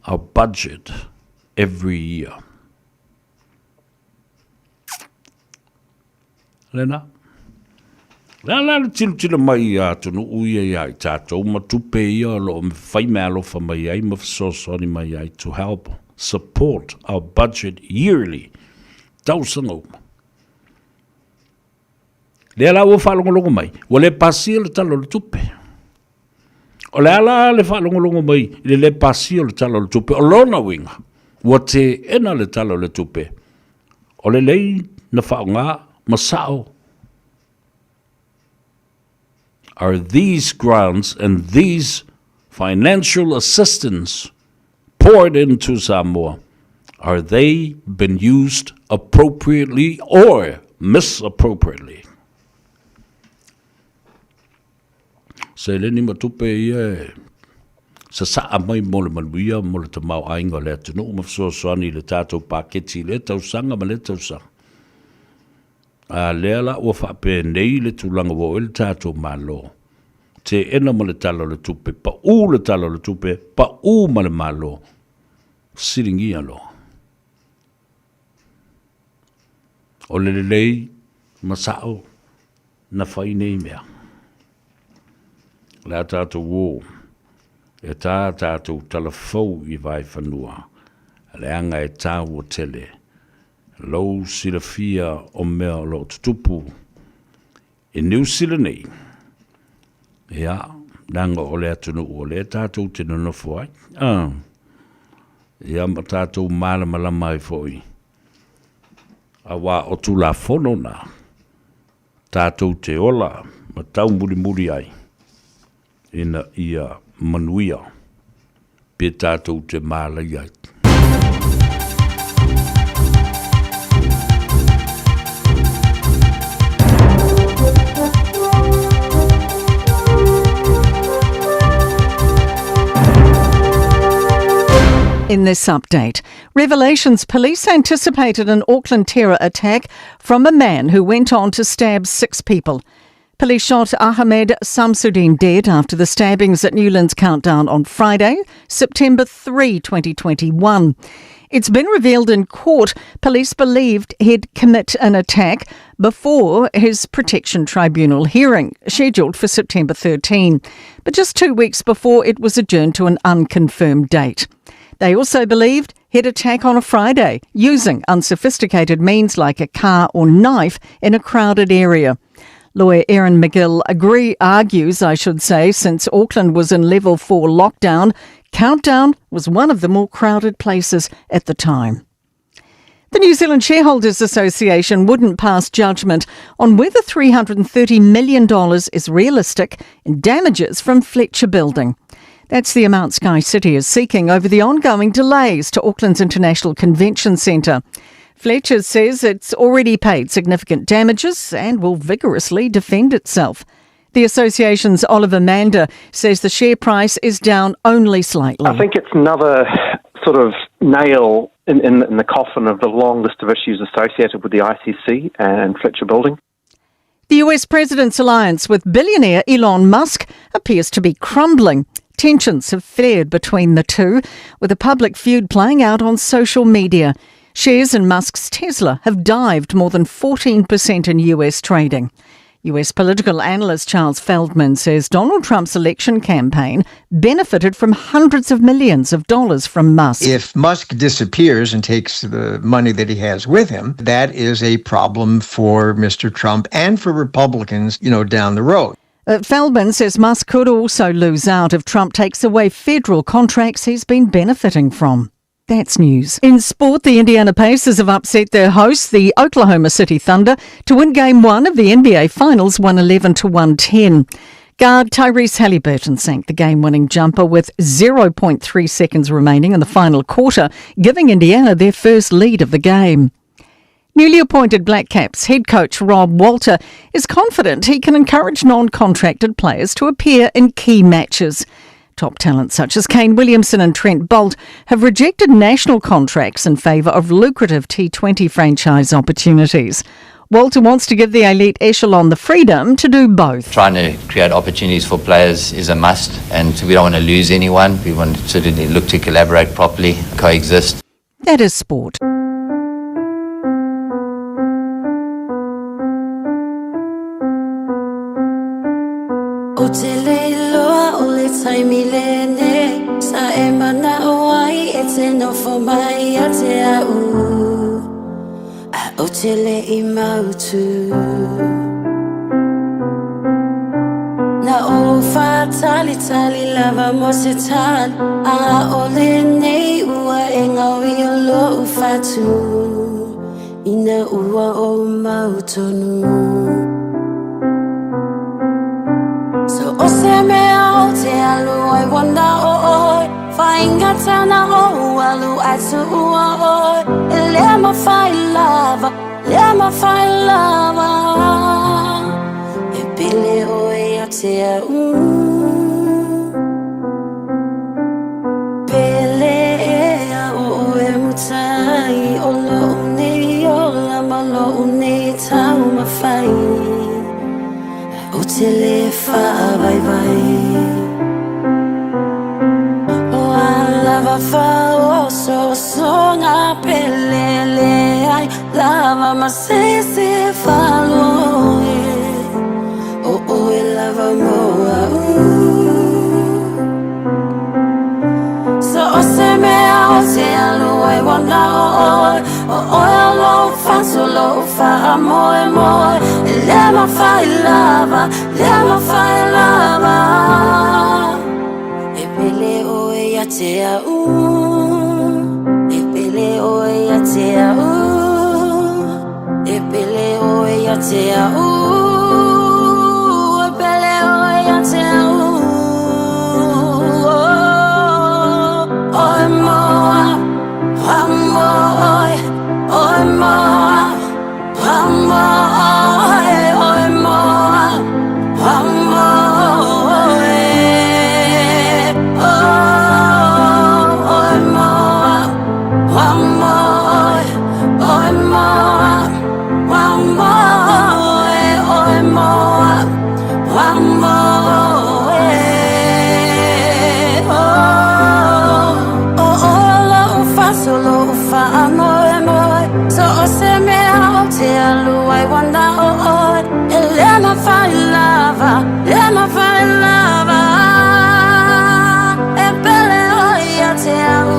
our budget every year. Lena. Le a la le tilotilo mai i atunuu ia iā i tātou ma tupe ia o lo o fai meaalofa mai ai ma fesoasoani mai ai to help support our budget yearly, tausaga uma. Lea la ua faalogologo mai, ua le pasia le Tala o le Tupe. O le a la le faalogologo mai i le le pasia o le Tala o le Tupe, o lona uiga, ua teena le Tala o le Tupe, o lelei na faaaoga ma sao are these grants and these Financial assistance poured into Samoa, are they been used appropriately or misappropriately? Seleni ma tupe ia e sasaa mai mo le manuia mo le tamaoaiga o le atunuu ma fesoasoani i le tatou paketi i lea tausaga ma lea tausaga. A lea la ua faapenei le tulaga ua oo i ai le tatou Malo, teena ma le Tala o le Tupe, pau le Tala o le Tupe, pau ma le Malo, fesiligia loa. O le lelei ma sao na fai nei mea. O le a tatou o e tā tatou talafou i Vaefanua, leaga e taua tele lou silafia o mea o lo o tutupu i Niu Sila nei, ia, leaga o le atunuu o lea tatou te nonofo ai, a, ia ma tatou malamalama ai foi, aua o Tulafono na tatou te ola ma taumulimuli ai ina ia manuia pe tatou te mālaia ai. In this update, Revelations police anticipated an Auckland terror attack from a man who went on to stab six people. Police shot Ahmed Samsudeen dead after the stabbings at Newlands Countdown on Friday, September 3, 2021. It's been revealed in court police believed he'd commit an attack before his protection tribunal hearing, scheduled for September 13, but just two weeks before it was adjourned to an unconfirmed date. They also believed he'd attack on a Friday using unsophisticated means like a car or knife in a crowded area. Lawyer Erin McGill agree, argues, I should say, since Auckland was in level 4 lockdown, Countdown was one of the more crowded places at the time. The New Zealand Shareholders Association wouldn't pass judgment on whether $330 million is realistic in damages from Fletcher Building. That's the amount SkyCity is seeking over the ongoing delays to Auckland's International Convention Centre. Fletcher says it's already paid significant damages and will vigorously defend itself. The association's Oliver Mander says the share price is down only slightly. I think it's another sort of nail in, in, in the coffin of the long list of issues associated with the ICC and Fletcher Building. The US president's alliance with billionaire Elon Musk appears to be crumbling. Tensions have flared between the two, with a public feud playing out on social media. Shares in Musk's Tesla have dived more than 14% in US trading. US political analyst Charles Feldman says Donald Trump's election campaign benefited from hundreds of millions of dollars from Musk. If Musk disappears and takes the money that he has with him, that is a problem for Mr. Trump and for Republicans, you know, down the road. Uh, Feldman says Musk could also lose out if Trump takes away federal contracts he's been benefiting from. That's news. In sport, the Indiana Pacers have upset their hosts, the Oklahoma City Thunder, to win Game 1 of the NBA Finals 111 to 110. Guard Tyrese Haliburton sank the game winning jumper with 0.3 seconds remaining in the final quarter, giving Indiana their first lead of the game. Newly appointed Black Caps head coach Rob Walter is confident he can encourage non contracted players to appear in key matches. Top talents such as Kane Williamson and Trent Boult have rejected national contracts in favour of lucrative T20 franchise opportunities. Walter wants to give the elite echelon the freedom to do both. Trying to create opportunities for players is a must, and we don't want to lose anyone. We want to certainly look to collaborate properly, coexist. That is sport. O te leiloa o le taimi lenei Sa e mana'o ai e te nofo mai ia te au A o te le i mautu Na o whātalitali lava mo se tali A o lenei ua e ngau i o lou whatu Ina ua o mau tonu So o se mea o te alu ai wana o ʻoe Faigata na ou alu ae tuua ʻoe E le mafai lava, le mafai lava E pele ʻoe ia te au Pele ea o ʻoe matai O loʻu nei ola ma loʻu nei taumafai Ou te le faavaivai O a lava faaosoosoga pele leai lava ma se isi faaloe O ʻoe lava mo aʻu So o se mea o te alu ai ua na o ʻoe O ʻoe o lou fatu lou faamoemoe E le mafai lava, le mafai lava E pele ʻoe ia te aʻu E pele ʻoe ia te aʻu E pele ʻoe ia te aʻu E pele ʻoe ia te aʻu ʻOe moa, ʻoe moa, ʻoe moa, ʻoe moa, ʻoe moa, ʻoe moa, ʻoe moa, ʻoe moa, ʻoe moa, ʻoe moa, ʻoe moa, ʻoe moa, O ʻoe loʻu fatu loʻu faamoemoe So o se mea o te alu ai ua na o ʻoe E le mafai lava, le mafai lava E pele ʻoe ia te aʻu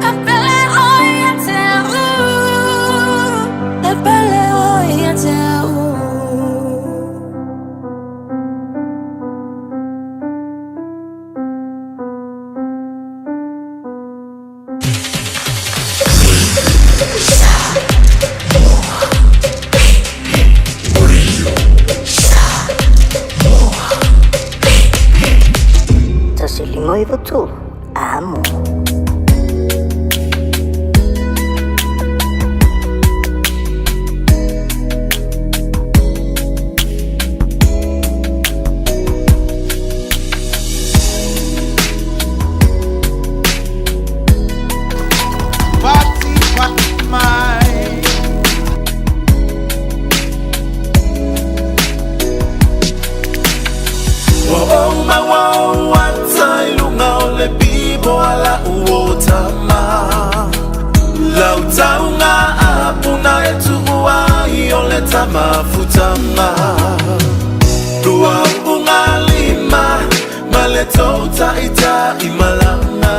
E pele ʻoe ia te aʻu E pele ʻoe ia te aʻu 1 5 9 3, amo. Ua ou maua ou ata i luga o le bibo a la'u o tama Lau tauga a puna e tuu ai o le tama futama Lua uga lima ma le tou ta'ita'i malaga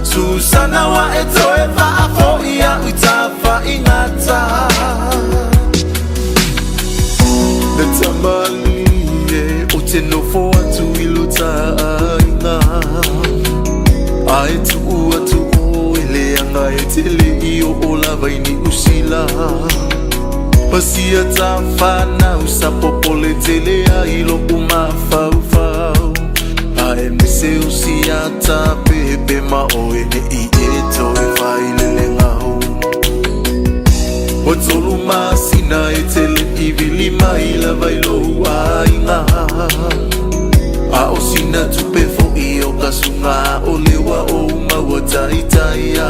Susana ua e toe faafo'i a'u i tafaigata Le tamalii e ou te nofo atu i lo ta aiga A e tuu atu oe leaga e te le i oo lava i Niu Sila Pasia ta fanau sa popole tele ai lo'u mafaufau Aemaise o sia ta pepe ma oe ne'i e toe faailelega hou Ua tolu masina e te le'i vili mai lava i lou aiga A o sina tupe fo'i o ka suga o le ua ou maua taitaia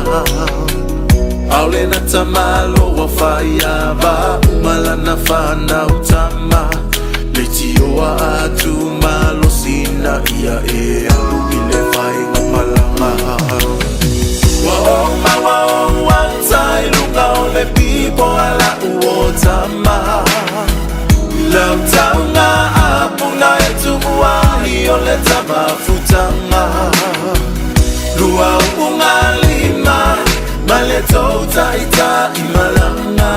Aole na tamaloa faiava uma lana fanau tama Leitioa atu malosi ina ia e alu i le faiga malaga Ua ou maua ou ata i luga o le pipo a la'u o tama Lau taunga a puna e tuu ai o le tama futanga Lua uga lima ma le tou ta'ita'i malaga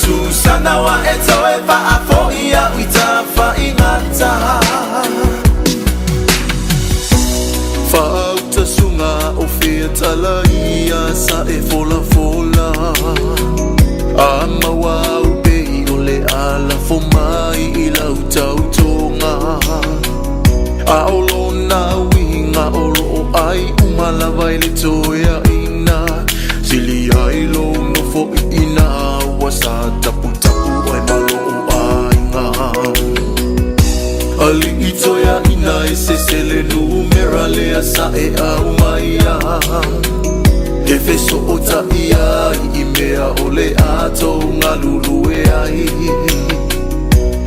Susana ua e toe faafo'i a'u i tafaigata Faauta suga o fea tala ia sa e folafola. lava i le toeaina Sili ai lou nofo i ina Ua sa taputapu oe ma lou aiga Alii toeaina e sese le numera lea sa e aumaia E fesootai ai i mea o le a tou galulue ai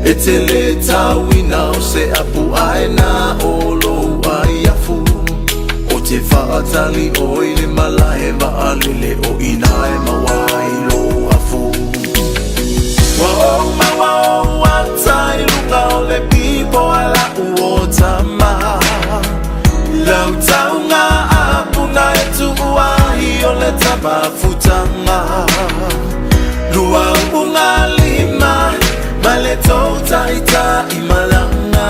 E te le tauina o se apu ae na o lou ai afu O te faatali oe i le malae vaalele o ina e maua ai lou afu Ua ou maua ou ata i luga o le pipo a lau o tama Lau taunga a puna e tuu ai o le tama futanga Lua unga lima ma le tou taitai malanga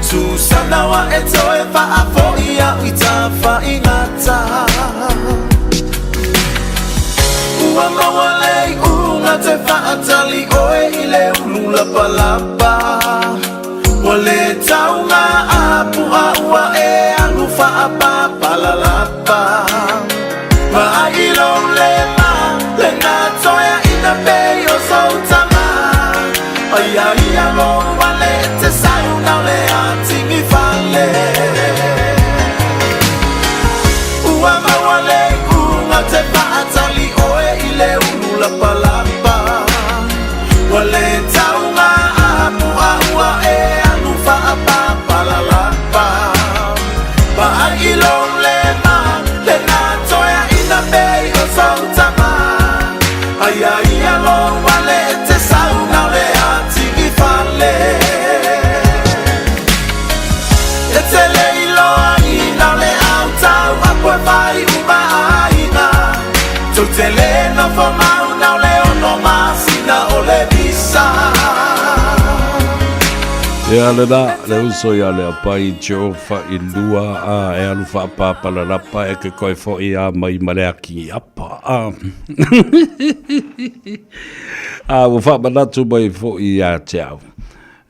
Susana wa e toe faafoi au i tafaigata Ua maua le iuga te faatali oe i le ulu lapalapa Ua le tauga a pua ua e alu faapapalalapa Vaai i lou lema lena toeaina pei o sou tama Aia ia lou ale e te sau nao le atigi fale Ua maua le iuga te faatali oe i le ulu lapalapa Ua le tauga a pua ua e alu faapapalalapa Vaai i lou lema lena toeaina pei o sou tama Aia ia lou ale e te sau nao le atigi fale E te le iloa ina o le au tau apu e fai uma aiga Tou te le nofo mau na o le ono masina o le visa. Ia lena, le uso ia Leapai Joe Failua a e alu faapapalalapa e ke koe foʻi a mai ma le aki apa a. A ua faamanatu mai foʻi ia te au.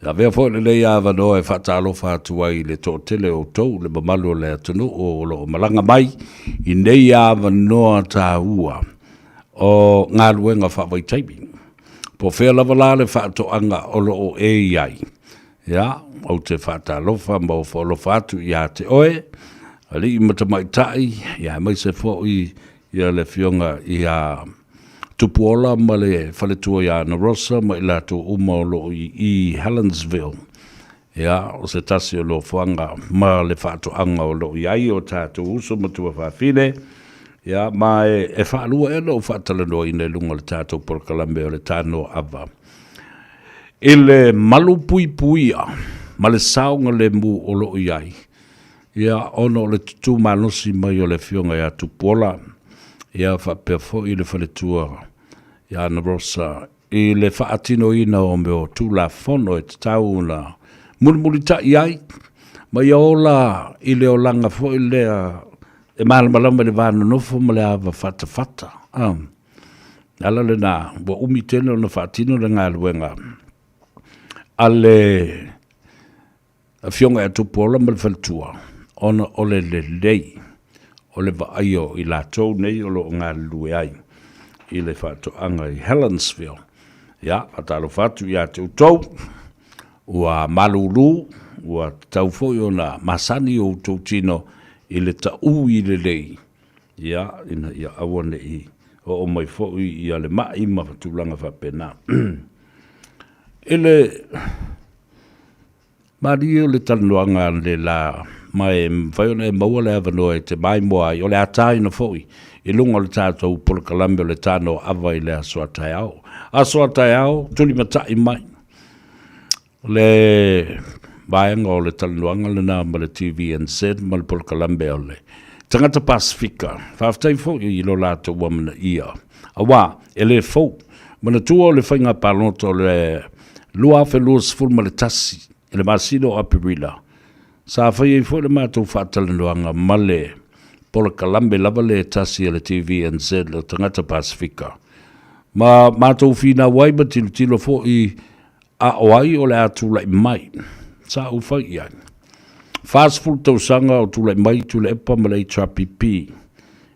Avea foi lenei avanoa e faatalofa atu ai i le toatele o outou, le mamalu o le atunuu o lo o malaga mai i nei avanoa taua o galuega faavaitaimi. Po o fea lava la le faatoaga o lo o e i ai, ia, ou te faatalofa ma ofoalofa atu ia te oe, alii ma tamaitai, ia aemaise foi ia le Afioga ia Tupuola ma le faletua ia Ana Rosa ma i latou uma o lo o i i Helensville. Ia, o se tasi o nofoaga ma le faatoaga o lo o i ai o tatou uso ma tuafafine, ia, ma e, e faalua ea ona ou faatalanoaina i luga o le tatou polokalame o le Tanoa Ava. I le malupuipuia ma le saogalemu o lo o i ai, Ia, ona o le tutū malosi mai o le Afioga ia Tupuola, ia faapea foi le faletua ia Ana Rosa i le faatinoina o mea o Tulafono e tatau ona mulimulitai ai, ma ia ola i le olaga foi lea e malamalama i le va nonofo ma le ava fatafata. A, ala lena, ua umi tele ona faatino le galuega a le Afioga ia Tupuola ma le faletua, ona o le lelei o le vaaia o i latou nei o lo o galulue ai i le faatoaga i Helensville. Ia, faatalofa atu ia te outou, ua malulu, ua tatau foi ona masani o outou tino i le taui lelei, ia, ina ia aua ne i oo mai foi ia le mai ma tulaga faapena. I le Malie o le talanoaga a le la, ma e mafai ona e maua le avanoa e te maimoa ai, o le ataina foi i luga o le tatou polokalame o le Tano Ava i le aso a taeao. Aso a taeao, tulimatai mai le vaega o le talanoaga lena ma le TVNZ ma le polokalame o le Tagata Pasefika. Faafetai foi i lo latou amanaia, aua e le fou. Manatua o le faiga palota o le 2021 i le masina o Aperila, sa fai ai foi le matou faatalanoaga ma le polokalame lava lea e tasi a le TVNZ o Tagata Pasefika, ma matou finau ai ma tilotilo foi a o ai o le a tulai mai. Sa ou fai i ai. 40 tausaga o tulai mai Tuilaepa ma le HRPP.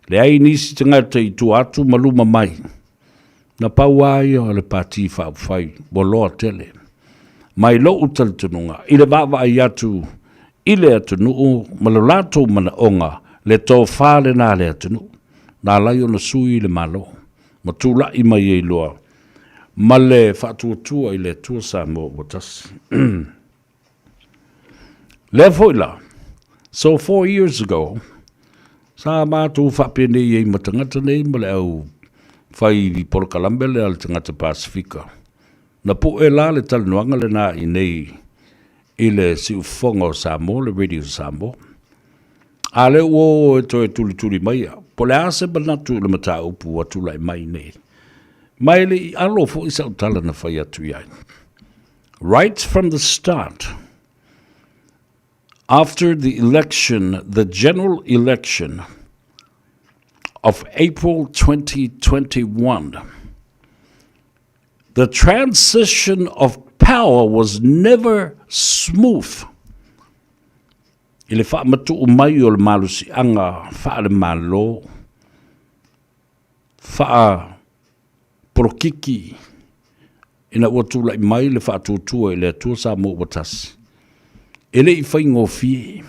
Leai nisi tagata i tua atu ma luma mai. Na pau lava ia o le Pati Faaupufai ua loa tele. Mai lou talitonuga i le vaavaai atu i le atunuu ma lo latou manaoga, le tofa lena a le atunuu, na ala ai ona sui le Malo ma tulai mai ai loa ma le faatuatua i le Atua Samoa ua tasi. Lea foi la, so 4 years ago, sa matou faapenei ai ma tagata nei ma le au fai polokalame lea a le tagata Pasefika. Na pu'e la le talanoaga lena i inei i le Siufofoga o Samoa, le Radio Samoa. A lea ua o e toe tulituli maia, po o le a se manatu i le mataupu ua tulai mai nei. Ma e le i alo foi sau tala na fai atu i ai. Right from the start, after the election, the general election of April 2021, the transition of power was never smooth. I le faamatuu mai o le malosiaga faale-Malo, faa-polokiki ina ua tulai mai le faatuatua i le Atua Samoa ua tasi, e le i faigofie.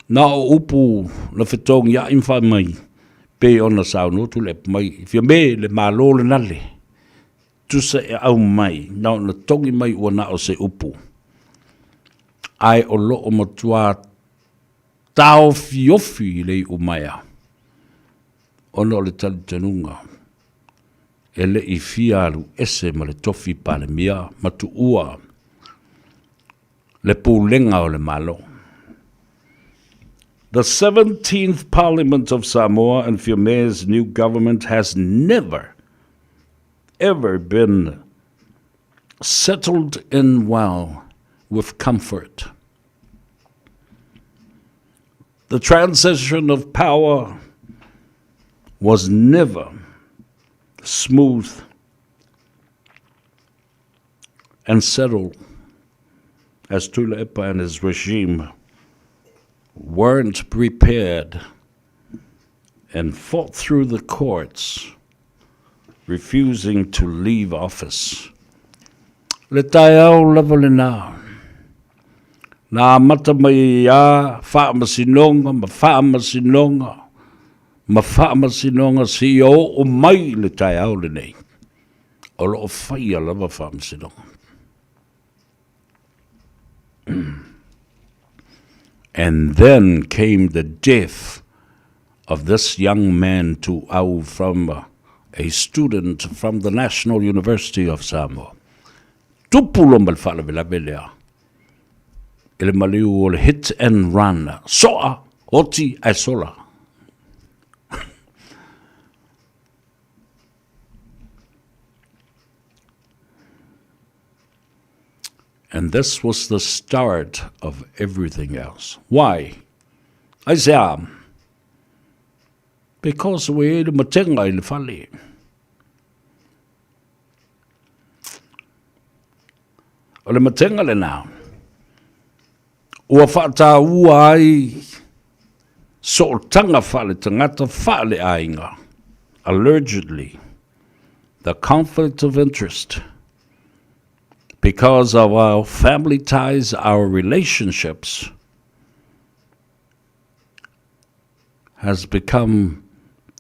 Na o upu na fetogiai ma fai mai, pei ona saunoa Tuilaepa mai, Fiame, le Malo lena le tusa e aumai, na ona togi mai ua na o se upu, ae o lo o matua taofiofi i le iumaea, ona o le talitonuga e le i fia alu ese ma le tofi Palemia ma tuua le pulega o le Malo. The 17th Parliament of Samoa and Fiame's new government has never, ever been settled in well with comfort. The transition of power was never smooth and settled as Tuilaepa and his regime weren't prepared and fought through the courts, refusing to leave office. Le taeao lava lena, na amata mai ai a faamasinoga ma faamasinoga ma faamasinoga seia oo mai i le taeao lenei, o lo o faia lava faamasinoga. And then came the death of this young man Tuau from a student from the National University of Samoa. Tupu loa ma le faalavelave lea i le maliu o le hit and run. Soa, oti ae sola. And this was the start of everything else. Why? Aisea? Because ua i ai le matega i le fale. O le matega lena, ua faataua ai sootaga faaletagata faaleaiga, allegedly, the conflict of interest, because of our family ties, our relationships, has become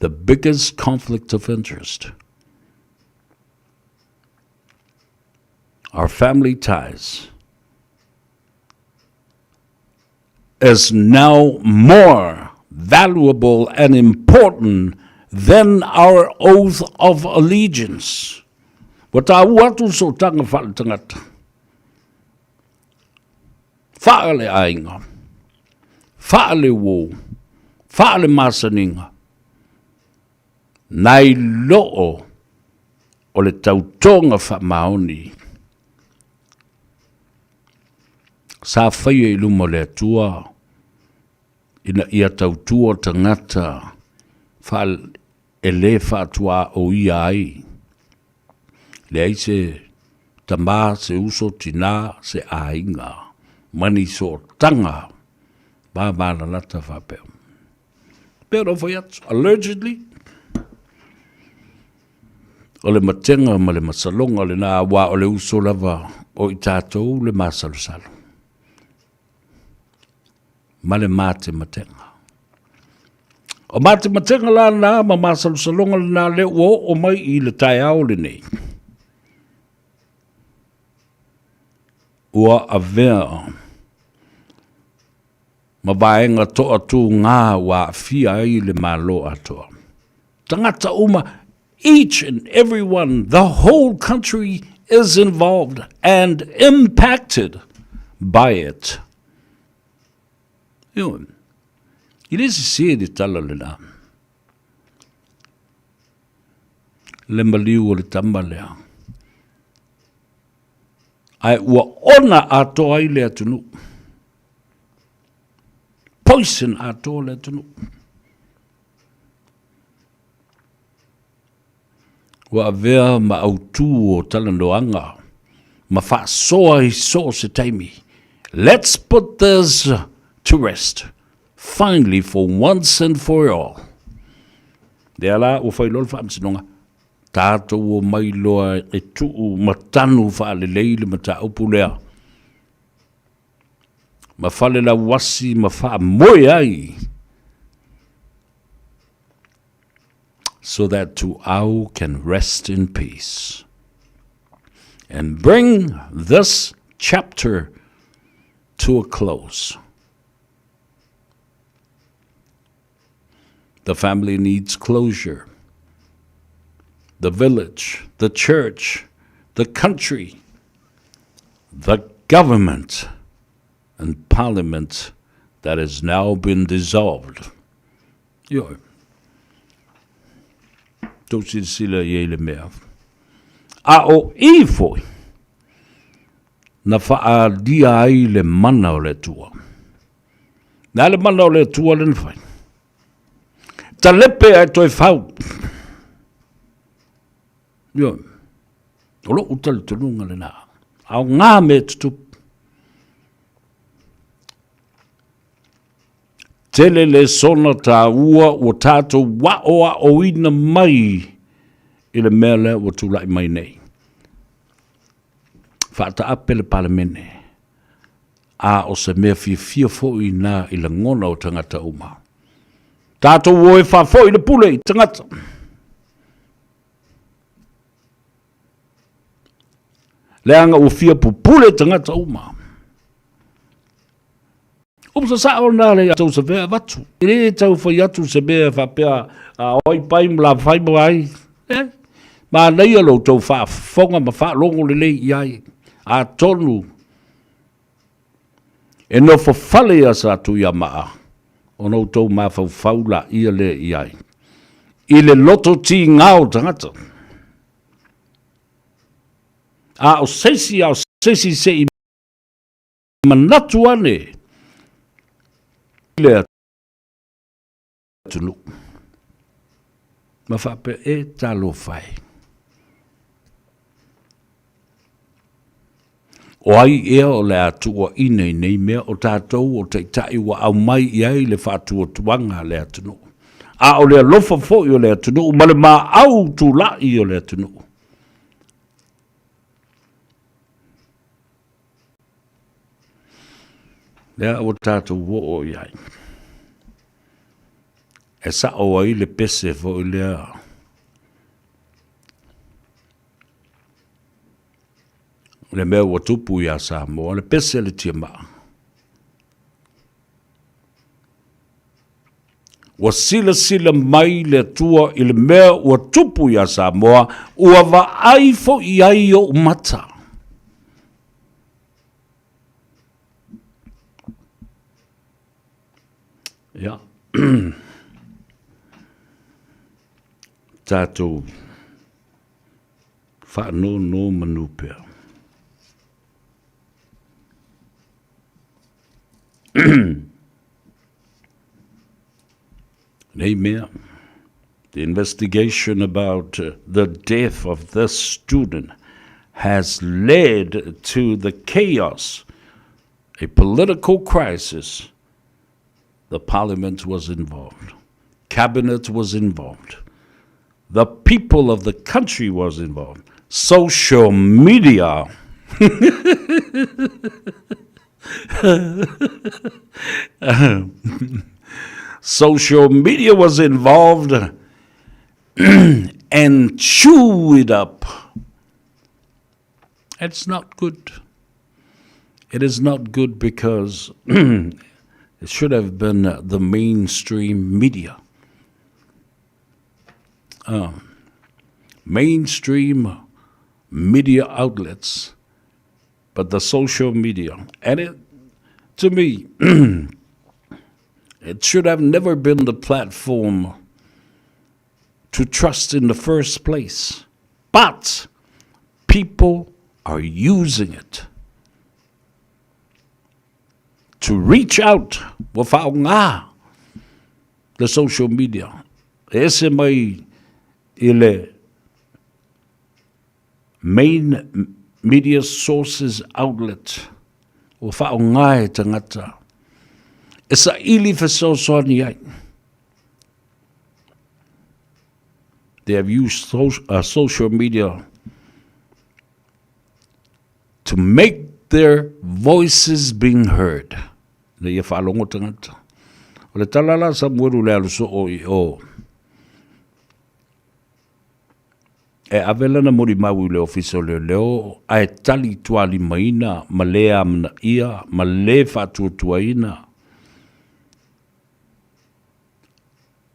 the biggest conflict of interest. Our family ties is now more valuable and important than our oath of allegiance. Ua taua atu le sootaga faaletagata, faaleaiga, faaleuo, faalemasaniga, nai loo o le tautoga faamaoni sa faia i luma o le Atua ina ia tautua tagata e le faatuaoia ai. Leai se tama, se uso, tina, se aiga, ma ni sootaga. sootaga vavalalata faapea. Pei ona ou fai atu, allegedly, o le matega ma le masaloga lena aua o le uso lava o i tatou le masalosalo ma le matematega. O matematega la na ma masalosaloga lena lea ua oo mai i le taeao lenei. Ua avea ma vaega toatuga ua aafia ai le Malo atoa. Tagata uma, each and every one, the whole country is involved and impacted by it. Ioe, e le sese le tala lena. Le maliu o le tama lea. Ae ua ona atoa ai le atunuu. Poison atoa le atunuu. Ua avea ma autū o talanoaga ma faasoa i so o se taimi. Let's put this to rest, finally for once and for all. Lea la ua fai loa le faamasinoga, tatou omai loa e tuu ma tanu faalelei le mataupu lea ma falelauasi ma faamoe ai so that Tuau can rest in peace and bring this chapter to a close. The family needs closure. The village, the church, the country, the government and parliament that has now been dissolved. Ioe. Tou silasila i ai le mea. A o i foi, na faaalia ai le mana o le Atua. Na le mana o le Atua le na fai. Talepe ae toe fau. Ioe. O lou talitonuga lena. A o ngā mea tutupu. Tele le sona tāua ua tātou aʻoaʻoina mai i le mea lea ua tulai mai nei. Faataape le Palemene, a o se mea fiafia foi na i lagona o tagata uma. Tātou o e faafoi le pule i tagata. Leaga ua fia pupule tagata uma. Upu sasao na le tou se mea avatu. E le tau fai atu se mea faapea a oi pai ma la fai ma ai. E, manaia lo tou faafofoga ma faalogo lelei i ai. Atonu e nofo fale ia Satuiamaa ona outou mafaufau laia lea i ai i le loto tiga o tagata. A o se isi, a o se isi se i manatu ane i le atunuu ma faapea, e talofa e. O ai ea o le a tuuaina i nei mea o tatou o taitai ua aumai i ai le faatuatuaga a le atunuu, a o le alofa foi o le atunuu ma le maau tulai o le atunuu. Lea ua tatou oo i ai. E sao ai le pese foi lea le mea ua tupu iā Samoa, le pese a le tiamaa. Ua silasila mai le Atua i le mea ua tupu iā Samoa, ua vaai foi i ai ou mata. Ia. Tatou faanonomanu pea. Nei mea, the investigation about the death of this student has led to the chaos. A political crisis, the parliament was involved. Cabinet was involved. The people of the country was involved. Social media. Social media was involved and chew it up. It's not good. It is not good because it should have been the mainstream media. Mainstream media outlets, but the social media. And it, to me, it should have never been the platform to trust in the first place. But people are using it to reach out ua faaaoga le social media e ese mai i le main media sources outlet ua faaaoga e tagata e saili fesoasoani ai. They have used social media to make their voices being heard. Ina ia faalogo tagata. O le tala la Samuelu le alu soo i o. E ave lana molimau i le Ofisa o Leoleo ae tali tualimaina ma le amanaia ma le faatuatuaina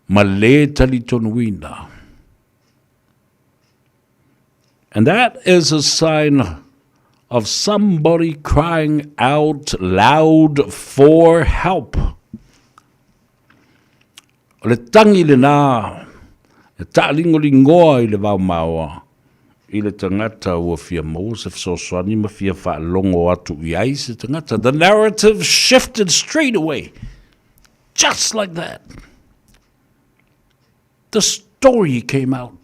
ma le talitonuina. And that is a sign of somebody crying out loud for help. O le tangi lena e taaligoligoa i le vaomaoa i le tagata ua fia maua se fesoasoani ma fia faalogo atu i ai se tagata. The narrative shifted straight away, just like that. The story came out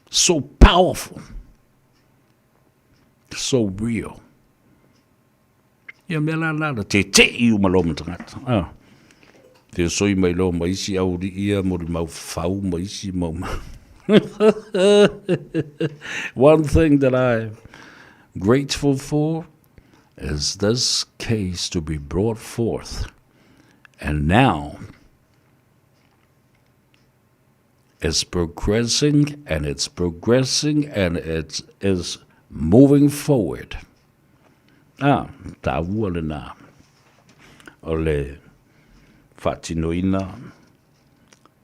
so powerful, so real. Ia mea la la la te te i uma loa ma tagata. Ah. Te soi mai loa ma isi auri ia mo mau fau ma isi mau ma. One thing that I'm grateful for is this case to be brought forth. And now it's progressing and it's progressing and it is moving forward. Ah, taua lena o le faatinoina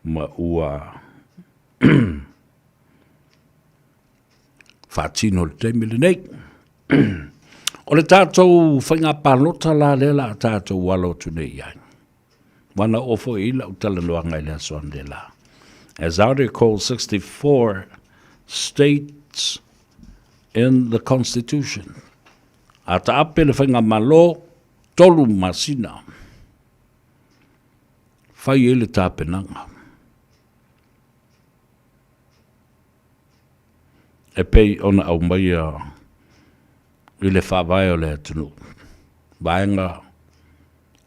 ma ua faatino le taimi lenei. O le tātou whainga pālota la lea la tātou alo atu nei i ai. Wana o foi i lau talanoaga i le aso anela. As Article 64 states in the Constitution, a taape le faigamalo tolu masina, fai ai le tapenaga. E pei ona aumaia i le faavae o le atunuu, vaega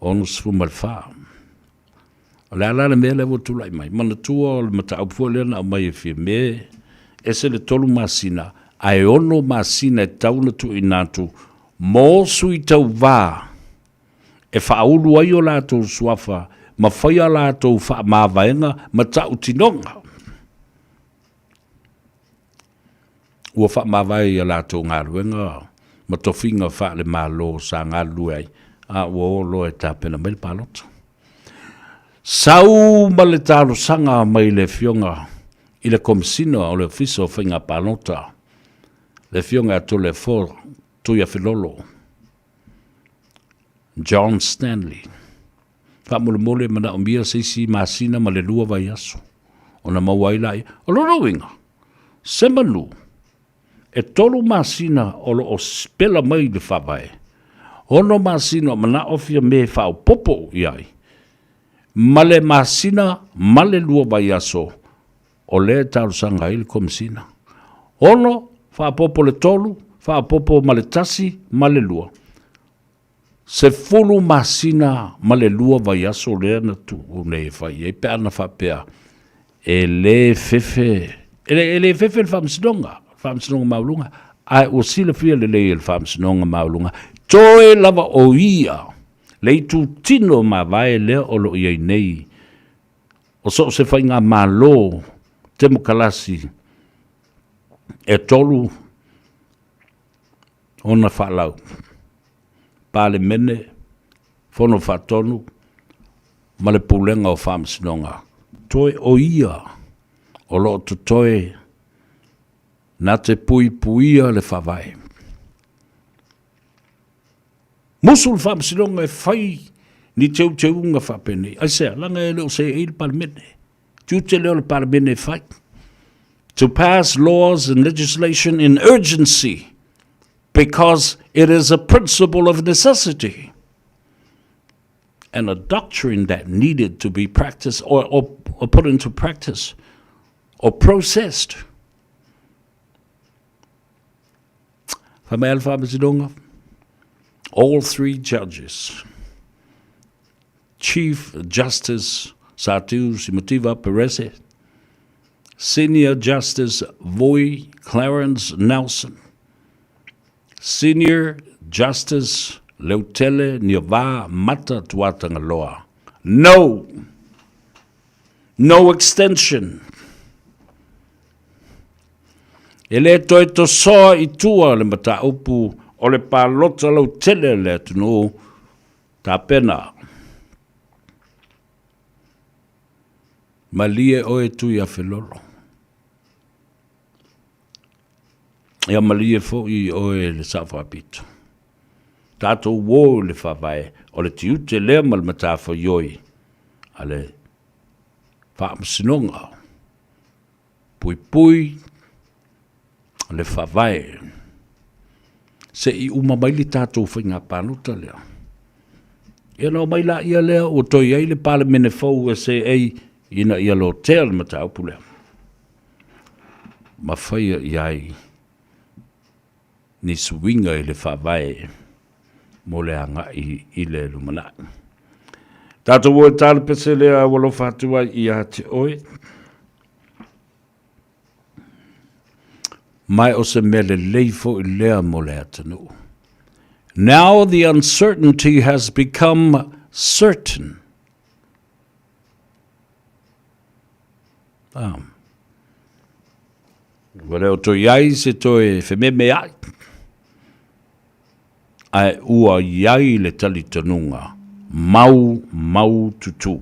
64. O le a la le mea lea ua tulai mai? Manatua o le mataupu foi lea na aumai e Fiame, ese le tolu masina, ae ono masina e tatau ona tuuina atu mo sui tauva e faaulu ai o latou suafa ma fai a latou faamavaega ma tautinoga. Ua faamavae i a latou galuega ma tofiga faale-Malo sa galulue ai, a ua o loa e tapena mai le palota. Sau ma le talosaga mai le Afioga i le Komesina o le Ofisa o Faiga Palota, le Afioga ia Toleafoa Tuiafilolo John Stanley. Faamolemole e manaomia se isi masina ma le lua vaiaso ona maua ai laia. O lona uiga, se manu e tolu masina o lo o pela mai le faavae, ono masina o manao fia me faaopoopo i ai, ma le masina ma le lua vaiaso o lea e talosaga ai le Komesina. Ono, faaopoopo le tolu, faaopoopo ma le tasi ma le lua. 10 masina ma le 2 vaiaso lea na tuu nei e fai ai pe ana faapea e le fefe, e le, e le fefe le faamasinoga, le faamasinoga maualuga, ae ua silafia lelei e le faamasinoga maualuga, toe lava o ia le itutino mavae lea o lo o i ai nei o so o se faigamalo temokalasi e 3 ona faalau, Palemene, Fono Faatonu ma le Pulega o Faamasinoga, toe o ia o lo o totoe na te puipuia le Faavae. Musu le Faamasinoga e fai ni teuteuga faapenei. Aisea? Leaga e le o seei le Palemene. Tiute lea o le Palemene e fai. To pass laws and legislation in urgency because it is a principle of necessity and a doctrine that needed to be practiced or, or, or put into practice or processed. Fai mai a le Faamasinoga, all three judges, Chief Justice Satiu Simativa Perese, Senior Justice Voi Clarence Nelson, Senior Justice Leutele Niovā Mata Tuatagaloa. No! No extension! E le toe tosoa i tua le mataupu o le palota lautele a le atunuu tapena. Malie oe Tuiafelolo. Ia malie foi oe le Sao Faapito. Tatou uo i le Faavae o le tiute lea ma le matafaioi a le Faamasinoga. Puipui le Faavae. Se i uma mai le tatou faiga palota lea. Ia ona omai laia lea ua toe i ai le Palemene fou e seei ina ia lotea le mataupu lea ma faia i ai ni suiga i le Faavae mo le agai i le lumanai. Tatou o e ta le pese lea ua alofa atu ai ia te oe. Ma o se mea lelei foi lea mo le atunuu. Now the uncertainty has become certain. Ah. Ua le o toe i ai se toe fememeai, ae ua i ai le talitonuga mau mau tutū.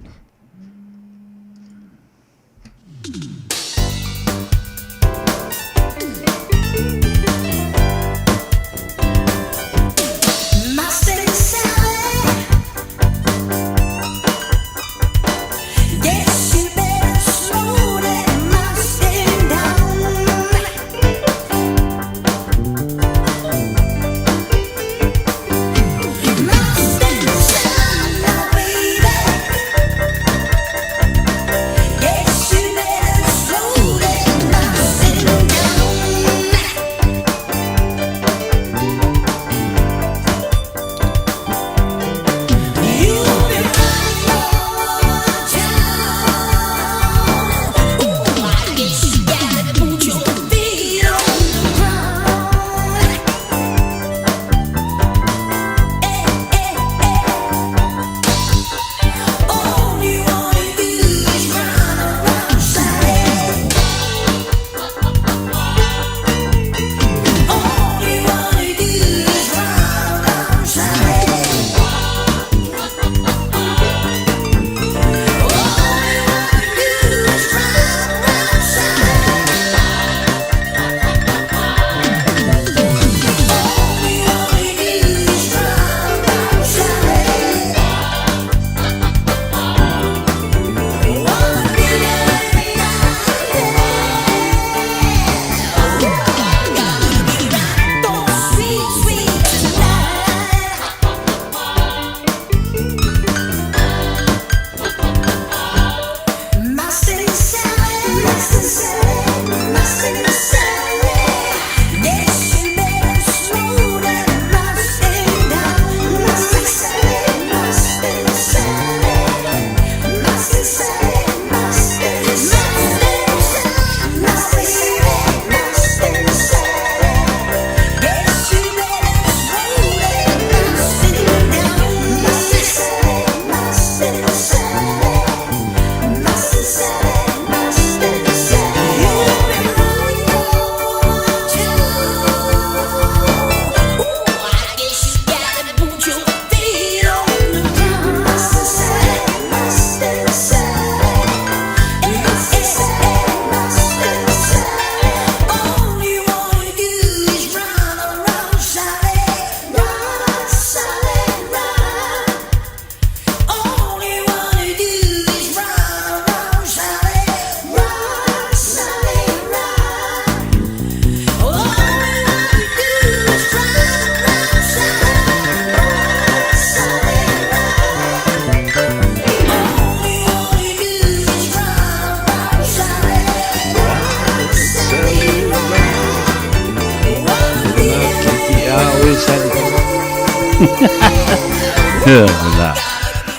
Lena.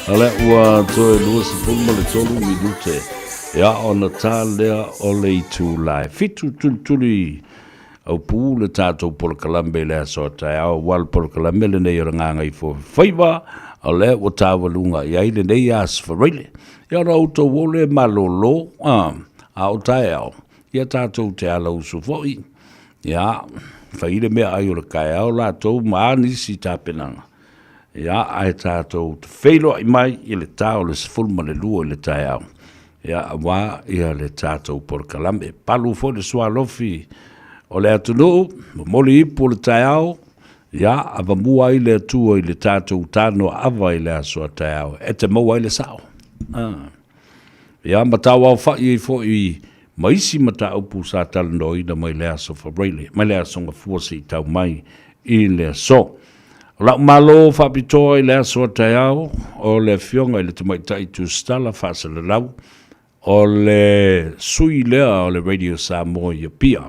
O lea ua toe 23 minute ia ona tā lea o le itula e 7 tulituli aupu le tatou polokalame i le aso a taeao, aua le polokalame lenei o le Gagaifomauga, o lea ua taualuga i ai lenei Aso Faraile. Ia ona outou o lea malolo, a, a o taeao, ia tatou te alausu foi, ia, fai le meaai o le taeao latou ma a nisi tapenaga, ia, ae tatou te feiloai mai i le ta o le 12 i le taeao, ia, aua ia le tatou polokalame. Palu foi le sualofi o le atunuu, momoli ipu o le taeao, ia, avamua ai le Atua i le tatou tanoaava i le aso a taeao, e te maua ai le sao. Ah. Ia, ma tauaofa'i ai foi ma isi mataupu sa talanoaina mai le Aso Faraile, mai le Aso Gafua seia tau mai i le aso. O la'u malo faapitoa i le aso a taeao, o le Afioga i le Tamaitai Tusitala Faasalalau, o le sui lea o le Radio Samoa i Apia.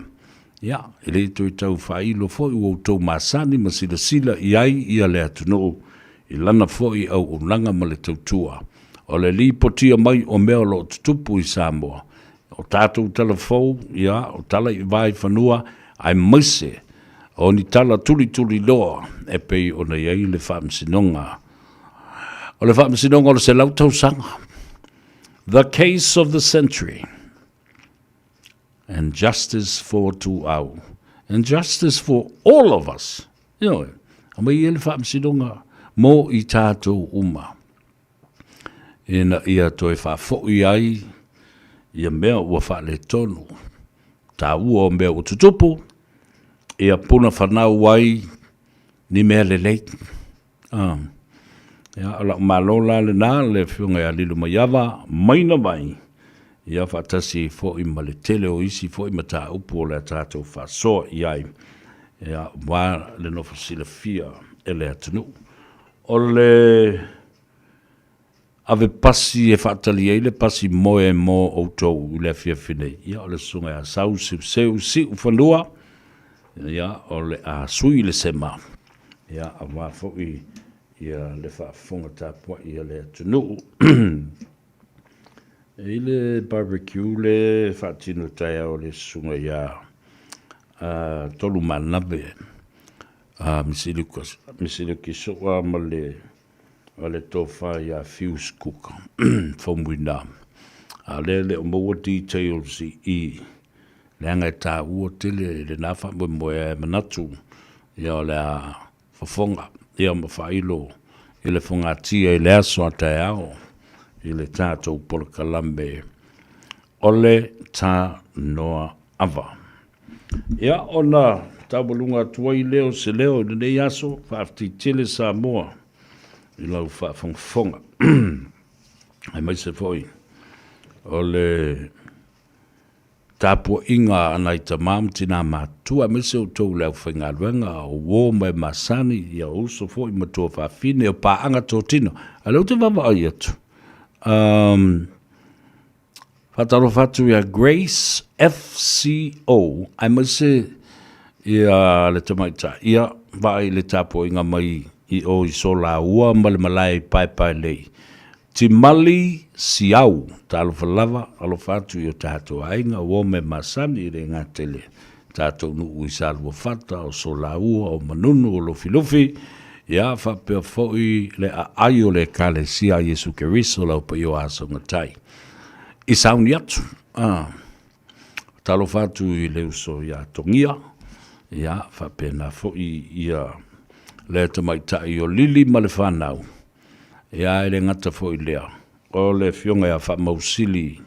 Ia, e le toe tau faailo foi ua outou masani ma silasila i ai ia le atunuu i lana foi auaunaga ma le tautua. O le lipotia mai o mea o lo o tutupu i Samoa, o tatou tala fou, ia, o tala i vaifanua, aemaise o ni tala tulituliloa e pei ona i ai le Faamasinoga. O le Faamasinoga o le 100 tausaga. The case of the century. And justice for Tuau. And justice for all of us. Ioe, aumai ia le faamasinoga mo i tatou uma, ina ia toe faafoi ai ia mea ua faaletonu, taua o mea ua tutupu, ia puna fanau ai ni mea lelei. Ah. Ia, o lau malo la lena, le afioga ia Lilomaiava, maina mai, ia faatasi ai foi ma le tele o isi foi mataupu o le a tatou faasoa i ai, ia, aua le nofo silafia e le atunuu. O le ave pasi e faatali ai le pasi moe mo outou i le afiafi nei, ia, o le susuga ia Sau Seuseu Siufanua, ia, o le a sui le sema, ia, aua foi ia le faafofoga tapuai a le atunuu. E i le barbecue le faatino taeao le susuga ia Tolumanave Misiluki Soa ma le ma le tofa ia Fuse Cook Faumuina. A o lea e le o maua details i i, leaga e taua tele lena faamoemoe ae manatu ia o le a fofoga ia ma faailo i le fogatia i le aso a taeao i le tatou polokalame o le Tanoa Ava. Ia ona taualuga atu ai lea o se leo i lenei aso, faafetai tele Samoa i lau faafogafoga. Aemaise foi o le tapuaiga a nai tama ma tina matutua, aemaise outou le aufaigaluega o uo ma e masani, ia o uso foi ma tuafafine, o paaga totino. A o lea ou te vaavaai atu, um, Faatalofa atu ia Grace FCO aemaise ia le tamaitai ia vaai i le tapuaiga mai i o i Solaua ma le malae i Paepaelei. Timali Siau, talofa lava, alofa atu i o tatou aiga, uo me masani e le gata i le tatou nuu i Saluafata, o Solaua, o Manunu, o Lufilufi, ia faapea foi le aai o le Ekalesia a Iesu Keriso lau paia o Asogatai. I sauni atu, a, talofa atu i le uso ia Togia, ia faapena foi ia le tamaitai o Lili ma le fanau, ia e le gata foi i lea, o le afioga ia Faamausili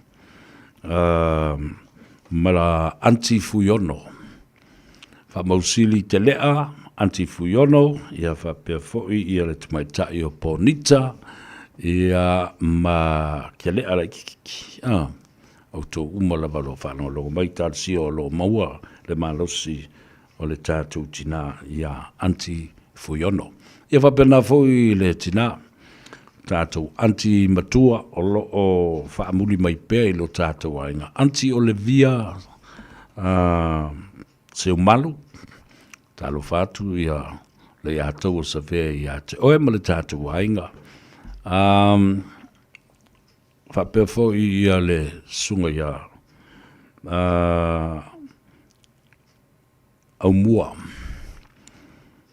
ma la Aunty Fuiono. Faamausili Telea, Aunty Fuiono, ia faapea foi ia le tamaitai o Ponita, ia ma Kelea Laititi. Ah, outou uma lava o lo o faalogologo mai, talosia o lo o maua le malosi o le tatou tina ia Aunty Fuiono. Ia faapena foi le tina, tatou aunty matua o lo o faamuli mai pea i lo tatou aiga. Aunty Olivia Seumalu, talofa atu ia Leiataua Savea ia te oe ma le tatou aiga. Um, faapea foi ia le susuga ia uh, Aumua,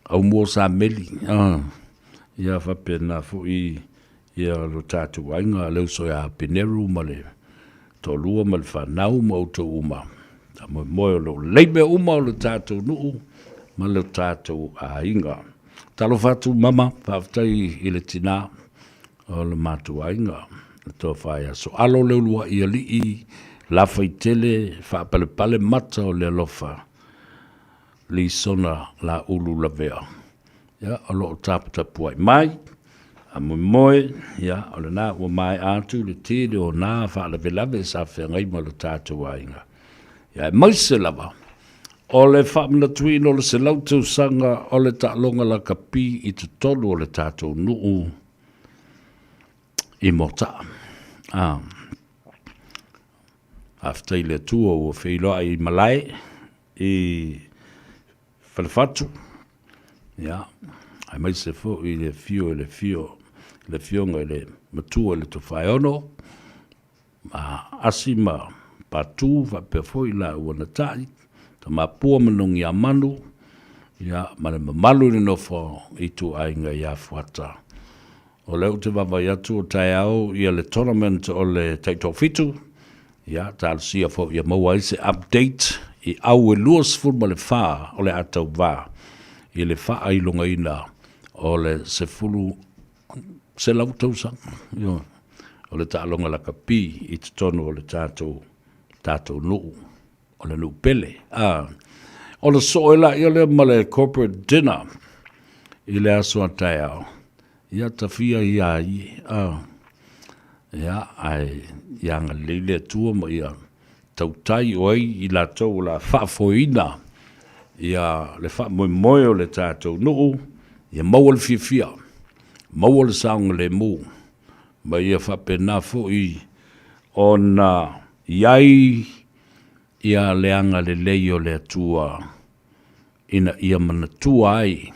Aumua Sameli, uh, ia faapena foi ia lo tatou aiga, le uso ia Pineru ma le toalua ma le fanau ma outou uma. Faamoemoe o lo o lelei mea uma o le tatou nuu ma le tatou aiga. Talofa atu mama, faafetai i le tina o le matou aiga, le tofa ia Soalo Leuluai Alii, Lafaitele, Faapalepale mata o le alofa, Lisona Laulu Lavea. Ia, o lo o taputapuai mai, faamoemoe, ia, o lena ua maea atu le tele o na faalavelave sa feagai ma lo tatou aiga. Ia, aemaise lava, o le faamanatuina o le 100 tausaga o le taaloga lakapi i totonu o le tatou nuu i Moataa. Ah. Faafetai i le Atua ua feiloai i malae i Falefatu, ia, aemaise foi le afio i le afio, le afioga i le matua i le Tofaeono, ma Asi ma Patu faapea foi laua na tai, Tamapua ma Nogiamanu, ia, ma le mamalu i le nofo ituaiga ia Fuata. O lea ou te vaavaai atu o taeao ia le tournament o le taitoafitu, ia talosia foi ia maua ai se update i au e 24 o le a tauva i le faailogaina o le sefulu selau tausaga, ioe, o le taaloga lakapi i totonu o le tatou tatou nuu, o le nuu pele. A, o le soo ai laia lea ma le corporate dinner i le aso a taeao, ia tafia ia ai, a, ia, ae ia agalelei le Atua ma ia tautai o ai i latou o le a faafoeina ia le faamoemoe o le tatou nuu, ia maua le fiafia, maua le saogalemu, ma ia faapena foi ona i ai ia le agalelei o le Atua ina ia manatua ai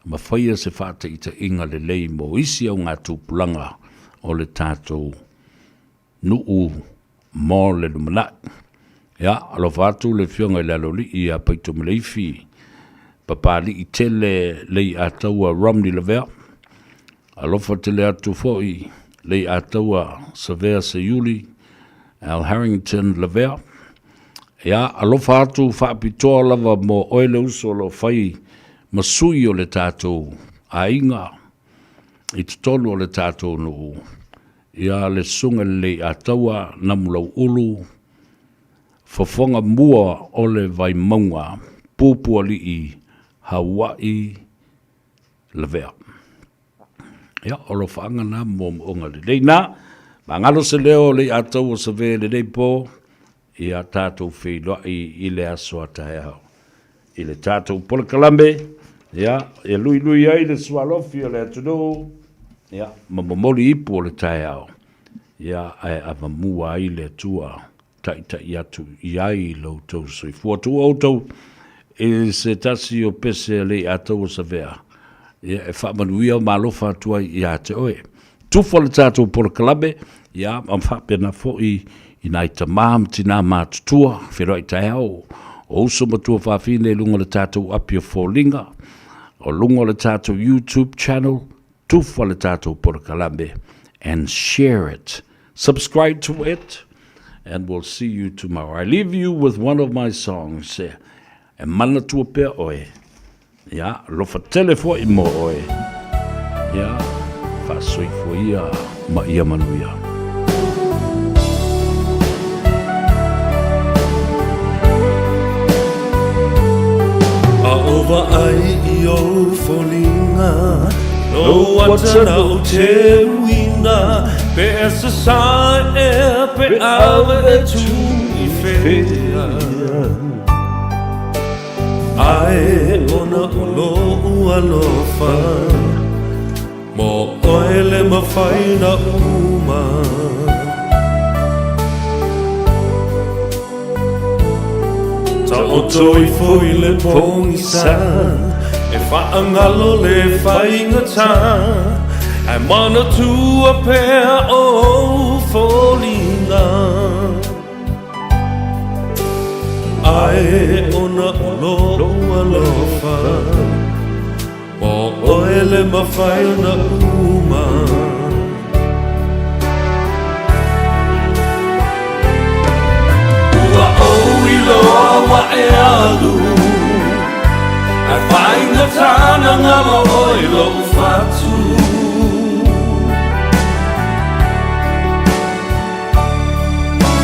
ma faia se faataitaiga lelei mo isi augatupulaga o le tatou nuu mo le lumanai. Ia, alofa atu le Afioga i le Aloalii ia Paitomaleifi, Papalii tele Leiataua Romney Lavea, Alofa tele atu foi Leiataua Savea Seiuli, Al Harrington Lavea. Ia, alofa atu faapitoa lava mo oe le uso o lo o fai ma sui o le tatou aiga i totonu o le tatou nuu. Ia, le Susuga i le Leiataua Namulauulu, fofoga mua o le Vaimauga, Pupualii, Hawaii, Lavea. Ia, o alofaaga na ma moomooga lelei na. Magalo se leo o Leiataua Save i lenei po, ia tatou feiloai i le aso a taeao. I le tatou polokalame, ia, e luilui ai le sualofi o le atunuu, ia, ma momoli ipu o le taeao, ia, ae avamua ai le Atua taitai atu i ai lo outou soifua. Tuu outou i se tasi o pese a Leiataua Savea, ia, e faamanuia ma alofa atu ai ia te oe. Tufa le tatou polokalame, ia, ma faapena foi i nai tamā ma tinā matutua, feiloai taeao, o uso ma tuafafine i luga o le tatou api o foliga, o luga o le tatou YouTube channel, tufa le tatou polokalame, and share it. Subscribe to it, and we'll see you tomorrow. I leave you with one of my songs, e manatua pea oe, Ia, alofa tele foi mo oe. Ia, faasoifua ia ma ia manuia. A o vaai i ou foliga Lou ata ou te uina Pe e sasae ea pe ave e tu i whea Ae ona o loʻu alofa Mo ʻoe le mafai na uma Taoto ifo i le pogisa. E faagalo le faigata Ae manatua pea ou foliga Ae ona o lou alofa O oe le mafai ona uma Ua ou iloa ua e alu Ae faigata na galo oe lou fatu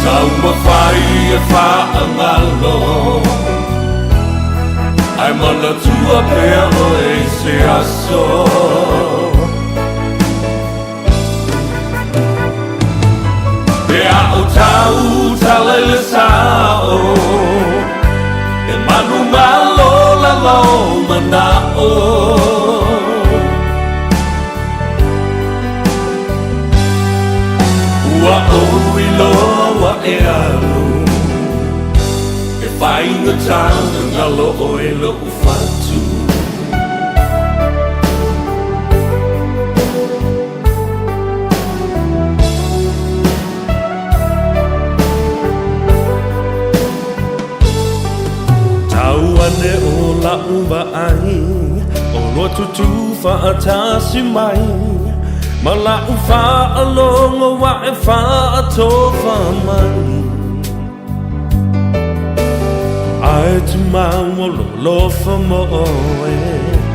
Taumafai e faagalo Ae manatua pea oe i se aso Pe a o tau tala i le sao E manumalo lalo manao Ua ou iloa ua e alu E faigata na galo oe lou fatu Tau ane o la'u vaai O lua tutū fa'atasi mai Ma la'u fa'alogo ua e fa'atofa mai Ae tumau o lou alofa mo oe.